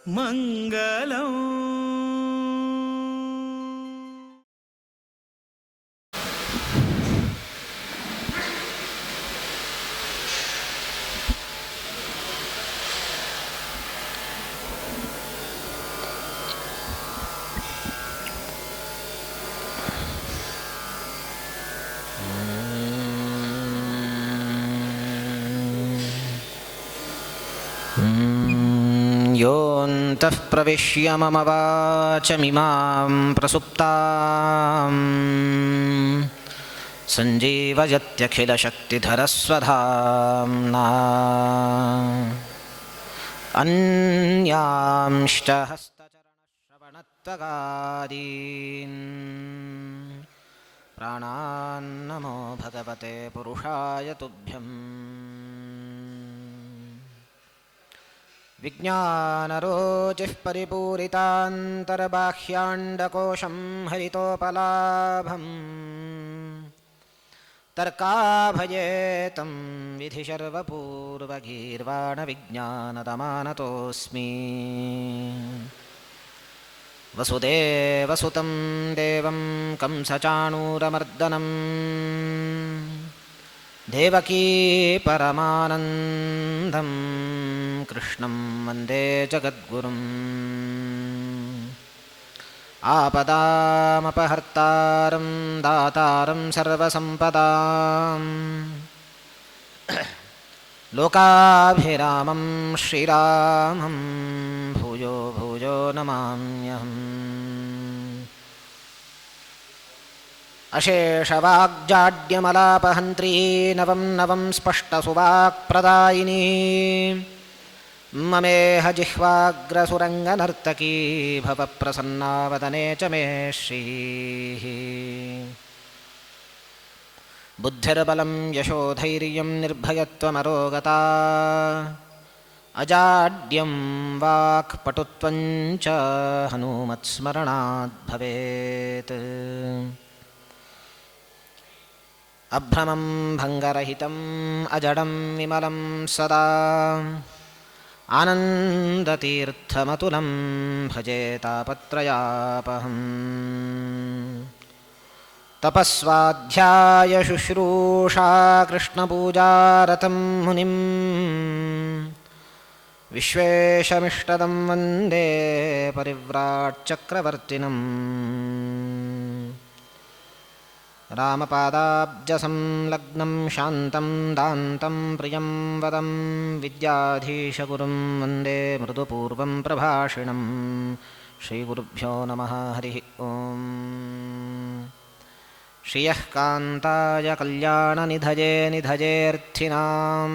మంగళం. योऽन्तः प्रविश्य मम वाचमिमां प्रसुप्तां सञ्जीवयत्यखिलशक्तिधरस्वधाम्ना अन्यांश्च हस्तचरणश्रवणत्वगादीन् प्राणान् नमो भगवते पुरुषाय तुभ्यम्. विज्ञानरोचिः परिपूरितान्तर्बाह्याण्डकोशं हरितोपलाभं तर्काभयेतं विधिशर्वपूर्वगीर्वाणविज्ञानदमानतोऽस्मि. वसुदेवसुतं देवं कंसचाणूरमर्दनं देवकी परमानन्दं कृष्णं वन्दे जगद्गुरुम्. आपदामपहर्तारं दातारं सर्वसम्पदां लोकाभिरामं श्रीरामं भूयो भूयो नमाम्यहम्. अशेषवाग्जाड्यमलापहन्त्री नवं नवं स्पष्टसुवाक्प्रदायिनी ममेह जिह्वाग्रसुरङ्गनर्तकी भवप्रसन्नावदने च मे श्रीः. बुद्धिर्बलं यशोधैर्यं निर्भयत्वमरोगता अजाड्यं वाक्पटुत्वं च हनुमत्स्मरणाद् भवेत्. अभ्रमं भङ्गरहितम् अजडं विमलं सदा आनन्दतीर्थमतुलं भजे तापत्रयापहम्. तपस्वाध्याय शुश्रूषा कृष्णपूजारतं मुनिं विश्वेशमिष्टदं वन्दे परिव्राट्चक्रवर्तिनम्. रामपादाब्जसंलग्नं शान्तं दान्तं प्रियं वदं विद्याधीशगुरुं वन्दे मृदुपूर्वं प्रभाषिणं. श्रीगुरुभ्यो नमः. हरिः ॐ. श्रियः कान्ताय कल्याणनिधये निधयेऽर्थिनां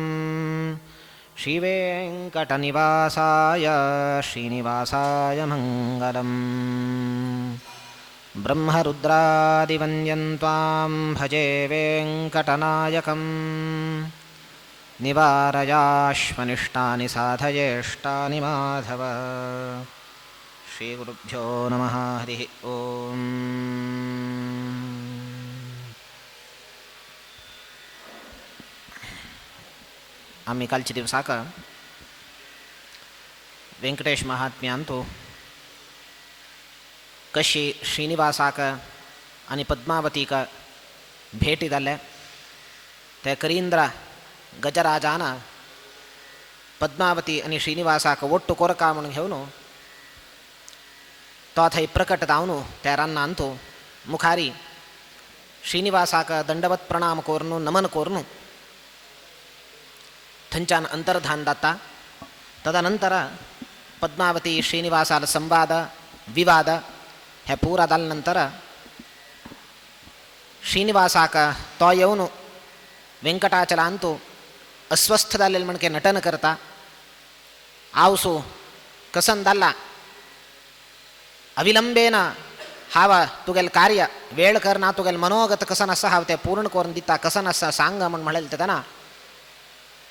श्रीवेङ्कटनिवासाय श्रीनिवासाय मङ्गलम्. ब्रह्मरुद्रादिवन्द्यं त्वां भजे वेङ्कटनायकं निवारयाश्वनिष्टानि साधयेष्टानि माधव. श्रीगुरुभ्यो नमः. हरिः ॐ. आमी कालच्या दिवसाक वेंकटेश महात्म्यांतु कशी श्रीनिवासाक आनी पद्मावतीक भेटी जाले ते करींद्र गजराजान पद्मावती आनी श्रीनिवासाक ಒಟ್ಟು ಕೊರಕ म्हणून घेवन तो थंय प्रकट जावन त्या रानांतु मुखारी श्रीनिवासाक दंडवत प्रणाम करून नमन करून थंयच्यान अंतर्धान जाता. तदनंतर पद्मावती श्रीनिवासाल संवाद विवाद हे पूरा जाले नंतर श्रीनिवासाक तो येवन वेंकटाचलांतु अस्वस्थ जाल्ले म्हणके नटन करता. आवसू कसन जाल्ला अविलंबेन हाव तुगेल कार्य वेळ करना तुगेल मनोगत कसन आसा हांव तें पूर्ण करून दिता कसन आसा सांग म्हण म्हणलें तेन्ना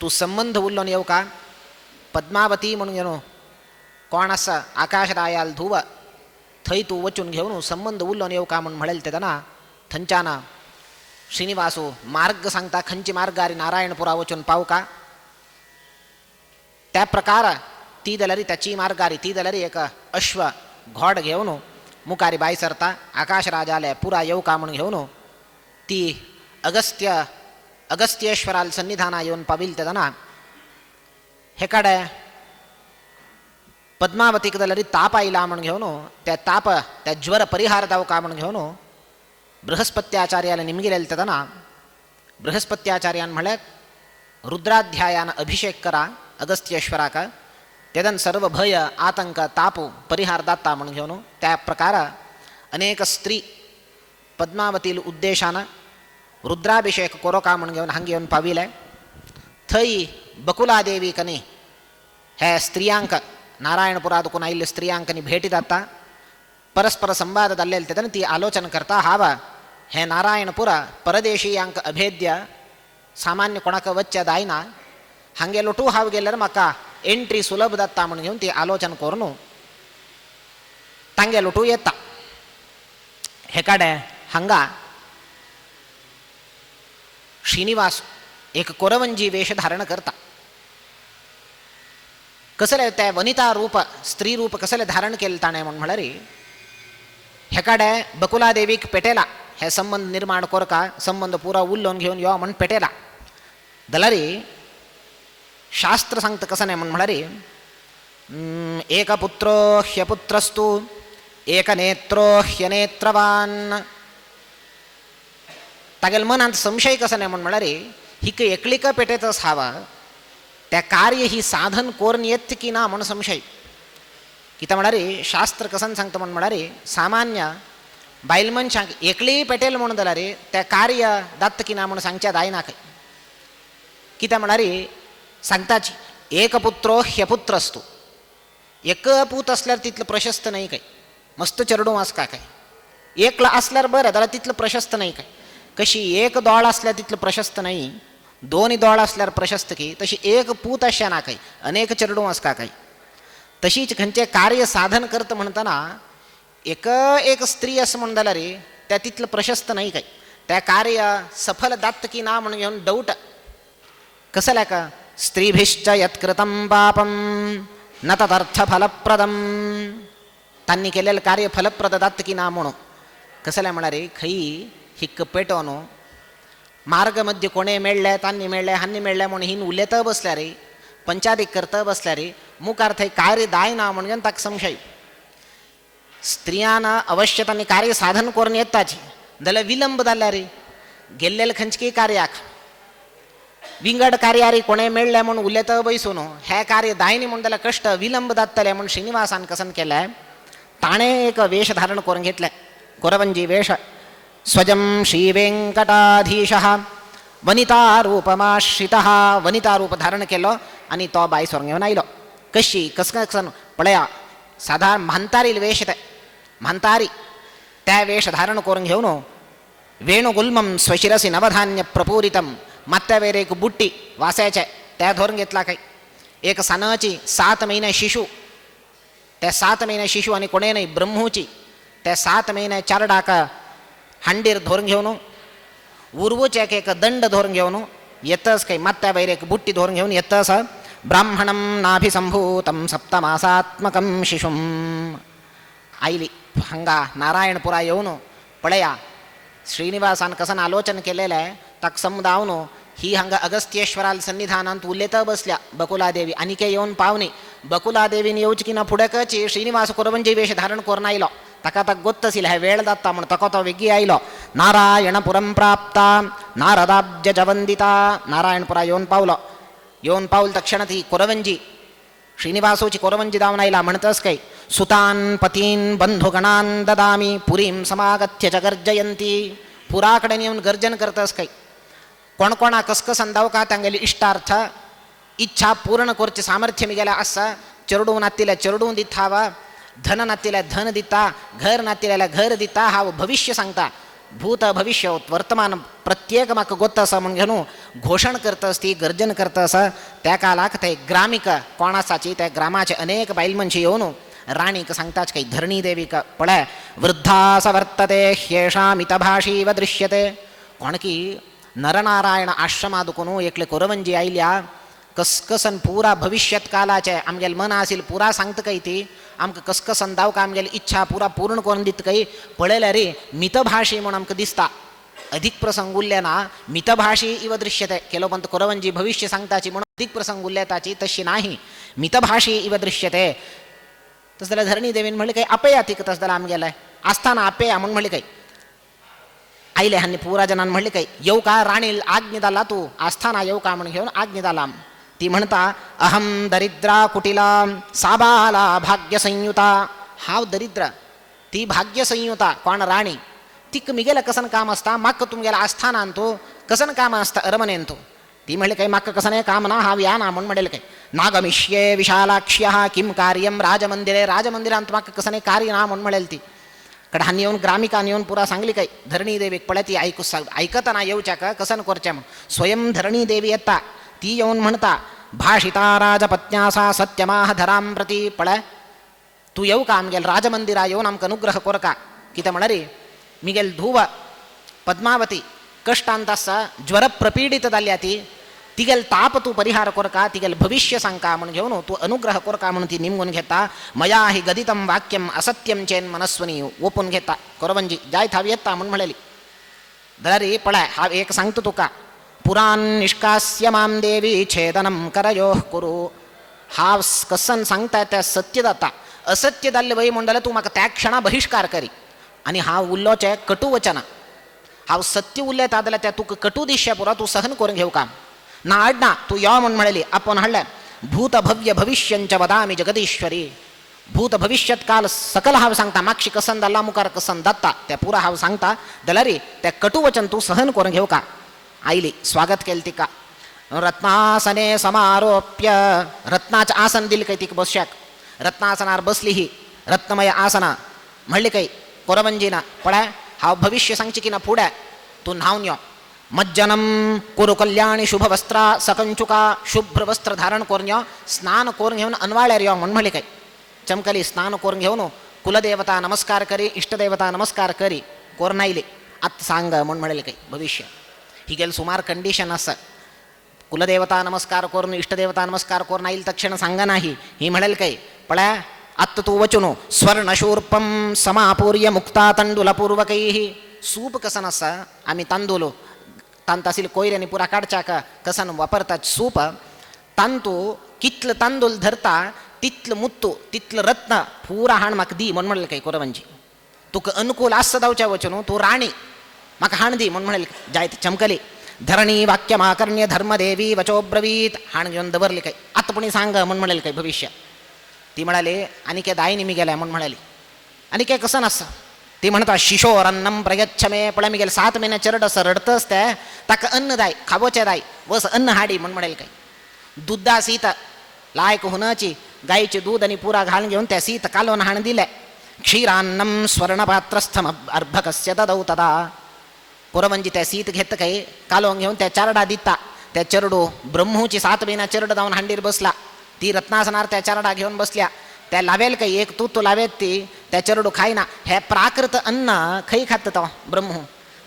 तूं संबंद उरलो येवका पद्मावती म्हणून घेवन कोण आसा आकाशरायाल धुव थंय तूं वचून घेवन संबंद उरलो येवका म्हण म्हणलें तेन्ना थंयच्यान श्रीनिवासू मार्ग सांगता खंयचे मार्गार नारायणपुरा वचून पावका. त्या प्रकार ती जाल्यार त्याची मार्गारी ती जाल्यार एक अश्व घोड घेवन मुखारी बाय सरता आकाश राजाले पुरा येवका म्हूण घेवन ती अगस्त्येश्वराल सन्निधाना येवन पाविल तेन्ना हे कडेन पद्मावतीक जाल्यार ताप आयला म्हूण घेवन त्या ताप त्या ज्वर परिहार जावका म्हूण घेवन बृहस्पत्याचार्याला निमगिलेले तेन्ना बृहस्पत्याचार्यान म्हळ्यार रुद्राध्यायान अभिषेक करा अगस्त्येश्वराक तेदन सर्व भय आतंक तापू परिहार दाता म्हूण घेवन त्या प्रकार अनेक स्त्री पद्मावतील उद्देशान रुद्राभिषेक कोरोका म्हूण घेवन हांगा येवन पाविले. थंय बकुलादेवी कनी हे स्त्रियांक नारायणपुरा दुकून आयिल्ले स्त्रियांकनी भेटी जाता परस्पर संवाद जाल्ले तेन्ना ती आलोचन करता हावा हे नारायणपुर परदेशियांक अभेद्य सामान्य कोणाक वच्चे जायना हांगे लोटू हांव गेल्यार म्हाका एंट्री सुलभ जाता म्हूण घेवन ती आलोचन करून तांगे लोटू येता. हे कडेन हांगा श्रीनिवास एक कोरवंजी वेश धारण करता. कसले ते वनिता रूप स्त्री रूप कसले धारण केले ताणें म्हूण म्हळ्यार हे कडेन बकुलादेवीक पेटेला हे संबंद निर्माण कोरका संबंद पुरा उल्लोवन घेवन यो म्हूण पेटेला. जाल्यार शास्त्र सांगता कसं न्हय म्हूण म्हळ्यार एकपुत्रो ह्यपुत्रस्तु एकनेत्रो ह्यनेत्रवान तागेले मनांत संशय कसो न्हय म्हूण म्हळ्यार हिका एकलीक पेटेतच हावा त्या कार्य ही साधन कोरून येत की ना म्हूण संशय. कितें म्हळ्यार शास्त्र कसन सांगता म्हूण म्हळ्यार सामान्य बायल मनशांक एकलीय पेटेल म्हूण जाल्यार त्या कार्य जाता की ना म्हूण सांगचें जायना खंय. कितें म्हळ्यार सांगताची एकपुत्रो ह्यपुत्रस्तु एक पूत असल्यार तितलो प्रशस्त न्हय काय मस्त चेडूं आसका काय एकलो आसल्यार बरें जाल्यार तितलो प्रशस्त न्हय काय कशी एक दोळ आसल्यार तितलो प्रशस्त न्हय दोन दोळ आसल्यार प्रशस्त की तशी एक पूत अशें ना काय अनेक चेडूं आसका काय. तशीच खंयचें कार्य साधन करता म्हणटना एक एक स्त्री अशें म्हूण जाल्यार त्या तितलो प्रशस्त न्हय काय त्या कार्य सफल जाता की ना म्हूण घेवन डौट कसल्या का स्त्रीभिश्च यत्कृतं पापं न तदर्थ फलप्रदं तांणी केलेलें कार्य फलप्रद जाता की ना म्हणून कसलें म्हळ्यार खंय हिक्क पेटोवन मार्ग मध्य कोणें मेळ्ळें तांणी मेळ्ळें हांणी मेळ्ळें म्हूण हिन उलयता बसल्यार पंचायतीक करता बसल्यार मुखार थंय कार्य जायना म्हूण घेवन ताका संशय. स्त्रियान अवश्य तांणी कार्य साधन करून येताची जाल्यार विलंब जाल्यार गेल्लेले खंयचे कार्याक विंगड कार्यारी कोणें मेळ्ळें म्हूण उलयता बैसून हें कार्य जायनी म्हूण जाल्यार कश्ट विलंब जातले म्हूण श्रीनिवासान कसन केलें ताणें एक वेश धारण करून घेतलें कोरवंजी वेश. स्वजं श्रीवेंकटाधीशः वनितारूपमाश्रितः वनितारूप धारण केलो आनी तो बाय सोरून घेवन आयलो. कशी कस कसन पळया साधारण म्हांतारी वेश ते म्हांतारी त्या वेश धारण करून घेवन वेणुगुल्मं स्वशिरसी नवधान्य प्रपूरितं माथ्यावेर एक बुट्टी वासायचे त्या धरून घेतला काय एक सानाची 7 महिने शिशू त्या 7 महिने शिशू आनी कोणें न्हय ब्रह्मूची त्या 7 महिने 4 डाका हांडीर धरून घेवन उर्वूचे एक एक दंड धरून घेवन येतच काय माथ्यावयर एक बुट्टी धरून घेवन येतच ब्राह्मणं नाभिसंभूतं सप्तमासात्मकं शिशुं आयली हांगा नारायणपुरा येवन पळया श्रीनिवासान कसन आलोचन केलेलें ताका समजावन ही हांगा अगस्त्येश्वराल सन्निधानांत उलयता बसल्या बकुलादेवी आनीके येवन पावनी. बकुलादेवीन येवची की ना फुडें कची श्रीनिवास कोरवंजी वेश धारण करून आयलो ताका ताका गोत्त आशिल्लें हें वेळ जाता म्हूण ताका तो वेगीं आयलो. नारायणपुरं प्राप्ता नारदाब्जज वंदिता नारायणपुरा येवन पावलो. येवन पावल तक्षण ती कोरवंजी श्रीनिवासूची कोरवंजी जावन आयला म्हणतच काय सुतान पतीन बंधुगणान ददामी पुरीं समागत्य च गर्जयंती पुरा कडेन येवन गर्जन करतस काय कोण कोणा कसकसन दावका तांगेली इष्टार्थ इच्छा पूर्ण करचे सामर्थ्य मिगेले आसा चेडूं नातिल्या चेडूं दिता वा धन नातिल्या धन दिता घर नातिल्या घर दिता हांव भविष्य सांगता भूत भविष्य वर्तमान प्रत्येक म्हाका गोत्त आसा म्हूण घेवन घोशण करता ती गर्जन करता आसा. त्या कालाक ते ग्रामीक कोण आसाची त्या ग्रामाचे अनेक बायल मनशी येवन राणीक सांगताच काही धरणी देवीक पळय वृद्धा स वर्तते ह्येषामितभाषीव दृश्यते. कोण की नरनारायण आश्रमा दुकून एकले कोरवंजी आयल्या कसकसन पुरा भविष्यात कालाचे आमगेले मन आसील पुरा सांगता काय ती आमकां कसकसन दावका आमगेली इच्छा पुरा पूर्ण करून दिता काय पळयल्यार रे मितभाषी म्हूण आमकां दिसता. अधिक प्रसंग उरले ना मितभाषी इव दृश्यते. केलो पंत कुरवंजी भविष्य सांगताची म्हणून अधिक प्रसंग उरले ताची तशी नाही, मितभाषी इव दृश्यते. तसं जाल्यार धरणी देवीन म्हणलें काय अपेया तिका तसं जाल्यार आमगेलें आसताना अपेया म्हूण म्हणलें काय आयले हांणी पुरा जनान म्हणलें काय येव का राणी आज्ञा दाला तूं आस्थाना येव का म्हूण घेवन आज्ञा दाला. ती म्हणता अहम दरिद्रा कुटिला साबाला भाग्यसंयुता. हांव दरिद्र ती भाग्यसंयुता कोण राणी तिक मिगेलें कसन काम आसता म्हाका तुमगेलें आस्थानान तूं कसन काम आसता अरमनेन तूं. ती म्हणलें काय म्हाका कसनें काम ना हांव या ना म्हूण म्हणलें काय नागमिष्ये विशालाक्ष्यः किं कार्यं राजमंदिरे. राजमंदिरांत म्हाका कसनें कार्य ना म्हूण म्हणलें ती. कड हांणी येवन ग्रामिकान येवन पुरा सांगली काय धरणी देवीक पळय ती आयकू आयकतना येवच्याक कसन करचें म्हूण. स्वयं धरणी देवी येता ती येवन म्हणता भाषिता राजपत्न्या सा सत्यमाह धरां प्रती. पळय तूं येव का आमगेल राजमंदिरा येवन आमकां अनुग्रह कोरका. कितें म्हणरी मिगेल धुव पद्मावती कश्टांत आसा ज्वर प्रपीडित जाल्या ती तिगेल ताप तूं परिहार कोरका तिगेल भविष्य सांगका म्हूण घेवन तूं अनुग्रह कोरका म्हणून ती निमगून घेता. मया हि गदितं वाक्यम असत्यम चेन मनस्वनी ओपून घेता. कोरवंजी जाय थाव येता म्हूण म्हणलेली. जाल्यार पळय हांव एक सांगता तुका पुराण निष्कास्य मां देवी छेदनं करयोः कुरु. हांव कसन सांगता त्या सत्य जाता असत्य जाल्लें वय म्हूण जाल्यार तूं म्हाका त्या क्षणा बहिश्कार करी. आनी हांव उल्लोचें कटू वचना हांव सत्य उलयता जाल्यार त्या तुका कटू दिश्या पुरो तूं सहन करून घेवका ना आडना तूं यो म्हूण म्हणलेली. आपोवन हाडलें भूत भव्य भविष्यंच वदामि जगदीश्वरी. भूत भविष्यत काल सकल हांव सांगता मागशी कसन जाल्ला मुखार कसन जाता त्या पुरा हांव सांगता जाल्यार त्या कटू वचन तूं सहन करून घेवका. आयली स्वागत केलें तिका रत्नासने समारोप्य. रत्नाचें आसन दिलें काय तिका बसशाक. रत्नासनार बसली ही रत्नमय आसना म्हणली काय कोरवंजीना पळय हांव भविष्य सांगचें की ना फुडें तूं न्हावन यो. मज्जनं कुरु कल्याणी शुभवस्त्रा सकंचुका. शुभ्र वस्त्र धारण करून यो स्नान करून घेवन अनवाळ्यार यो म्हूण म्हणलें काय. चमकली स्नान करून घेवन कुलदेवता नमस्कार करी इष्टदेवता नमस्कार करी करून आयली. आतां सांग म्हूण म्हणलें काय भविष्य. ही गेल सुमार कंडिशन आसा कुलदेवता नमस्कार करून इष्टदेवता नमस्कार करून आयल तक्षण सांगा नाही. ही म्हणेल काय पळय आत्ता तूं वचून स्वर्णशूर्पं समापूर्य मुक्ता तंडुलपूर्वकैः. सूप कसन आसा आमी तांदूळ तांत आशिल्ले कोयर पुरा काडच्याक कसन वापरतात सूप तांतू कितलो तांदूळ धरता तितलो मुत्तू तितलो रत्न पुरा हाण म्हाका दी म्हूण म्हणलें काय कोरवंजी. तुका अनुकूल आसता जावच्या वचून तूं राणी म्हाका हाण दी म्हूण म्हणलें जायत चमकली. धरणी वाक्यमाकर्ण्य धर्मदेवी वचोब्रवीत. हाण घेवन दवरली काय आतां पुणी सांग म्हूण म्हणलें काय भविष्य. ती म्हणाली आनी काय दायनी मी गेल्या म्हूण म्हणाली. आनी काय कसं आसा ती म्हणता शिशोर अन्नम प्रयच्छ मे. पळय मी गेले 7 महिने चरड असं रडतच ते ताका अन्न दाय खावोचें दाय वस अन्न हाडी म्हूण म्हणेल काय. दुद्दा सीत लायक हुनाची गायचे दूध आनी पुरा घालून घेवन त्या सीत कालोवन हाण दिलें. क्षीरान्नम स्वर्णपात्रस्थम अर्भकस्य ददौ तदा. कोरवंजी त्या सीत घेत काय कालोवन घेवन त्या चारडा दिता. त्या चरडो ब्रह्मूची 7 महिना चरड जावन हांडीर बसला. ती रत्नासनार त्या चारडा घेवन बसल्या. त्या लावेल काही एक तूत लावेत ती त्या चरडू खायना. हे प्राकृत अन्न खंय खात तो ब्रह्मू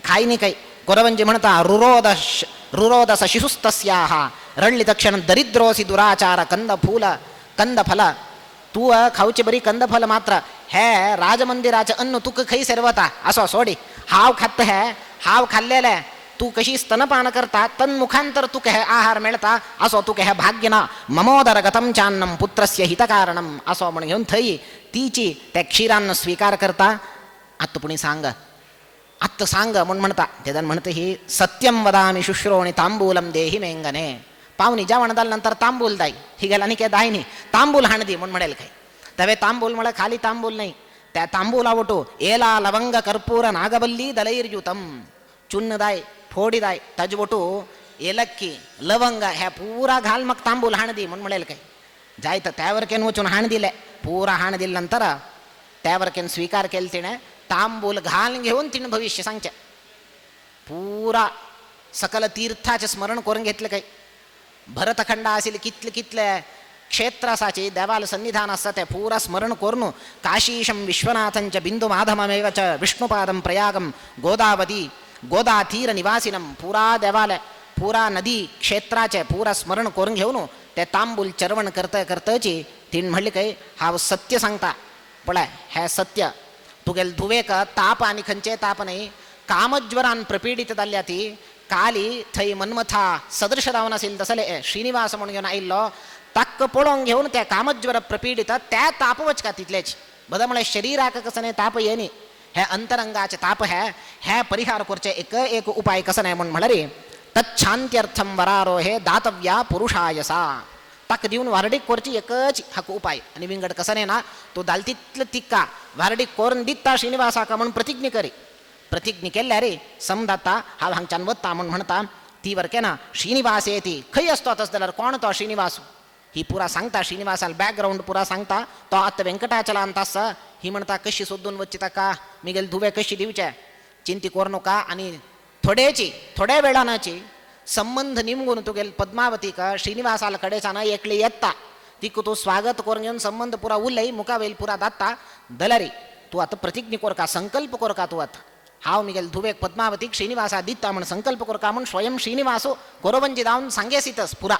खायनी काही. कोरवंजी म्हणता रुरोदस शिशुस्तस्याः. रडली तक्षण दरिद्रोसी दुराचार कंदफूल कंदफल तू खावचे बरी कंदफल मात्र हे राजमंदिराचे अन्न तुका खंय सेरवता असो सोडी हांव खात हे हांव खाल्लेलें तूं कशी स्तनपान करता तन्मुखांतर तुका हे आहार मेळता असो तुका हे भाग्य ना. ममोदर गतम चान्नम पुत्रस्य हितकारणम असो म्हण घेवन थंय तिची त्या क्षीरान्न स्वीकार करता. आत्ता पुणी सांग आत्ता सांग म्हूण म्हणता. तेदन म्हणता ही सत्यम वदामि शुश्रोणी तांबूलम देहि मेंगने. पावनी जेवण जालें नंतर तांबूल दाय ही गेला आनी काय दाय न्ही तांबूल हाण दी म्हूण म्हणेल काय. तवे तांबूल म्हळ्यार खाली तांबूल नाही त्या तांबूला वटू एला लवंग कर्पूर नागबल्ली दलैर्युतम चुन्न दाय फोडी दाय ताजे वटू एलक्की लवंग ह्या पुरा घाल मग तांबूल हाण दी म्हूण म्हणेल काय. जाय तर त्यावर केन वचून हाण दिले पुरा हाण दिले नंतर त्यावर केन स्वीकार केले तिणें तांबूल घाल घेवन तिणें भविष्य सांगचें. पुरा सकल तीर्थाचें स्मरण करून घेतलें काय. भरतखंड आशिल्लें कितले कितले क्षेत्र आसाची देवाल सन्निधान आसा तें पुरा स्मरण करून काशीशं विश्वनाथंच बिंदु माधवमेव च विष्णुपादं प्रयागं गोदावती गोदातीर निवासिनं पुरा देवालय पुरा नदी क्षेत्राचे पुरा स्मरण करून घेवन ते तांबूल चरवण करता करताची तिणें म्हणलें काय हांव सत्य सांगता, पळय हें सत्य, तुगेले धुवेक ताप आनी खंयचेय ताप न्हय, कामज्वरान प्रपीडित जाल्ल्या ती काली थंय मन्मथा सदृश जावन आशिल्ले तसले श्रीनिवास म्हणून घेवन आयिल्लो ताका पळोवन घेवन त्या कामज्वर प्रपीडित त्या ताप वचका तितलेच बद म्हळ्यार शरीराक कसं न्हय ताप ये न्ही, हे अंतरंगाचे ताप हे हे परिहार करचे एक एक उपाय कसं न्हय म्हूण म्हणल्यार तच्छांत्यर्थम वरारोहे दातव्या पुरुषायसा, ताका दिवन वारडीक करची एकच हाका उपाय आनी विंगड कसं न्हय ना तो दाल तितलो तिका वारडीक करून दिता श्रीनिवासाक म्हूण प्रतिज्ञा करी, प्रतिज्ञा केल्यार रे समदाता हांव हांगच्यान वता म्हूण म्हणटा ती वरकेना श्रीनिवास येती खंय आसतो तस जाल्यार कोण तो श्रीनिवास ही पुरा सांगता, श्रीनिवासाल बॅकग्रावंड पुरा सांगता, तो आतां वेंकटाचलांत आसा. ही म्हणटा कशी सोदून वचची ताका, मिगेल धुवे कशी दिवचे, चिंती करू नका. आनी थोडेची थोड्या वेळानाची संबंध निमगून तुगेल पद्मावतीक श्रीनिवासाल कडेच्यान एकली येता तिका तूं स्वागत करून घेवन संबंध पुरा उलय मुखावेल पुरा दाता दलारी तूं आतां प्रतिज्ञा करका, संकल्प करका तूं आतां हांव मिगेल धुवेक पद्मावतीक श्रीनिवासा दिता म्हूण संकल्प करका म्हूण स्वयं श्रीनिवासो कोरवंजी जावन सांगेसीतस पुरा.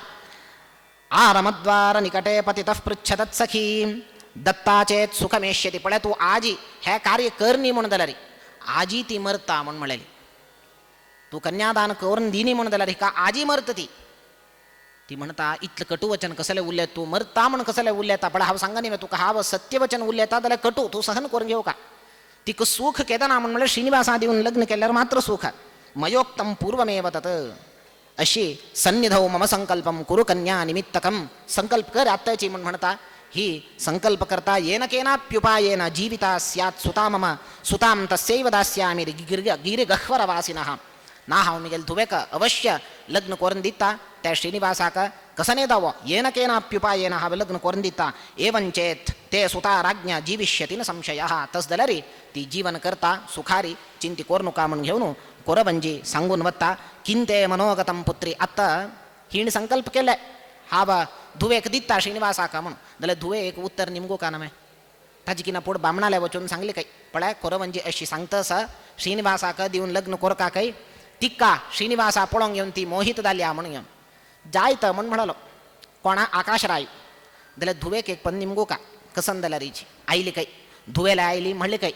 आरमद्वार निकटे पतितः पृच्छतत् सखी दत्ता चेत सुखमेष्यति, पळय तूं आजी हें कार्य कर न्ही म्हूण जाल्यार आजी ती मरता म्हूण म्हणलेली, तूं कन्यादान करून दिनी म्हूण जाल्यार हिका आजी मरता ती. ती म्हणटा इतलें कटुवचन कसलें उलयता तूं, मरता म्हूण कसलें उलयता, पळय हांव सांगना न्ही तुका हांव सत्यवचन उलयता जाल्यार कटू तूं सहन करून घेवका. तिका सूख केदना म्हूण म्हणल्यार श्रीनिवासा दिवन लग्न केल्यार मात्र सूख मयोक्तम पूर्वमेव तत् अशी सन्निधौ मम संकल्पम कुरु कन्या निमित्तकम, संकल्प कर आत्ताची म्हूण म्हणटा. ही संकल्प करता येन केनाप्युपायेन जीविता स्यात् सुता मम सुतां तस्यैव दास्यामि गिरिगह्वरवासिनः. ना हांव मिगेल धुवेक अवश्य लग्न करून दिता त्या श्रीनिवासाक कसने दावो येन केनाप्युपायेन हांव लग्न करून दिता एवंचेत ते सुता राज्ञा जीविष्यति न संशयः. तस जाल्यार ती जीवन करता सुखारी चिंती करू नका म्हूण घेवन कोरवंजी सांगून वता. किंते मनोगतम पुत्री, आतां हिणें संकल्प केले हांव धुवेक दिता श्रीनिवासाक म्हूण, जाल्यार धुवे एक उत्तर निमगो का ना ताजी किना पोट बामणाले वचून सांगली काय पळय कोरवंजी अशी सांगता आसा श्रीनिवासाक दिवन लग्न करका काय तिका श्रीनिवासा पळोवंक घेवन ती मोहीत जाल्या म्हूण घेवन जायत म्हूण म्हणलो कोणा आकाशराय. जाल्यार धुवेक एक पण निमगो का कसन जाल्यार हिची आयली काय धुवेला आयली म्हणली काय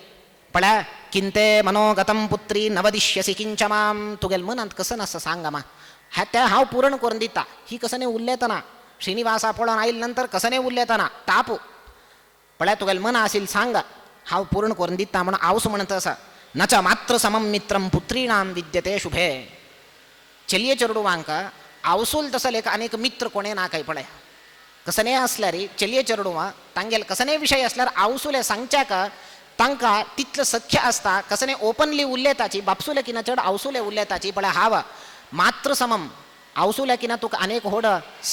पळय किंते मनोगतम पुत्री नवदिश्यसी किंच माम, तुगेल मनांत कसन आसा सांग मा ह्या त्या हांव पूर्ण करून दिता. ही कसने उलयतना श्रीनिवासा पळोवन आयले नंतर कसने उलयतना तापू पळय तुगेल मन आसील सांग हांव पूर्ण करून दिता म्हूण आवस म्हणत आसा. न च मात्र समम मित्रम पुत्रीणाम विद्यते शुभे, चलये चेडवांक आवसूल तसले एक अनेक मित्र कोणे ना काय पळय कसने आसल्यार चलये चेडवां तांगेल कसने विशय आसल्यार आवसुले सांगच्याक तांकां तितलें सख्य आसता कसने ओपनली उलयताची बापसुले किना चड आवसुले उलयताची. पळय हांव मात्र समम आवसुले किना तुका अनेक होड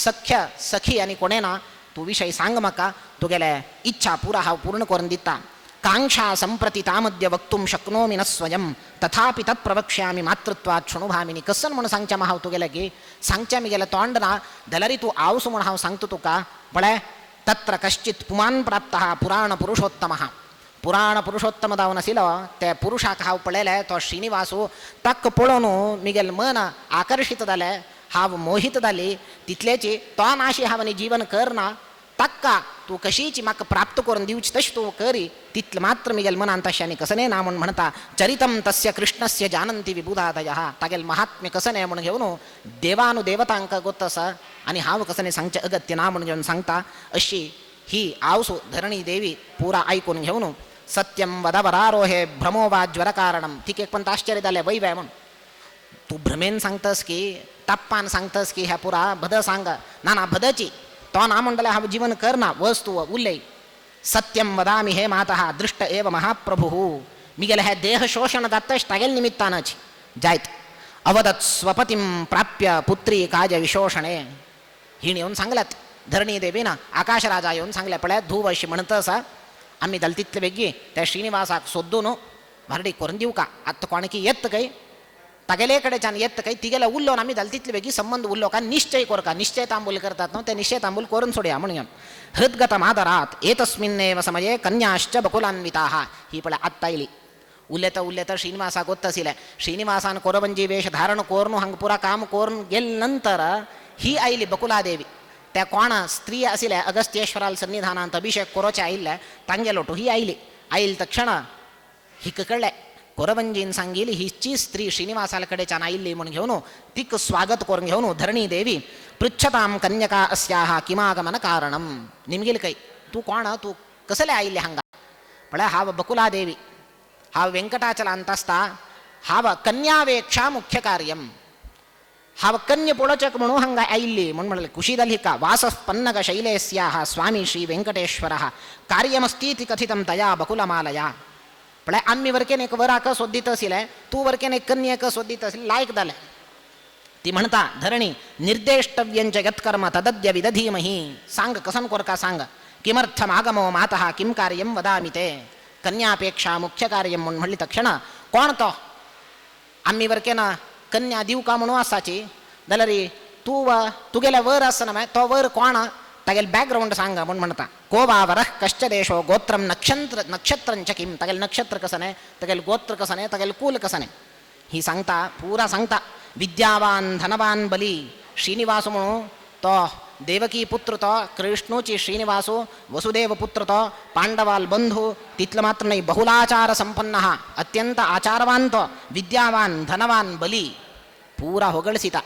सख्य सखी आनी कोणे ना तूं विशय सांग म्हाका तुगेले इच्छा पुरा हांव पूर्ण करून दिता. कांक्षा संप्रति तामद्य वक्तुं शक्नोमि न स्वयं तथापि तत् प्रवक्ष्यामि मातृत्वात् शृणुभामिनी. कसन म्हूण सांगच्या हांव तुगेले की सांगच्या मिगेलें तोंड ना जाल्यार तूं आवस म्हूण हांव सांगता तुका. पळय तत्र कश्चित् पुमान प्राप्तः पुराण पुरुषोत्तमः, पुराण पुरुषोत्तम जावन आशिल्लो त्या पुरुषाक हांव पळयलें तो श्रीनिवासू ताका पळोवन मिगेलें मन आकर्शीत जालें हांव मोहीत जाली तितलेची तो नाशी हांव आनी जीवन करना ताका तूं कशीची म्हाका प्राप्त करून दिवची तशी तूं करी तितलें मात्र मिगेल मनांत तशें आनी कसनें ना म्हूण म्हणटा. चरितं तस्य कृष्णस्य जानन्ति विबुधादयः, तागेलें महात्म्य कसनें म्हूण घेवन देवानुदेवतांक गोत आसा आनी हांव कसनें सांगचें अगत्य ना म्हूण घेवन सांगता. अशी ही आवसू धरणी देवी पुरा आयकून घेवन सत्यम वद वरारोहे भ्रमो वा ज्वरकारणम. तिका एक पण आश्चर्य जालें वय वय म्हूण तूं भ्रमेन सांगतस की ताप्पान सांगतस की ह्या पुरा भद सांग ना ना भदची तो ना म्हणटलें हांव जीवन करना वच तूं उलय. सत्यम वदामि हे मातः दृष्ट एव महाप्रभुः, मिगेलें हें देह शोशण जातश तागेले निमित्तानच जायत. अवदत् स्वपतिं प्राप्य पुत्री काज विशोषणे, हिणें येवन सांगल्यात धरणी देवीन आकाशराजा येवन सांगलें पळय धूव अशी म्हणत आसा आमी जालें तितले बेगी त्या श्रीनिवासाक सोदून व्हारडीक करून दिवका आतां कोणकी येत काय तागेले कडेच्यान येत काय तिगेले उल्लो आमी जालें तितले बेगी संबंद उरलो का निश्चय करका निश्चय तांबूल करतात न्हू ते निश्चय तांबूल करून सोडया म्हणून घेवन हृद्गत मादरात एतस्मिन्नेव समये कन्याश्च बकुलान्विताः. ही पळय आत्तां आयली उलयता उलयता श्रीनिवासाक गोत्त आशिल्लें श्रीनिवासान कोरवंजी वेश धारण करून हांगा पुरा काम करून गेले नंतर ही आयली बकुलादेवी. त्या कोण स्त्री आशिल्ले अगस्त्येश्वराल सन्निधानांत अभिषेक करोचे आयिल्ले तांगेलोटू ही आयली. आयल तक्षण हिक कळ्ळें कोरवंजीन सांगिली हिची स्त्री श्रीनिवासाल कडेच्यान आयिल्ली म्हूण घेवन तिक स्वागत करून घेवन धरणी देवी पृच्छतां कन्यका अस्याः किमागमन कारणम. निमगेल काय तूं कोण, तूं कसले आयिल्ले हांगा? म्हळ्यार हांव बकुला देवी, हांव वेंकटाचलांत आसता, हांव कन्यावेक्षा मुख्य कार्यम, हांव कन्या पळोवचेक म्हणून हांगा आयिल्ली म्हूण म्हणलें. खुशी जाली हिका. वासः पन्नग शैलेस्याः स्वामी श्री वेंकटेश्वरः कार्यमस्तीति कथितं तया बकुलमालया. म्हळ्यार आमी वरकेन एक वराक सोदीत आशिल्लें, तूं वरकेन एक कन्येक सोदीत आशिल्लें, लायक जालें. ती म्हणटा धरणी निर्देष्टव्यंच यत्कर्म तदद्य विदधीमही. सांग कसन कोरका सांग. किमर्थम आगमो मातः किं कार्यं वदामि ते. कन्यापेक्षा मुख्य कार्यं म्हूण म्हणली तक्षण कोण तो आमी वरकेन कन्या दिवका म्हणून आसाची जाल्यार तूं तुगेले वर आसना मागीर तो वर कोण तागेले बॅकग्रावंड सांग म्हूण म्हणटा. को वा वरः कश्च देशो गोत्रं नक्षत्र नक्षत्रंच किं. तागेले नक्षत्र कसने, तागेले गोत्र कसने, तागेले कुल कसने ही सांगता, पुरा सांगता. विद्यावान धनवान बली श्रीनिवास म्हणून तो देवकी पुत्र तो कृष्णूची श्रीनिवासु वसुदेव पुत्र तो पांडवाल बंधू तितलं मात्र नाही बहुलाचार संपन्न अत्यंत आचारवान तो विद्यावान धनवान बली पुरा होगळसिता.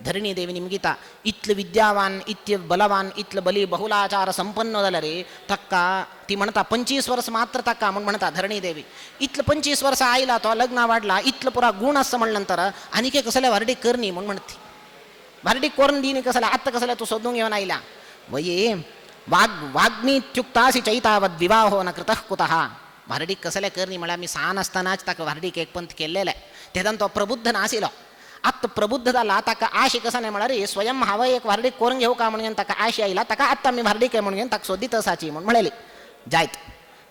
धरणी देवी निमगिता इतलं विद्यावान इतले बलवान इतलं बली बहुलाचार संपन्न जाल्यार रे ताका ती म्हणता 25 वर्स मात्र ताका म्हूण म्हणता धरणी देवी. इतलं 25 वर्सां आयला तो लग्न वाडला इतलं पुरा गुण आसा म्हणल्या नंतर आनीक एक कसले व्हार्डीक करनी म्हूण म्हणती. व्हार्डीक करून दिनी कसले आत्तां कसले तूं सोदूंक येवन आयला. वये वाग वाग्मीत्युक्तासी चैतावद विवाहो न कृतः कुतः. व्हार्डीक कसले करनी म्हळ्यार आमी सान आसतनाच ताका व्हार्डीक एक पंथ केल्लेलें तेदन तो प्रबुद्ध नाशिल्लो. आत्तां प्रबुद्ध जाला ताका आशी कसा न्ही म्हळ्यार स्वयं हांव एक व्हार्डीक करून घेवं का म्हणून ताका आशी आयला ताका आत्तां आमी व्हार्डीक म्हणून ताका सोदीत आसाची म्हूण म्हणलेली. जायत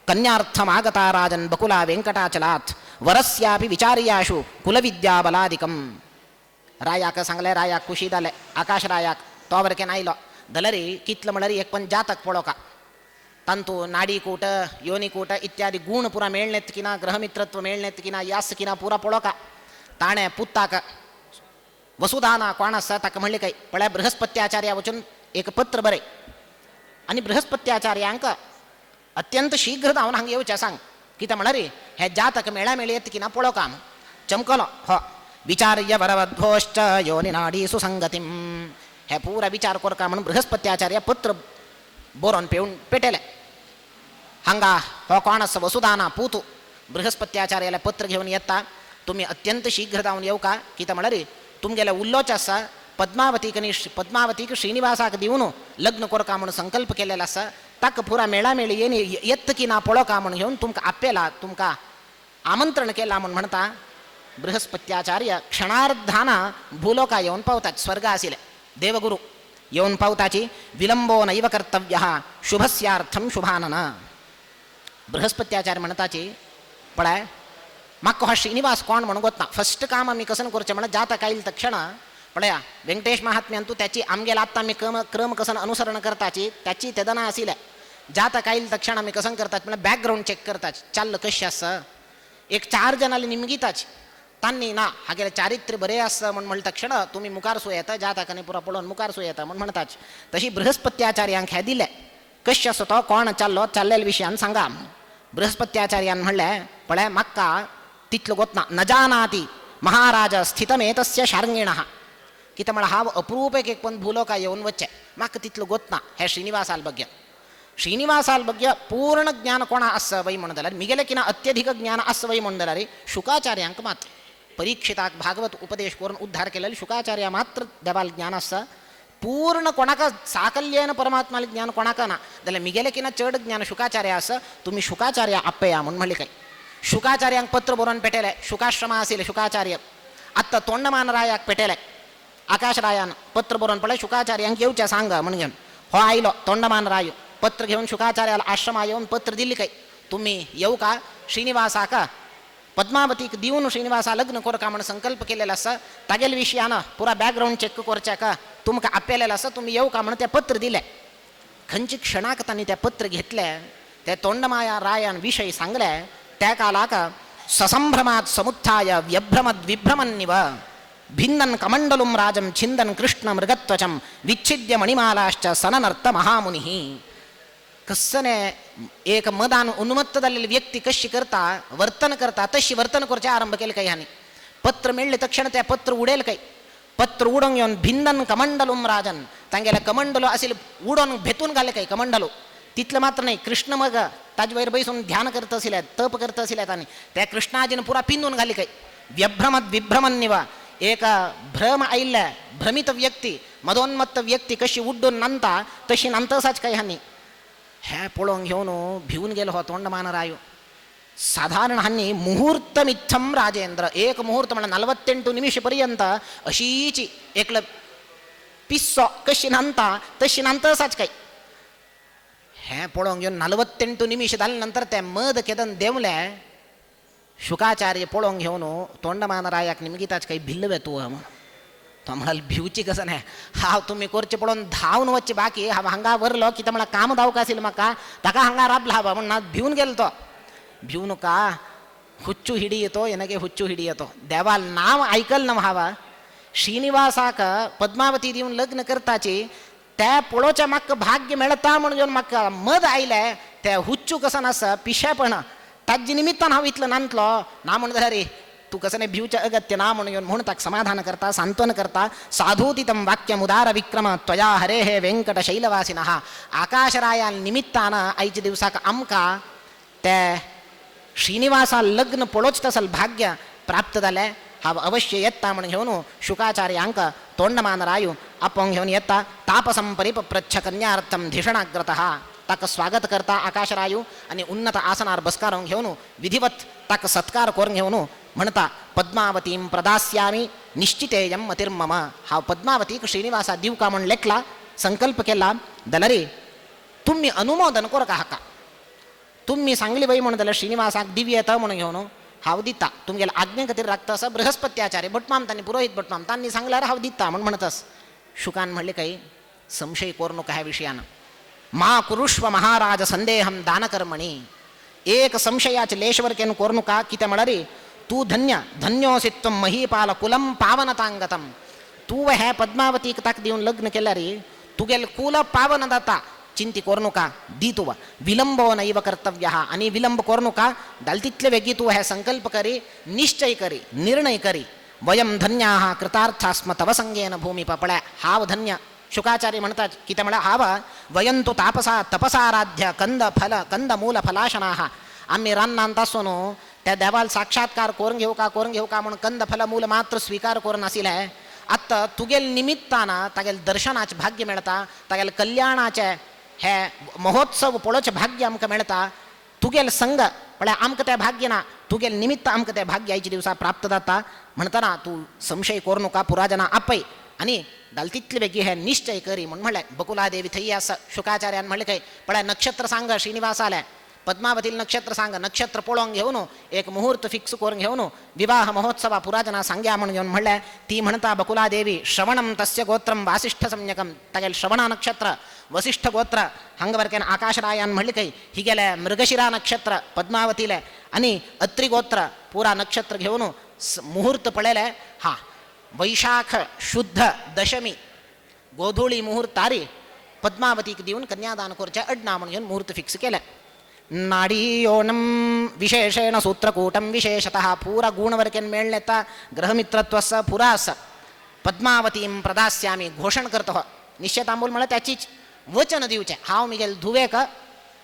कन्यार्थम आगता राजन बकुला वेंकटाचलात वरस्यापि विचार्याशु कुलविद्या बलादिकम. रायाक सांगलें, रायाक खुशी जालें, आकाश रायाक तो वरकेन आयलो जाल्यार कितलो म्हळ्यार एक पण जातक पळोवका तांतू नाडीकूट योनिकूट इत्यादी गुण पुरा मेळ्ळेत की ना, ग्रहमित्रत्व मेळ्ळेत की ना, यास की ना पुरा पळोवका. ताणें पुताक वसुधाना कोण आसा ताका म्हणलें काय पळय बृहस्पत्याचार्या वचून एक पत्र बरय आनी बृहस्पत्याचार्यांक अत्यंत शीघ्र धांवन हांगा येवचें सांग. कितें म्हळ्यार हे जातक मेळ्या मेळयत की ना पळोवका. चमकलो हो विचार्य वरवध्वोश्च योनिनाडी सुसंगतीम. हे पुरा विचार करका म्हणून बृहस्पत्याचार्य पत्र बरोवन पेवन पेटयलें. हांगा हो कोण आसा वसुधाना पूत बृहस्पत्याचार्याले पत्र घेवन येता तुमी अत्यंत शीघ्र धांवन येवका. कितें म्हळ्यार तुमगेले उल्लोच आसा पद्मावतीक न्ही पद्मावतीक श्रीनिवासाक दिवन लग्न करका म्हूण संकल्प केलेलो आसा ताका पुरा मेळा मेळी येत की ना पळोवका म्हूण घेवन तुमकां आपयला तुमकां आमंत्रण केलां म्हूण म्हणटा. बृहस्पत्याचार्य क्षणार्धान भूलोका येवन पावतात स्वर्ग आशिल्ले देवगुरु येवन पावताची. विलंबो नैव कर्तव्य शुभस्यार्थम शुभानन. बृहस्पत्याचार्य म्हणताची पळय म्हाका हो श्रीनिवास कोण म्हणून गोतना फर्स्ट काम आमी कसन करचें म्हणल्यार जातक आयल तक्षण पळया वेंकटेश महात्म्यांतू त्याची आमगेला आत्तां आमी क्रम कसन अनुसरण करताची त्याची तेदना आशिल्लें. जातक आयल तक्षण आमी कसन करतात म्हळ्यार बॅकग्रावंड चॅक करतात चाल्ल कशें आसा. एक 4 जाणांनी निमगिताची तांणी ना हागेलें चारित्र्य बरें आसा म्हूण म्हणटा तक्षण तुमी मुखार सो येता जातकांनी पुरा पळोवन मुखार सो येता म्हूण म्हणटाच. तशी बृहस्पत्याचार्यांक हें दिलें कशें आसा तो कोण चाल्लो चाल्लेल्या विशयान सांगा. बृहस्पत्याचार्यान म्हणलें पळय म्हाका तितलो गोतना न जानाति महाराज स्थितमेतस्य शार्ङ्गिणः. कितें म्हळ्यार हांव अप्रूप एक पण भुलोका येवन वचचें म्हाका तितलो गोतना हें श्रीनिवासाल बग्य. श्रीनिवासाल बग्य पूर्ण ज्ञान कोणा आसा वय म्हण जाल्यार मिगेलें किना अत्यधिक ज्ञान आसा वय म्हण जाल्यार शुकाचार्यांक मात्र. परीक्षिताक भागवत उपदेश करून उद्धार केलेले शुकाचार्य मात्र देवाल ज्ञान आसा. पूर्ण कोणाका साकल्येन परमात्माले ज्ञान कोणाका ना जाल्यार मिगेलें किना चड ज्ञान शुकाचार्य आसा तुमी शुकाचार्य आपया म्हूण म्हणलें काय. शुकाचार्यांक पत्र बरोवन पेटयलें. शुकाश्रमा आशिल्लें शुकाचार्य आत्तां तोंडमान रायाक पेटयलें. आकाश रायान पत्र बरोवन पळय शुकाचार्यांक येवचें सांग म्हूण घेवन हो आयलो तोंडमान राय पत्र घेवन शुकाचार्याला आश्रमा येवन पत्र दिली काय तुमी येवका श्रीनिवासाक पद्मावतीक दिवन श्रीनिवासा लग्न करका म्हूण संकल्प केलेलो आसा तागेले विशयान पुरा बॅकग्रावंड चॅक करच्याक तुमकां आपयलेलें आसा तुमी येवका म्हूण तें पत्र दिलें. खंयच्या क्षणाक तांणी तें पत्र घेतलें ते तोंडमाया रायान विशय सांगले त्या कालाक ससंभ्रमात समुत्थाय व्यभ्रमद विभ्रमन्निव. भिन्दन् कमंडलुं राजं छिन्दन् कृष्ण मृगत्वचं विच्छिद्य मणिमालाश्च सननर्त महामुनिः. कसने एक मदान उन्मत्त जाल्लेली व्यक्ती कशी करता वर्तन करता तशी वर्तन करचे आरंभ केले काही हांणी. पत्र मेळ्ळे तक्षण त्या पत्र उडयल काही, पत्र उडोवन घेवन भिंदन कमंडलुम राजन तांगेले कमंडलो असेल उडोवन भेतून घाले काही कमंडलो. तितलं मात्र नाही, कृष्ण मग ताजे वयर बैसून ध्यान करत आशिल्ले, तप करत आशिल्ले तांणी त्या कृष्णाजीन पुरा पिंदून घाली काही. व्यभ्रमत विभ्रमन्निवा एक भ्रम आयिल्ल्या भ्रमित व्यक्ती मदोन्मत्त व्यक्ती कशी उड्डून नांदता तशी नांदतसाच काही हांणी. हे पळोवन घेवन भिवन गेलो हो तोंडमानरायो. साधारण हांणी मुहूर्तमित्थम राजेंद्र, एक मुहूर्त म्हळ्यार 48 निमिष पर्यंत अशीची एकलो पिस्सो कशी नांदता तशी नांदतसाच काही. हे पळोवन घेवन 48 निमिष जाले नंतर ते मद केदन देंवले. शुकाचार्य पळोवन घेवन तोंडमानरायाक निमगिताच काही भिल्लवे तूं म्हणून. तो म्हणाल भिवची कसं नाही, हांव तुमी करचे पळोवन धांवन वचचे बाकी हांव हांगा वरलो कितें म्हळ्यार काम धांवका आशिल्लें म्हाका ताका हांगा राबला हांव म्हण ना भिवन गेलो तो. भिवू नका, हुच्चू हिडी येतो एनके हुच्चू हिडी येतो. देवाल नाव आयकल ना हांव श्रीनिवासाक पद्मावती दिवन लग्न करताची त्या पळोवच्या म्हाका भाग्य मेळता म्हण घेवन म्हाका मद आयलें. ते हुच्चू कसं आसा पिशेपण ताजे निमित्तान हांव इतलो नांदलो ना म्हण जाल्यार रे तूं कसं नाही भिवचें अगत्य ना म्हणून घेवन म्हूण ताका समाधान करता सांत्वन करता. साधूतितं वाक्यम उदार विक्रम त्वया हरे हे वेंकट शैलवासिनः. आकाशराया निमित्तान आयच्या दिवसाक आमकां ते श्रीनिवासा लग्न पळोवचें तसल भाग्य प्राप्त जालें. हांव अवश्य येता म्हण घेवन शुकाचार्यांक तोंडमानरायु आपोवंक घेवन येता. तापसं परिपप्रच्छ कन्यार्थं धिषणाग्रतः ताका स्वागत करता आकाशरायु आनी उन्नत आसनार बसकारोंक घेवन विधिवत ताका सत्कार करून घेवन म्हणता पद्मावतीं प्रदास्यामी निश्चितेयं मतिर्मम. हांव पद्मावतीक श्रीनिवासा दिवका म्हण लेखला संकल्प केला जाल्यार तुमी अनुमोदन करका हाका. तुमी सांगली बाई म्हण जाल्यार श्रीनिवासाक दिव येता म्हणून घेवन हांव दिता तुमगेले आज्ञे खातीर राखता आसा. बृहस्पत्याचार्य भटमाम तांणी पुरोहीत भटमाम तांणी सांगल्यार हांव दिता म्हण म्हणतास. शुकान म्हणलें काही संशय करू नका ह्या विशयान. मा कुरुष्व महाराज संदेहम दानकर्मणी. एक संशयाचे लेशवर केन करू नका. कितें म्हळ्यार तूं धन्य धन्योसि त्वं महीपाल कुलम पावनतांगतम. तूं हे पद्मावतीक ताका दिवन लग्न केल्यार तुगेले कुल पावन जाता. चिंती करू नका दी तुवा विलंबो नैव कर्तव्य. आनी विलंब करू नका जालें तितले वेगीं तूं हे संकल्प करी निश्चय करी निर्णय करी. वयं धन्याः कृतार्थास्म तव संगेन भूमिप. पळय हांव धन्य. शुकाचार्य म्हणतात कितें म्हळ्यार हांव वयं तु तापसा तपसाराध्य कंद फल कंद मूल फलाशनाः. आमी रान्नांत आसून त्या देवाल साक्षात्कार करून घेवका करून घेवका म्हूण कंद फल मूल मात्र स्वीकार करून आशिल्लें. आतां तुगेल निमित्तान तागेले दर्शनाचें भाग्य मेळटा, तागेले कल्याणाचें हे महोत्सव पळोवचें भाग्य आमकां मेळटा. तुगेल संग पळय आमकां तें भाग्य ना, तुगेल निमित्त आमकां तें भाग्य आयच्या दिवसा प्राप्त जाता. म्हणटना तूं संशय करू नका पुराजना आपय आनी जालें तितले बेगीन हे निश्चय करी म्हूण म्हणलें. बकुलादेवी थंय आसा. शुकाचार्यान म्हणलें खंय पळय नक्षत्र सांग श्रीनिवासालें पद्मावतील नक्षत्र सांग. नक्षत्र पळोवन घेवन एक मुहूर्त फिक्स करून घेवन विवाह महोत्सवा पुराजना सांग्या म्हूण घेवन म्हणलें. ती म्हणता बकुलादेवी श्रवणं तस्य गोत्रं वासिष्ठ संज्ञकं. तागेलें श्रवणा नक्षत्र वसिष्ठ गोत्र हांगा वरकेन आकाशरायान म्हणलें खंय हिगेलें मृगशिरा नक्षत्र पद्मावतीलें आनी अत्रि गोत्र पुरा नक्षत्र घेवन मुहूर्त पळयलें. हा वैशाख शुद्ध दशमी गोधूळी मुहूर्तारी पद्मावतीक दिवन कन्यादान करचें अडना म्हूण घेवन मुहूर्त फिक्स केलें. नाडीयोनं विशेषेण सूत्रकूटं विशेषतः पूरा गुणवर्केन मेळ्ळेता ग्रहमित्रत्वस्य पुरा आसा. पद्मावतीं प्रदास्यामी घोषण करतो हो निश्चय तांबूल म्हळ्यार त्याचीच वचन दिवचें. हांव मिगेल धुवेक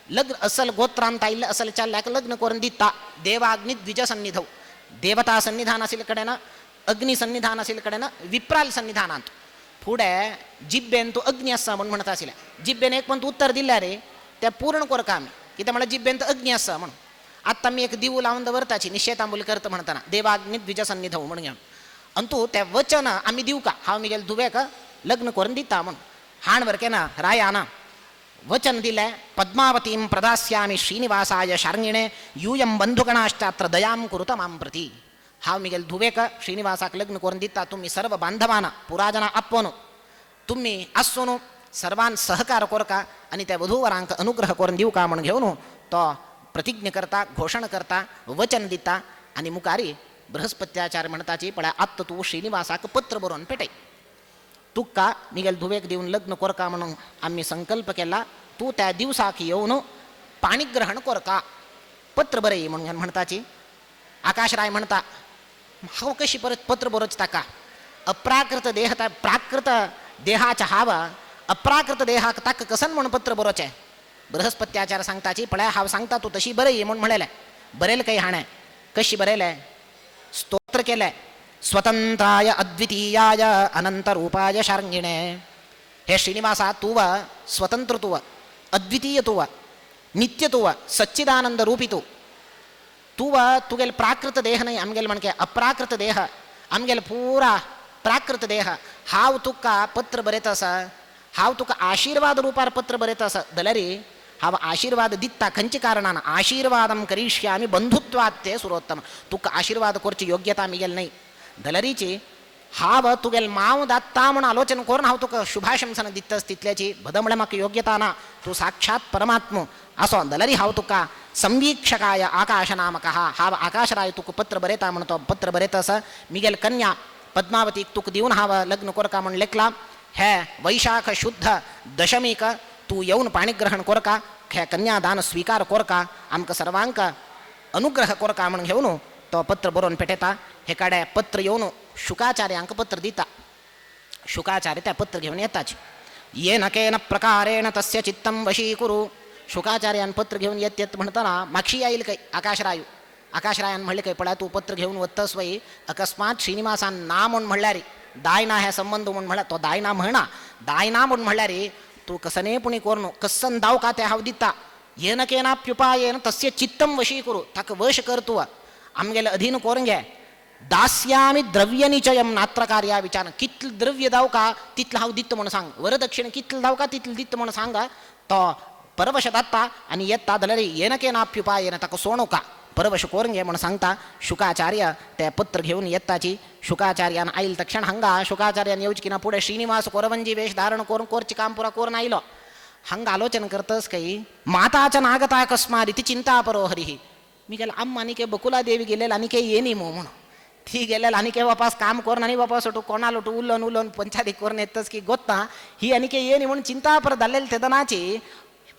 लग्न असल गोत्रांत आयिल्लें असल चल्याक लग्न करून दिता. देवाग्नी द्विज सन्निधौ देवता सन्निधान आशिल्ले कडेन अग्नी सन्निधान आशिल्ले कडेन विप्राल सन्निधानांत फुडें जिब्बेन तूं अग्नी आसा म्हूण म्हणटा आशिल्लें. जिब्बेन एक पण उत्तर दिल्यार रे तें पूर्ण करका आमी कितें म्हळ्यार जिब्बेन तर अग्नी आसा म्हणून. आत्तां आमी एक दिवू लावन दवरताची निश्चय तांबूल करता म्हणटना देवाग्नी द्विज सन्निधौ म्हणून घेवन आनी तूं तें वचन आमी दिवका हांव मिगेल धुवेक लग्न करून दिता म्हूण. हाण वरकेना रायाना वचन दिलें पद्मावतीं प्रदास्यामी श्रीनिवासाय शार्ङ्गिणे यूयं बंधुगणाश्चात्र दयां कुरुत मां प्रति. हांव मिगेल धुवेक श्रीनिवासाक लग्न करून दिता. तुमी सर्व बांधवाना पुराजना आपोवन तुमी आसून सर्वान सहकार करका आनी त्या वधूवरांक अनुग्रह करून दिवका म्हूण घेवन तो प्रतिज्ञा करता घोषण करता वचन दिता आनी मुखारी बृहस्पत्याचार्य म्हणताची पळय आत्ता तूं श्रीनिवासाक पत्र बरोवन पेटय, तुका मिगेल धुवेक दिवन लग्न कोरका म्हणून आमी संकल्प केला, तूं त्या दिवसाक येवन पाणीग्रहण कोरका, पत्र बरय म्हणून म्हणताची. आकाशराय म्हणता हांव कशी परत पत्र बरोवचें ताका, अप्राकृत देह प्राकृत देहाच्या हाव अप्राकृत देहाक ताका कसन म्हणून पत्र बरोवचें. बृहस्पत्याचार्य सांगताची पळय हांव सांगता तूं तशी बरय म्हणून म्हणलें. बरयल काही हाणें, कशी बरयलें, स्तोत्र केलें, स्वतंत्राय अद्वितीयाय अनंतरूपाय शार्ङ्गिणे. हे श्रीनिवासा तूव स्वतंत्र तूव, अद्वितीय तूव, नित्य तूव, सच्चिदानंद रूपी तूं, तूव तुगेल प्राकृत देह न्हय आमगेल म्हणके अप्राकृत देह, आमगेल पुरा प्राकृत देह. हांव तुका पत्र बरयता आसा, हांव तुका आशिर्वाद रुपार पत्र बरयता आसा, जाल्यार हांव आशिर्वाद दिता खंयच्या कारणान, आशिर्वादं करिष्यामि बंधुत्वात् ते सुरोत्तम, तुका आशिर्वाद करची योग्यता मिगेल न्हय, जाल्यारीची हांव तुगेल माव दात्ता म्हूण आलोचन करून हांव तुका शुभाशंसना दितास तितल्याची भद म्हळ्यार म्हाका योग्यता ना, तूं साक्षात परमात्मो असो, जाल्यारी हांव तुका संवीक्षकाय आकाश नामकः हांव आकाशराय तुका पत्र बरयता म्हूण तो पत्र बरयता आसा. मिगेल कन्या पद्मावतीक तुका दिवन हांव लग्न कोरका म्हूण लेखला, हे वैशाख शुद्ध दशमीक तूं येवन पाणीग्रहण कोरका, हे कन्यादान स्वीकार कोरका, आमकां सर्वांक अनुग्रह कोरका म्हूण घेवन तो पत्र बरोवन पेटयता. हे काडे पत्र येवन शुकाचार्यांक पत्र दिता, शुकाचार्य त्या पत्र घेवन येताच. येन केन प्रकारेण तस्य चित्तं वशीकुरु. शुकाचार्यान पत्र घेवन येत येत म्हणतना मागशी येईल काय आकाशरायू. आकाशरायान म्हणले काय पळय तूं पत्र घेवन वतस वय, अकस्मात श्रीनिवासान ना म्हूण म्हणल्यार दायना हे संबंद म्हूण म्हणल्यार तो दायना म्हणना, दायना म्हूण म्हणल्यार तूं कसने पुणी कोरून कसन दाव का ते हांव दिता, येन केनाप्युपायेन तस्य चित्तं वशीकुरु, ताका वश कर तूं, आमगेले अधीन करून घे. दास्यामि द्रव्यनिचयं नात्र कार्या विचार, कितलें द्रव्य दाव का तितलें हांव दिता म्हूण सांग, वरदक्षिण कितलें दाव का तितलें दिता म्हूण सांग, तो परवश दाता आनी येता जाल्यार येन केनाप्युपायेन ताका सोणू का, परवश करून घे म्हूण सांगता. शुकाचार्य ते पत्र घेवन येताची. शुकाचार्यान आयल तक्षण हांगा शुकाचार्यान येवचे की ना फुडें श्रीनिवास कोरवंजी वेश धारण करून कोरचें काम पुरा करून आयलो. हांगा आलोचन करतस काही माताच नागता अकस्मात इति चिंता परो हरिः. मी गेलो आम्मा आनी के बकुला देवी गेलेल आनी के येनी मो म्हणून ती गेलेल आनी के वापस काम करून आनी वापस उठू कोणाल उठू उलोवन उलोवन पंचायती करून येतच की गोत्ता ही आनी के येनी म्हणून चिंता पर जाल्लेल तेदनाची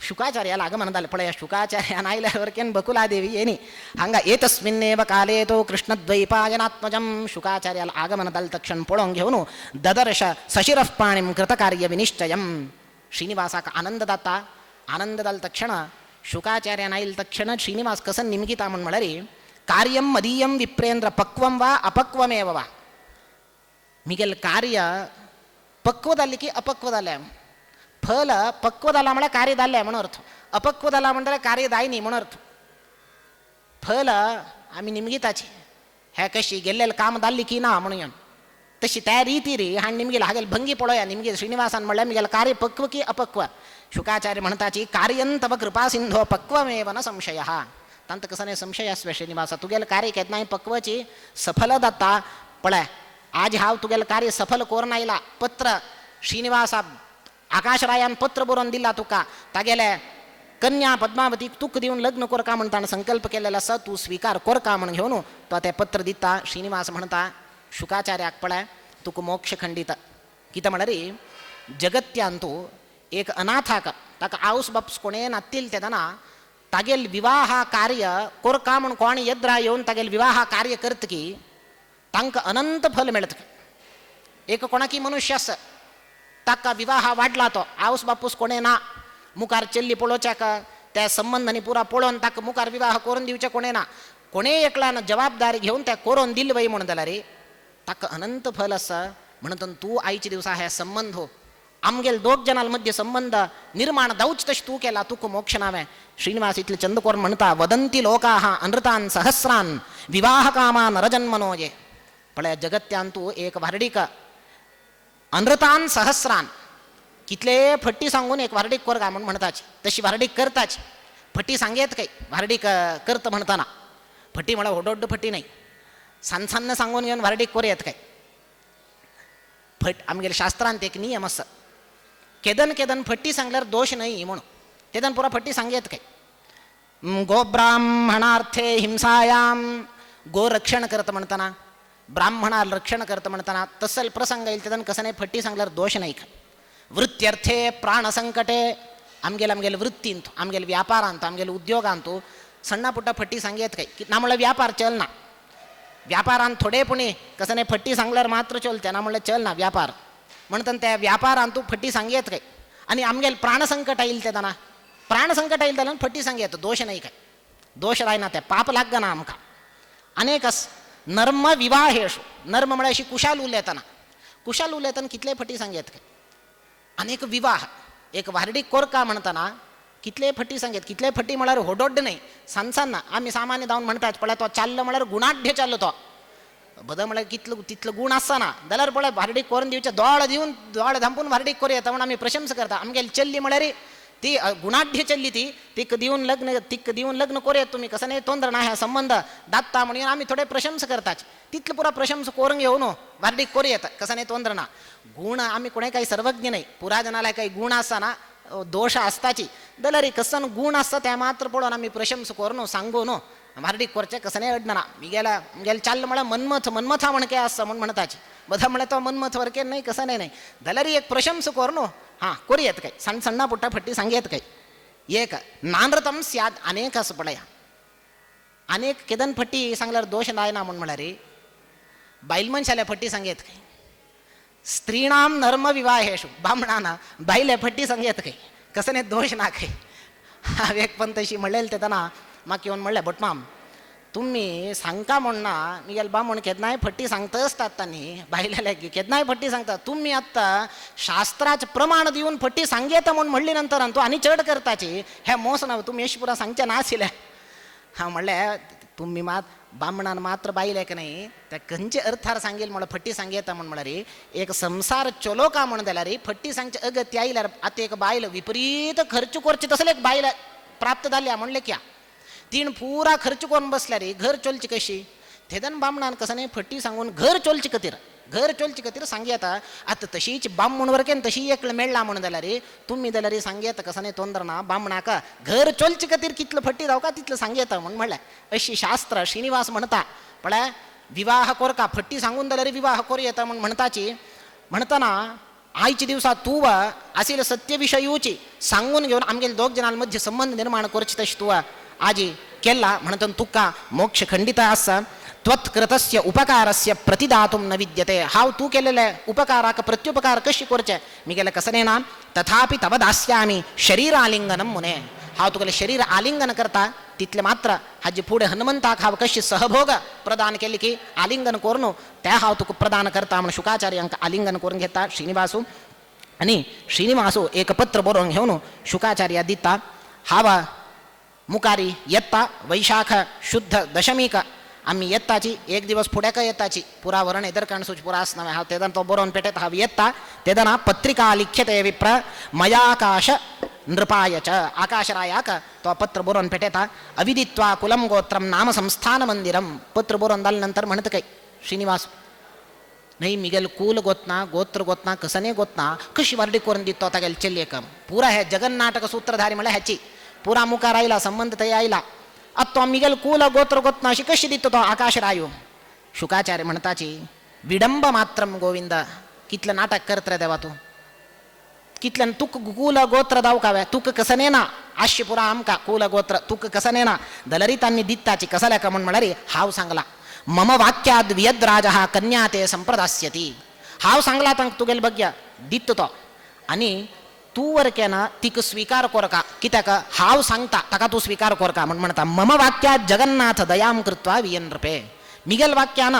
शुकाचार्याला आगमन जालें. पळय शुकाचार्यान आयल्यार वरकेन बकुला देवी येनी हांगा एतस्मिन्नेव काले तो कृष्णद्वैपायनात्मजं. शुकाचार्याला आगमन जालें तक्षण पळोवन घेवन ददर्श सशिरः पाणीं कृतकार्य विनिश्चयं. श्रीनिवासाक आनंद जाता. आनंद जालो तक्षण शुकाचार्यान आयल तक्षण श्रीनिवास कसन निमगिता म्हूण म्हळ्यार कार्यं मदीयं विप्रेंद्र पक्वं वा अपक्वमेव वा. मिगेल कार्य पक्व जालें की अपक्व जालें, फल पक्व जाला म्हळ्यार कार्य जालें म्हणून अर्थ, अपक्व जाला म्हणल्यार कार्य जाय न्ही म्हणून अर्थ. फल आमी निमगिताची हे कशी गेल्लें काम जाल्ली की ना म्हणून तशी त्या रिती रे हाण निमगेल हागेल भंगी पळोवया निमगेल श्रीनिवासान म्हणल्यार मिगेल कार्य पक्व की अपक्व. शुकाचार्य म्हणताची कार्यं तव कृपा सिंधो पक्वमेव न संशय. तांत कसो न्ही संशय आसवे श्रीनिवासा, तुगेलें कार्य केन्नाय पक्वची सफल जाता. पळय आज हांव तुगेलें कार्य सफल करून आयला, पत्र श्रीनिवासा आकाशरायान पत्र बरोवन दिला तुका, तागेले कन्या पद्मावतीक तुका दिवन लग्न कोरका म्हण ताणें संकल्प केलेलो आसा, तूं स्विकार कोरका म्हण घेवन तो तें पत्र दिता. श्रीनिवास म्हणटा शुकाचार्याक पळय तुका मोक्ष खंडीत. कितें म्हणल्यार जगत्यांतू एक अनाथाक ताका आवस बाप्स कोणें नातील तेन्ना तागेल विवाह कार्य कोरका म्हण कोण येद्रा येवन तागेल विवाह कार्य करत की तांकां अनंत फल मेळत. एक कोणाकी मनुष्य आसा ताका विवाह वाडला तो आवस बापूस कोणें ना, मुखार चेल्ली पळोवच्याक त्या संबंधांनी पुरा पळोवन ताका मुखार विवाह करून दिवचें कोणें ना, कोणें एकल्यान जबाबदारी घेवन त्या करून दिल वय म्हूण जाल्यार ताका अनंत फल आसा. म्हणून तूं आयच्या दिवसा हे संबंध हो आमगेल दोग जनां मध्य संबंध निर्माण जावच तशें तूं केला, तुका मोक्ष नावें. श्रीनिवास इतले चंद करून म्हणटा वदंती लोकाः अनृतान सहस्रान विवाह कामा नरजन्मनो ये. पळय जगत्यान तूं एक व्हार्डीक अनृतान सहस्रान कितले फट्टी सांगून एक व्हार्डीक कर काय म्हूण म्हणताच, तशी व्हार्डीक करताच. फट्टी सांगेत काय व्हार्डीक करता म्हणताना फट्टी म्हळ्यार व्हड फट्टी न्हय, सान सान्न सांगून घेवन व्हार्डीक कर येत काय फट. आमगेले शास्त्रांत एक नियम आसा, केदन केदन फट्टी सांगल्यार दोश न्हय म्हणून तेदन पुरा फट्टी सांगेत काय. गोब्राह्मणार्थे हिंसायां गो रक्षण करता म्हणताना, ब्राह्मणा रक्षण करता म्हणताना तसल प्रसंग येईल तेदन कसं नाही फट्टी सांगल्यार दोष नाही का. वृत्त्यर्थे प्राणसंकटे आमगेल आमगेल वृत्तींत आमगेल व्यापारांत आमगेल उद्योगांतू सण्ण पुट्ट फट्टी सांगयत काय की ना म्हणल्यार व्यापार चलना. व्यापारान थोडे पुणे कसं नाही फट्टी सांगल्यार मात्र चलते ना म्हणल्यार चलना व्यापार म्हणताना त्या व्यापारांतू फट्टी सांगयत काय. आणि आमगेल प्राणसंकट येईल तेदना प्राणसंकट येईल तेन्ना फट्टी सांगयत दोष नाही काय, दोष जायना ते पाप लागना आमकां. अनेकस नर्म विवाहेषु नर्म म्हळ्यार अशी कुशाल उलयतना कुशाल उलयतना कितले फटी सांगयत काय. अनेक विवाह एक व्हार्डीक कोरका म्हणताना कितले फटी सांगेत कितले फटी म्हळ्यार होडोड्ड न्हय सानसान्ना आमी सामान्य जावन म्हणटात पळय तो चाललो म्हळ्यार गुणाढ्य चाललो तो बद म्हळ्यार कितलो तितलो गूण आसना जाल्यार पळय व्हार्डीक करून दिवचे दोळ दिवन दोळ धांपून व्हार्डीक करूं येता म्हूण आमी प्रशंसा करता. आमगेली चल्ली म्हळ्यार ती गुणाढ्य चल्ली ती तिक दिवन लग्न तिक दिवन लग्न करूं तुमी कसं न्हय तोंद्र ना ह्या संबंध दात्ता म्हणून आमी थोडे प्रशंसा करतात तितलो पुरा प्रशंसा करूंक येवन व्हार्डीक करूं येता कसं न्हय तोंद्र ना. गुण आमी कोणें काही सर्वज्ञ न्हय पुरा जनाला काही गुण आसना दोष आसताची जाल्यार कसन गुण आसता ते मात्र पळोवन आमी प्रशंसा करून सांगू न्हू व्हार्डीक करचें कसं न्हय अडना. मिगेला मिगेले चाललो म्हळ्यार मन्मथ मन्मथा म्हणके आसता म्हूण म्हणटाची बधा म्हळ्यार तो मन्मथ वरके न्हय कसं न्हय न्हय जाल्यार एक प्रशंसा करून हां करूं येत काय सण्ण सण्णा पुट्टा फट्टी सांगयत काय. एक नानृतम स्याद अनेक आसा पळया अनेक केदन फट्टी सांगल्यार दोश जायना म्हूण म्हळ्यार बायल मनशाल्या फट्टी सांगयत काय. स्त्रीणाम नर्म विवाहेषु बामणाना बायले फट्टी सांगयत काय कसं न्हय दोश ना काय. हांवें एक पण तशी म्हणलेलें तेन्ना म्हाका येवन म्हणलें भटमाम तुमी सांगता म्हूण ना मिगेल बामण केन्नाय फट्टी सांगता आसतात न्ही बायले केन्नाय फट्टी सांगता तुमी आत्तां शास्त्राचें प्रमाण दिवन फट्टी सांगयता म्हूण म्हणली नंतर तूं आनी चड करताची हें मोस ना तुमी अशें पुरा सांगचें नाशिल्लें. हांव म्हणलें तुमी मात बामणान मात्र बायलेक न्हय त्या खंयच्या अर्थार सांगेल म्हळ्यार फट्टी सांगयता म्हूण म्हळ्यार एक संसार चलो का म्हूण जाल्यार फट्टी सांगचे अगत्य आयल्यार आतां एक बायल विपरीत खर्च करचे तसले एक बायल प्राप्त जाल्या म्हणलें क्या तीण पुरा खर्च करून बसल्यार घर चलची कशी तेदन बामणान कसं न्हय फट्टी सांगून घर चलची खातीर घर चलचे खातीर सांगयता. आतां तशीच बामण वरकेन तशी एक मेळ्ळा म्हूण जाल्यार तुमी जाल्यार सांगयता कसं न्हय तोंदर ना बामणाक घर चलचे खातीर कितलो फट्टी जावका तितलो सांगयता म्हूण म्हणलें. अशी शास्त्र श्रीनिवास म्हणटा पळय विवाह कोरका फट्टी सांगून जाल्यार विवाह करूं येता म्हूण म्हणटाची म्हणटना आयच्या दिवसा तूं आशिल्ले सत्य विशयूची सांगून घेवन आमगेले दोग जणां मध्य संबंध निर्माण करचे तशें तूं आजी केला म्हणटना तुका मोक्ष खंडित आसा. त्वत्कृतस्य उपकारस्य प्रतिदातुं न विद्यते हांव तूं केलेले उपकाराक प्रत्युपकार कशी करचे मिगेले कसने ना तथापि तव दास्यामि शरीर आलिंगनं मुने हांव तुगेलें शरीर आलिंगन करता तितलें मात्र हाजे फुडें हनुमंताक हांव कशी सहभोग प्रदान केली की आलिंगन करून तें हांव तुका प्रदान करता म्हूण शुकाचार्यांक आलिंगन करून घेता श्रीनिवासू. आनी श्रीनिवासू एक पत्र बरोवन घेवन शुकाचार्या दिता हांव मुखारी येता वैशाख शुद्ध दशमीक आमी येताची एक दिवस फुड्याक येताची पुरा वरण एदर काणसूच पुरा आसना हांव तेदन तो बरोवन पेटेत हांव येता तेदना पत्रिका लिख्यते विप्र मयाकाश नृपाय च आकाशरायाक तो पत्र बरोवन पेटेता अविदित्वा कुलम गोत्रम नाम संस्थान मंदिरम पत्र बरोवन जाले नंतर म्हणत काय श्रीनिवास न्हय मिगेल कुल गोतना गोत्र गोतना कसने गोतना कशी वार्डी करून दितो तागेले चलयेक पुरा हे जगन्नाटक सूत्रधारी म्हळ्यार ह्याची पुरा मुखार आयला संबंध थंय आयला आतां तो मिगेल कुल गोत्र गोतना अशी कशी दितो तो आकाशरायो. शुकाचार्य म्हणताची विडंब मात्रम गोविंद कितलें नाटक करत रे देवा तूं कितल्यान तुक कुल गोत्र दावकावे तुक कसने ना आश्य पुरा आमकां कुल गोत्र तुक कसने ना जाल्यार तांणी दित्ताची कसल्या का म्हूण म्हळ्यार हांव सांगला मम वाक्याद वियद्राजः कन्या ते संप्रदास्यती हांव सांगला तांकां तुगेले बग्या दित्त तो आनी तूं वरकेना तिका स्वीकार कोरका कित्याक हांव सांगता ताका तूं स्वीकार कोरका म्हूण म्हणटा मम वाक्यात जगन्नाथ दयाम कृत्वा वियन नृपे मिगेल वाक्यान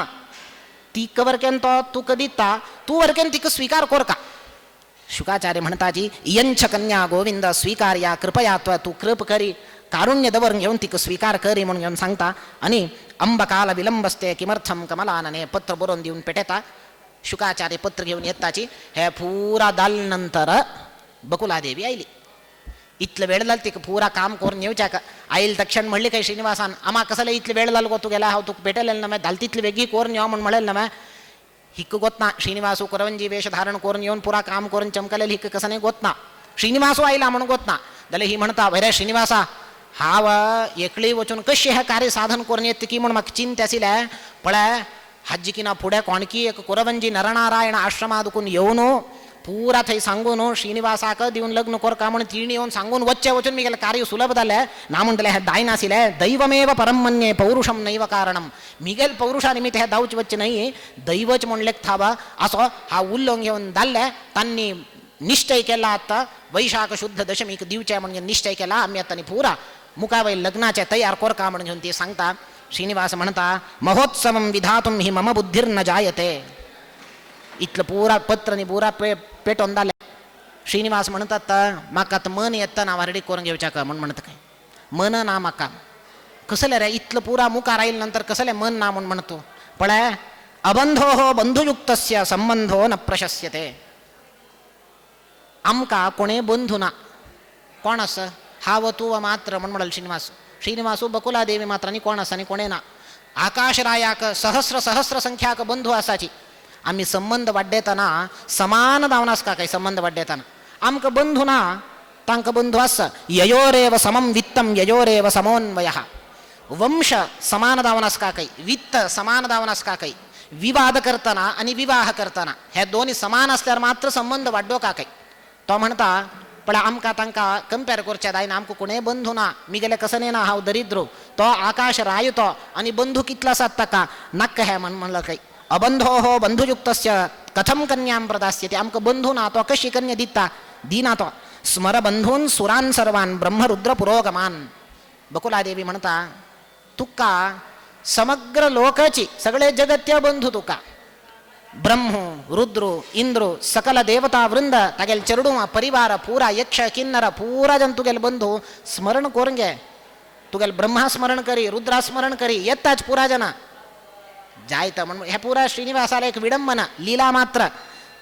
तिका वरकेन तो तुका दिता तूं वरकेन तिका स्वीकार कोरका. शुकाचार्य म्हणताची इयंच कन्या गोविंद स्वीकार्या कृपया त्वा तूं कृप करी कारुण्य दवर घेवन तिका स्वीकार करी म्हणून घेवन सांगता. आनी अंबकाल विलंबस्ते किमर्थम कमलानने पत्र बरोवन दिवन पेटेता. शुकाचार्य पत्र घेवन येताची हे पुरा जाल नंतर बकुलादेवी आयली. इतलो वेळ जालो तिका पुरा काम करून येवच्याक आयल तक्षण म्हणली काय श्रीनिवासान आमा कसले इतले वेळ जालो गो तूं गेला हांव तुका पेटलें ना मागीर धाल तितले वेगीं करून यो म्हूण म्हणलें ना मागीर हिक्क गोतना श्रीनिवासू करंजी वेश धारण करून येवन पुरा काम करून चमकलेल हिक्क कसं नाही गोतना श्रीनिवासू आयला म्हणून गोतना जाल्यार ही म्हणता बरे श्रीनिवासा हांव एकली वचून कशी हें कार्य साधन करून येत की म्हूण म्हाका चिंता आशिल्लें. पळय हाजी ना फुडें कोणकी एक कुरवंजी नरनारायण आश्रमा दुकून येवन पुरा थंय सांगून श्रीनिवासाक दिवन लग्न करका म्हूण तिणी येवन सांगून वच्चें वचून मिगेलें कार्य सुलभ जालें. ना म्हणटलें हें जायनाशिल्लें. दैवमेव परम मन्ये पौरुषम नैव कारणम. मिगेल पौरुषा निमित्त हें जावचें वच्चें न्हय, दैवच म्हूण लेखता असो हांव उल्लोंग घेवन जाल्लें. तांणी निश्चय केला आतां वैशाख शुद्ध दशमीक दिवचें म्हणजे निश्चय केला. आमी आतां पुरा मुखावय लग्नाचें तयार करका म्हूण घेवन ती सांगता. श्रीनिवास म्हणता महोत्सवम विधातुम ही मम बुद्धिर्न जायते. इतलं पुरा पत्र नी पुरा पेटोवन जालें. श्रीनिवास म्हणतात म्हाका आतां मन येता ना व्हारडीक करून घेवच्याक म्हूण म्हणटा काय मन ना म्हाका कसलें रे इतलं पुरा मुखार आयले नंतर कसलें मन ना म्हूण म्हणतो. पळय अबंधो बंधुयुक्तस्य संबंधो न प्रशस्यते. आमकां कोणें बंधू ना, कोण आसा हांव तूं मात्र म्हूण म्हणल श्रीनिवास. श्रीनिवासू बकुलादेवी मात्र आनी कोण आसा आनी कोणें ना. आकाशरायाक सहस्र सहस्र संख्याक बंधू आसाची. आमी संबंद वाड्यतना समान जावन आसता काय संबंद वाड्यतना आमकां बंधू ना, तांकां बंधू आसा. ययोरेव समं वित्तं ययोरेव समोन्वयः. वंश समान जावन आसता काय, वित्त समान जावन आसता काय. विवाद करतना आनी विवाह करतना हे दोनी समान आसल्यार मात्र संबंद वाड्डो का काय. तो म्हणटा पण आमकां तांकां कंपेर करचें जायना, आमकां कोणें बंधू ना, मिगेले कसने ना, हांव दरिद्रो. तो आकाश राय तो आनी बंधू कितलो आसात ताका नाक्क हें म्हण म्हणलं काय. अबंधो बंधुयुक्तस्य कथम कन्यां प्रदास्यते. आमकां बंधू ना, तो कशी कन्या दिता दिना तो. स्मर बंधून सुरान सर्वान ब्रह्मरुद्र पुरोगमान. बकुलादेवी म्हणता तुका समग्र लोकाची सगळे जगत्य बंधू तुका ब्रह्म रुद्र इंद्र सकल देवता वृंद तागेल चेरडू परिवार पुरा यक्ष किन्नर पुरा जन तुगेल बंधू स्मरण करून घे. तुगेल ब्रह्मा स्मरण करी रुद्रा स्मरण करी येताच पुरा जना जायत म्हण हे पुरा श्रीनिवासाला एक विडंबना लीला मात्र.